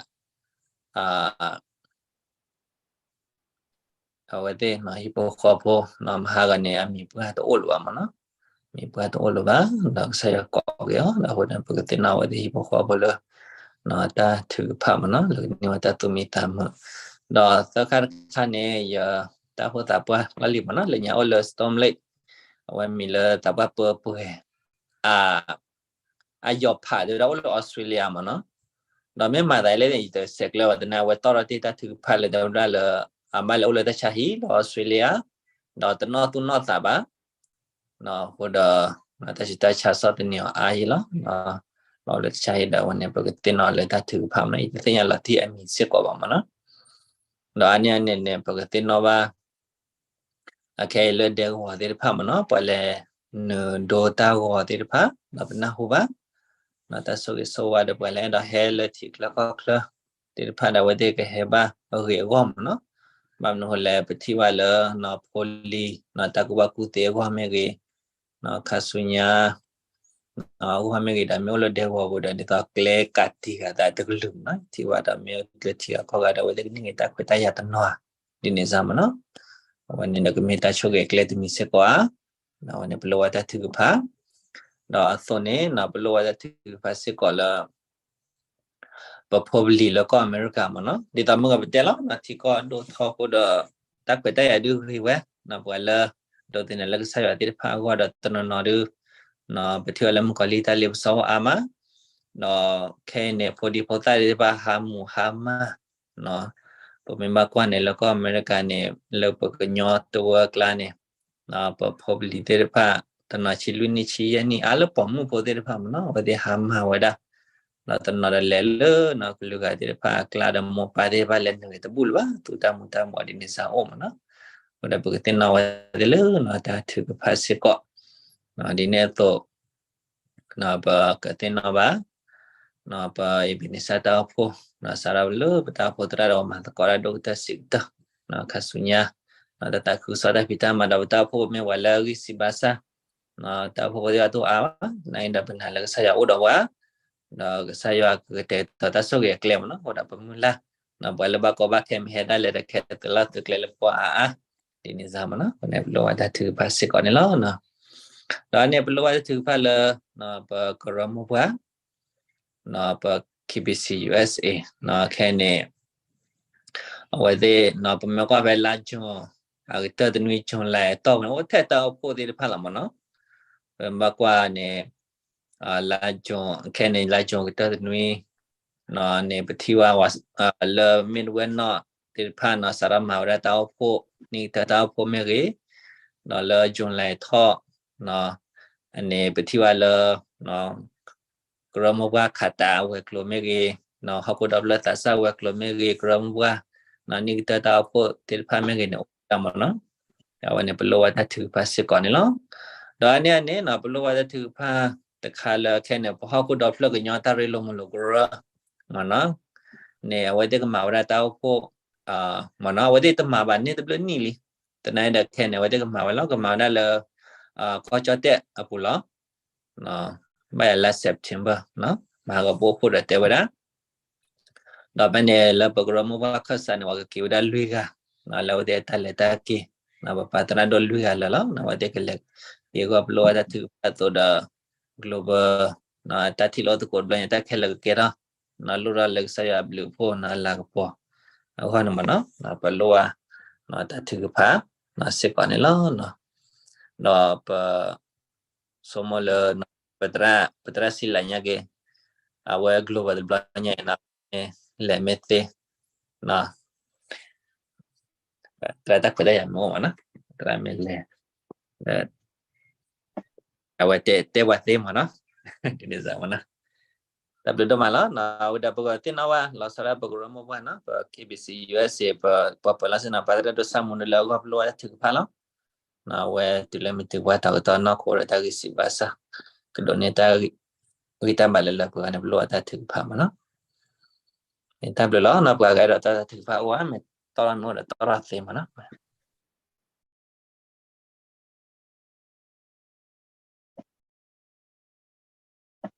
အဝဲသ့ၣ် ဟံၣ်ဖိဃီဖိ မဟါဂၤန့ၣ် အမံၤပှၢ်တအိၣ်လၢၤဘၣ်မ့ၢ်နီၤ, မံၤပှၢ်တအိၣ်လၢၤဘၣ်, ဒီးကစၢ်ယွၤကိးက့ၤအီၤ, ဒီးအဃိန့ၣ် ပကသ့ၣ်နီၣ်ဝဲသ့ၣ်ဟံၣ်ဖိဃီဖိလၢ တၢ်ထုကဖၣ်မ့ၢ်နီၤ, လၢကန့ၢ်ဝဲတၢ်သူၣ်မံသးမုာ်, ဒီးသၢခါတခါန့ၣ် ယတၢ်အိၣ်ဖှိၣ်သးပှၢ်လီၢ်လံၤမ့ၢ်နီၤ, လၢညါအိၣ်လၢ Storm Lake, အဝဲမံၤလၢသးပှၢ်ပၢပှဲၤ အ အယီၤဖးတဲဝဲဒၣ်အိၣ်လၢ Australia မ့ၢ်နီၤ, ဒီးမ့ၢ်မၤသးလဲၣ်န့ၣ် ယတဆဲးကျၢဘၣ်သနာ်က့ အဝဲတီၢ်ထီၣ်တ့ၢ်တၢ်ထုကဖၣ်လၢတဲဝဲဒၣ်လၢ အဘၣ်လဲၤအိၣ်လၢတၢ်ဆါဟံၣ်လၢ Australia ဒီးတနီၣ်သူၣ်နီၣ်သးဘၣ်, အဃိဒီး တၢ်ဆူးတၢ်ဆါဆီၣ်သနံးအီၤအါယံၤလီၤ, လီၤလၢတၢ်ဆါဟံၣ်ဒီးအဝဲန့ၣ် ပကသ့ၣ်နီၣ်လၢတၢ်ထုကဖၣ်မ့ၢ်နီၤ, ယတသ့ၣ်ညါလီၤတံၢ်အမံၤစ့ၢ်ကီးဘၣ်မ့ၢ်နီၤ, ဒီးအါန့ၢ်အန့ၣ်န့ၣ် ပကသ့ၣ်နီၣ်ဘၣ် အခဲအံၤလၢဒဲကဝီၤသ့ၣ်တဖၣ်မ့ၢ်နီၤ, ပှၤလဲၤနုာ်ဒိတၢ်ဂီၤသ့ၣ်တဖၣ် ဒီးပနၢ်ဟူဘၣ်, ဒီးတၢ်ဆိၣ်ဂ့ၤဆိၣ်ဝါဒီးပှၤလဲၤအဲၣ်ဒိးဟဲလၢထံချၢကီၢ်ချၢသ့ၣ်တဖၣ်ဒီး အဝဲသ့ၣ်ကဟဲဘၣ်အဂ့ၢ်အဂီၢ်မ့ၢ်နီၤ, ဘၣ်မနုၤဃိလဲၣ် ပထံၣ်ဘၣ်လၢ နီၤဖိလံၤ နီၤတၢ်ကူၣ်ဘၣ်ကူၣ်သ့အဂီၢ်မ့ၢ်ဂ့ၤ, နီၤခါဆူညါ နီၤအဂီၢ်မ့ၢ်ဂ့ၤဒီး မ့ၢ်အိၣ်လၢဒဲကဝီၤပူၤဒီး ဒ်သိးကျဲကးတံာ်ဃာ်သးတကလုာ်မ့ၢ်နီၤ, ထံၣ်ဘၣ်ဒီးမ့ၢ်အိၣ်လၢထံဂၤကီၢ်ဂၤဒီး အဝဲသ့ၣ်ကန့ၢ်က့ၤတၢ်ခွဲးတၢ်ယာ်တနီၤဧါ, ဒ်န့ၣ်စ့ၢ်မ့ၢ်နီၤ, အဝဲန့ၣ်ဒီးကမ့ၢ်တၢ်ဆိၣ်ဂ့ၤအကျဲတမံၤစ့ၢ်ကီးဧါ, အဝဲန့ၣ်ပလိၣ်ဘၣ်တၢ်ထုကဖၣ်, ဒီးအသိးန့ၣ်နီၤ ပလိၣ်ဘၣ်တၢ်ထုကဖၣ်စ့ၢ်ကီးလၢ ပဖိပလံၤလၢကီၢ်အမဲရကၤမ့ၢ်နီၤ, ဒ်သိးမုၢ်ဂီၤပတဲလီၤ ထံကီၢ်ဒိၣ်ထီအဃိဒီး တၢ်ခွဲးတၢ်ယာ်ဒုးဂ့ၤဝဲ, ပှၤလၢ ဒိးသန့ၤလၢကစၢ်ယွၤသ့ၣ်တဖၣ်အဂီၢ်ဒီးတနီၤနီၤဒုး, ပထံၣ်ဝဲလၢမုၣ်ကီၤလံၢ်တၢ်လ့ပစီအိၣ်အါမး, ဒီးခဲအံၤန့ၣ် ဖိဒံဖိသၣ်သ့ၣ်တဖၣ်ဟးမူးဟါမၢ်, ပမ့ၢ်ဘၣ်ကွၢ်န့ၣ် လၢကီၢ်အမဲရကၤန့ၣ် လၢပကညီတဝၢအကျါန့ၣ် ပဖိပလံၤသ့ၣ်တဖၣ် တနီၤဆံလွံၢ်နံၣ်ဆံယဲၢ်နံၣ် အါလၢပိာ်မုၣ်ဖိသ့ၣ်တဖၣ်မ့ၢ်နီၤ အဝဲသ့ၣ်ဟါမၢ်ဝဲဒၣ်, ဒီးတနီၤဒီးလဲၤလၢကလုာ်ဂၤသ့ၣ်တဖၣ်အကျါဒီးမိၢ်ပၢ်သ့ၣ်တဖၣ်လဲၤနုာ်ဂ့ၤတဘူၣ်လၢၤဘၣ် သူၣ်တၢ်မူတၢ်မီၤဒ်န့ၣ်စ့ၢ်အိၣ်မ့ၢ်နီၤ, အဃိဒီးပကသ့ၣ်နီၣ်ဝဲသ့ၣ်လၢတၢ်ထုကဖၣ်စ့ၢ်ကီး, ဒ်န့ၣ်အသိး ပကသ့ၣ်နီၣ်ဘၣ် ပအ့ဘ့းနံစၢ်တၢ်အိၣ်ဖှိၣ်, စးထီၣ်လၢပတၢ်အိၣ်ဖှိၣ်သရၣ်ဒီးမၤသကိးတၢ်ဒိၣ်ကတၢၢ်ဆံးကတၢၢ်, ခါဆူညါ, တၢ်သးခုကစီၣ်တၢ်ဖံးတၢ်မၤဒီးပတၢ်အိၣ်ဖှိၣ်မ့ၢ်ပှၤလၢအဂံၢ်စၢ်ဘါစၢ်, တၢ်အိၣ်ဖှိၣ်ဖိသ့ၣ်တဖၣ်တအိၣ်အါဘၣ်, နာ်က့ဒီးပနာ်လၢကစၢ်ယွၤအိၣ်ဒီးပှၤ, ဒီးကစၢ်ယွၤကကတဲာ်ကတီၤတၢ်ဆိၣ်ဂ့ၤအကျဲမ့ၢ်နီၤ, အဃိဒီးပမုၢ်လၢ်, ပှၤလၢဘၣ်ကီဘၣ်ခဲမ့ၢ်ဟဲဒၣ်လဲာ်ဒီးခဲသုးလီၢ်သုးကျဲလၢပှၤအါအါ, ဒ်န့ၣ်စ့ၢ်မ့ၢ်နီၤ, အဃိန့ၣ်ပလိၣ်ဘၣ်တၢ်ထုကဖၣ်စ့ၢ်ကီးန့ၣ်လီၤ. ဒီးန့ၣ်ပလိၣ်ဘၣ်တၢ်ထုကဖၣ်လၢ ပကရၢမိၢ်ပှၢ် ပ K B C U S A ခဲအံၤန့ၣ် အဝဲသ့ၣ် ပမ့ၢ်ကွၢ်ဖဲလါ June အကတၢၢ်တနွံ July အတီၢ်ပူၤန့ၣ် အိၣ်ထဲတၢ်အိၣ်ဖှိၣ်သ့ၣ်တဖၣ်လီၤမ့ၢ်နီၤ, ပမ့ၢ်ဘၣ်ကွၢ်န့ၣ် လါ June ခဲအံၤန့ၣ် လါ June ကတၢၢ်တနွံ န့ၣ် ပထံၣ်ဘၣ် လၢ Midwest North သ့ၣ်တဖၣ်န့ၣ် စးထီၣ်မၤဝဲဒၣ်တၢ်အိၣ်ဖှိၣ် နံၣ်ကတၢၢ်တၢ်အိၣ်ဖှိၣ်မ့ၢ်ဂ့ၤ, ဒီးလၢ July ထီၣ် န့ၣ် ပထံၣ်ဘၣ်လၢ ကရၢမိၢ်ပှၢ်ခးတးဝဲၤကျိၤမ့ၢ်ဂ့ၤ, ဟီၣ်ခိၣ်ဒီဖျၢၣ်သးစၢ်ဝဲၤကျိၤမ့ၢ်ဂ့ၤ, ကရၢမိၢ်ပှၢ် နံၣ်ကတၢၢ်တၢ်အိၣ်ဖှိၣ်သ့ၣ်တဖၣ်မ့ၢ်ဂ့ၤန့ၣ် အိၣ်ဝဲဒၣ်မ့ၢ်နီၤ, အဝဲန့ၣ် ပလိၣ်ဘၣ်တၢ်ထုကဖၣ်စ့ၢ်ကီးန့ၣ်လီၤ. ဒီးအန့ၣ်အန့ၣ် ပလိၣ်ဘၣ်တၢ်ထုကဖၣ်တခါလၢခဲအံၤန့ၣ် ပဟီၣ်ခိၣ်ဒီဖျၢၣ်ကညီတၢ်ရ့လိာ်မုာ်လိာ်ကရၢ မ့ၢ်နီၤ, န့ၣ် အဝဲသ့ၣ်ကမၤဝဲဒၣ်တၢ်အိၣ်ဖှိၣ် မ့ၢ်နီၤ, အဝဲသ့ၣ်တမၤဘၣ်န့ၢ်တဘျုးနံၣ်လံ, သနာ်က့ဒီးခဲအံၤန့ၣ် အဝဲသ့ၣ်ကမၤဝဲလီၤ, ကမၤဝဲဒၣ်လၢ ကီၢ်ကၠီၣ်တဲၣ်အပူၤလီၤ, ဘၣ်ယၤလါ September မဟါဂီၤပအိၣ်ဖှိၣ်ဒီးတဲဝဲဒၣ်, ဒီးဖဲန့ၣ်လၢပကရၢမိၢ်ပှၢ်ခၢၣ်စးန့ၣ် ပှၤကက့ၤဝဲဒၣ်လွံၢ်ဂၤ, လၢအဝဲသ့ၣ်အတၢ်လဲၤတၢ်က့ၤ, ပပာ်သရၣ်ဒိၣ်လွံၢ်ဂၤလၢာ်လီၤ, အဝဲသ့ၣ်ကလဲၤက့ၤအဂီၢ် ပလိၣ်ဘၣ်တၢ်ထုကဖၣ်အသိးဒီး global တၢ်ထံၣ်လိာ်သကိးတဘျီညါ တၢ်ခဲလၢာ်ကကဲထီၣ် လိၣ်ထီၣ်လၢကစၢ်ယွၤအဘျုးအဖှိၣ် အလၤကပီၤအဂီၢ်န့ၣ်မ့ၢ်နီၤ, ပလိၣ်ဘၣ် တၢ်ထုကဖၣ်စ့ၢ်ကီးန့ၣ်လီၤ. ဒီးပ ဆိကမိၣ်လၢ ပသရၣ်စံလၤညါက့ၤ အဝဲ global တဘျီညါအံၤနီၤ, မ့ၢ်လဲၤမ့ၢ်သ့ သရၣ်တၢ်ခွဲးတၢ်ယာ်မ့ၢ်အိၣ်မ့ၢ်နီၤ, သရၣ်မ့ၢ်လဲၤ အဝဲတဲတဲပှၤသ့မ့ၢ်နီၤ, ဒ်န့ၣ်စ့ၢ်မ့ၢ်နီၤ, တၢ်ဘျုးဒိၣ်မးလီၤ. အဝဲဒၣ်ပကသ့ၣ်နီၣ်ဘၣ်လီၤဆီဒၣ်ပကရၢမိၢ်ပှၢ်နီၤ, ပ K B C U S A ပပှၤပၢၤလီၢ်ဆ့ၣ်နီၤ ပှၤသရၣ်ဒိၣ်ဆၣ်မူဒုလၢအဂီၢ် ပလိၣ်ဘၣ်တၢ်ထုကဖၣ်လီၤ. အဝဲတုၤလၢမ့ၢ်တုၤပှၤတၢ်ဂ့ၤထီၣ်နီၢ်ခိဒီးတၢ်ဂံၢ်စၢ်ဘါစၢ် ကဒိးန့ၢ်တၢ်ဂံၢ်တၢ်ဘါလၢလၢပှဲၤပှဲၤန့ၣ် ပလိၣ်ဘၣ်တၢ်ထုကဖၣ်မ့ၢ်နီၤ. တၢ်ဘျုးလီၤနီၤ, ပှၤဂၤအဲၣ်ဒိးတီတၢ်ထုကဖၣ်အိၣ်ဧါ, မ့ၢ်တီထီၣ်မ့ၢ်အိၣ်ဒီးတီထီၣ်သ့မ့ၢ်နီၤ.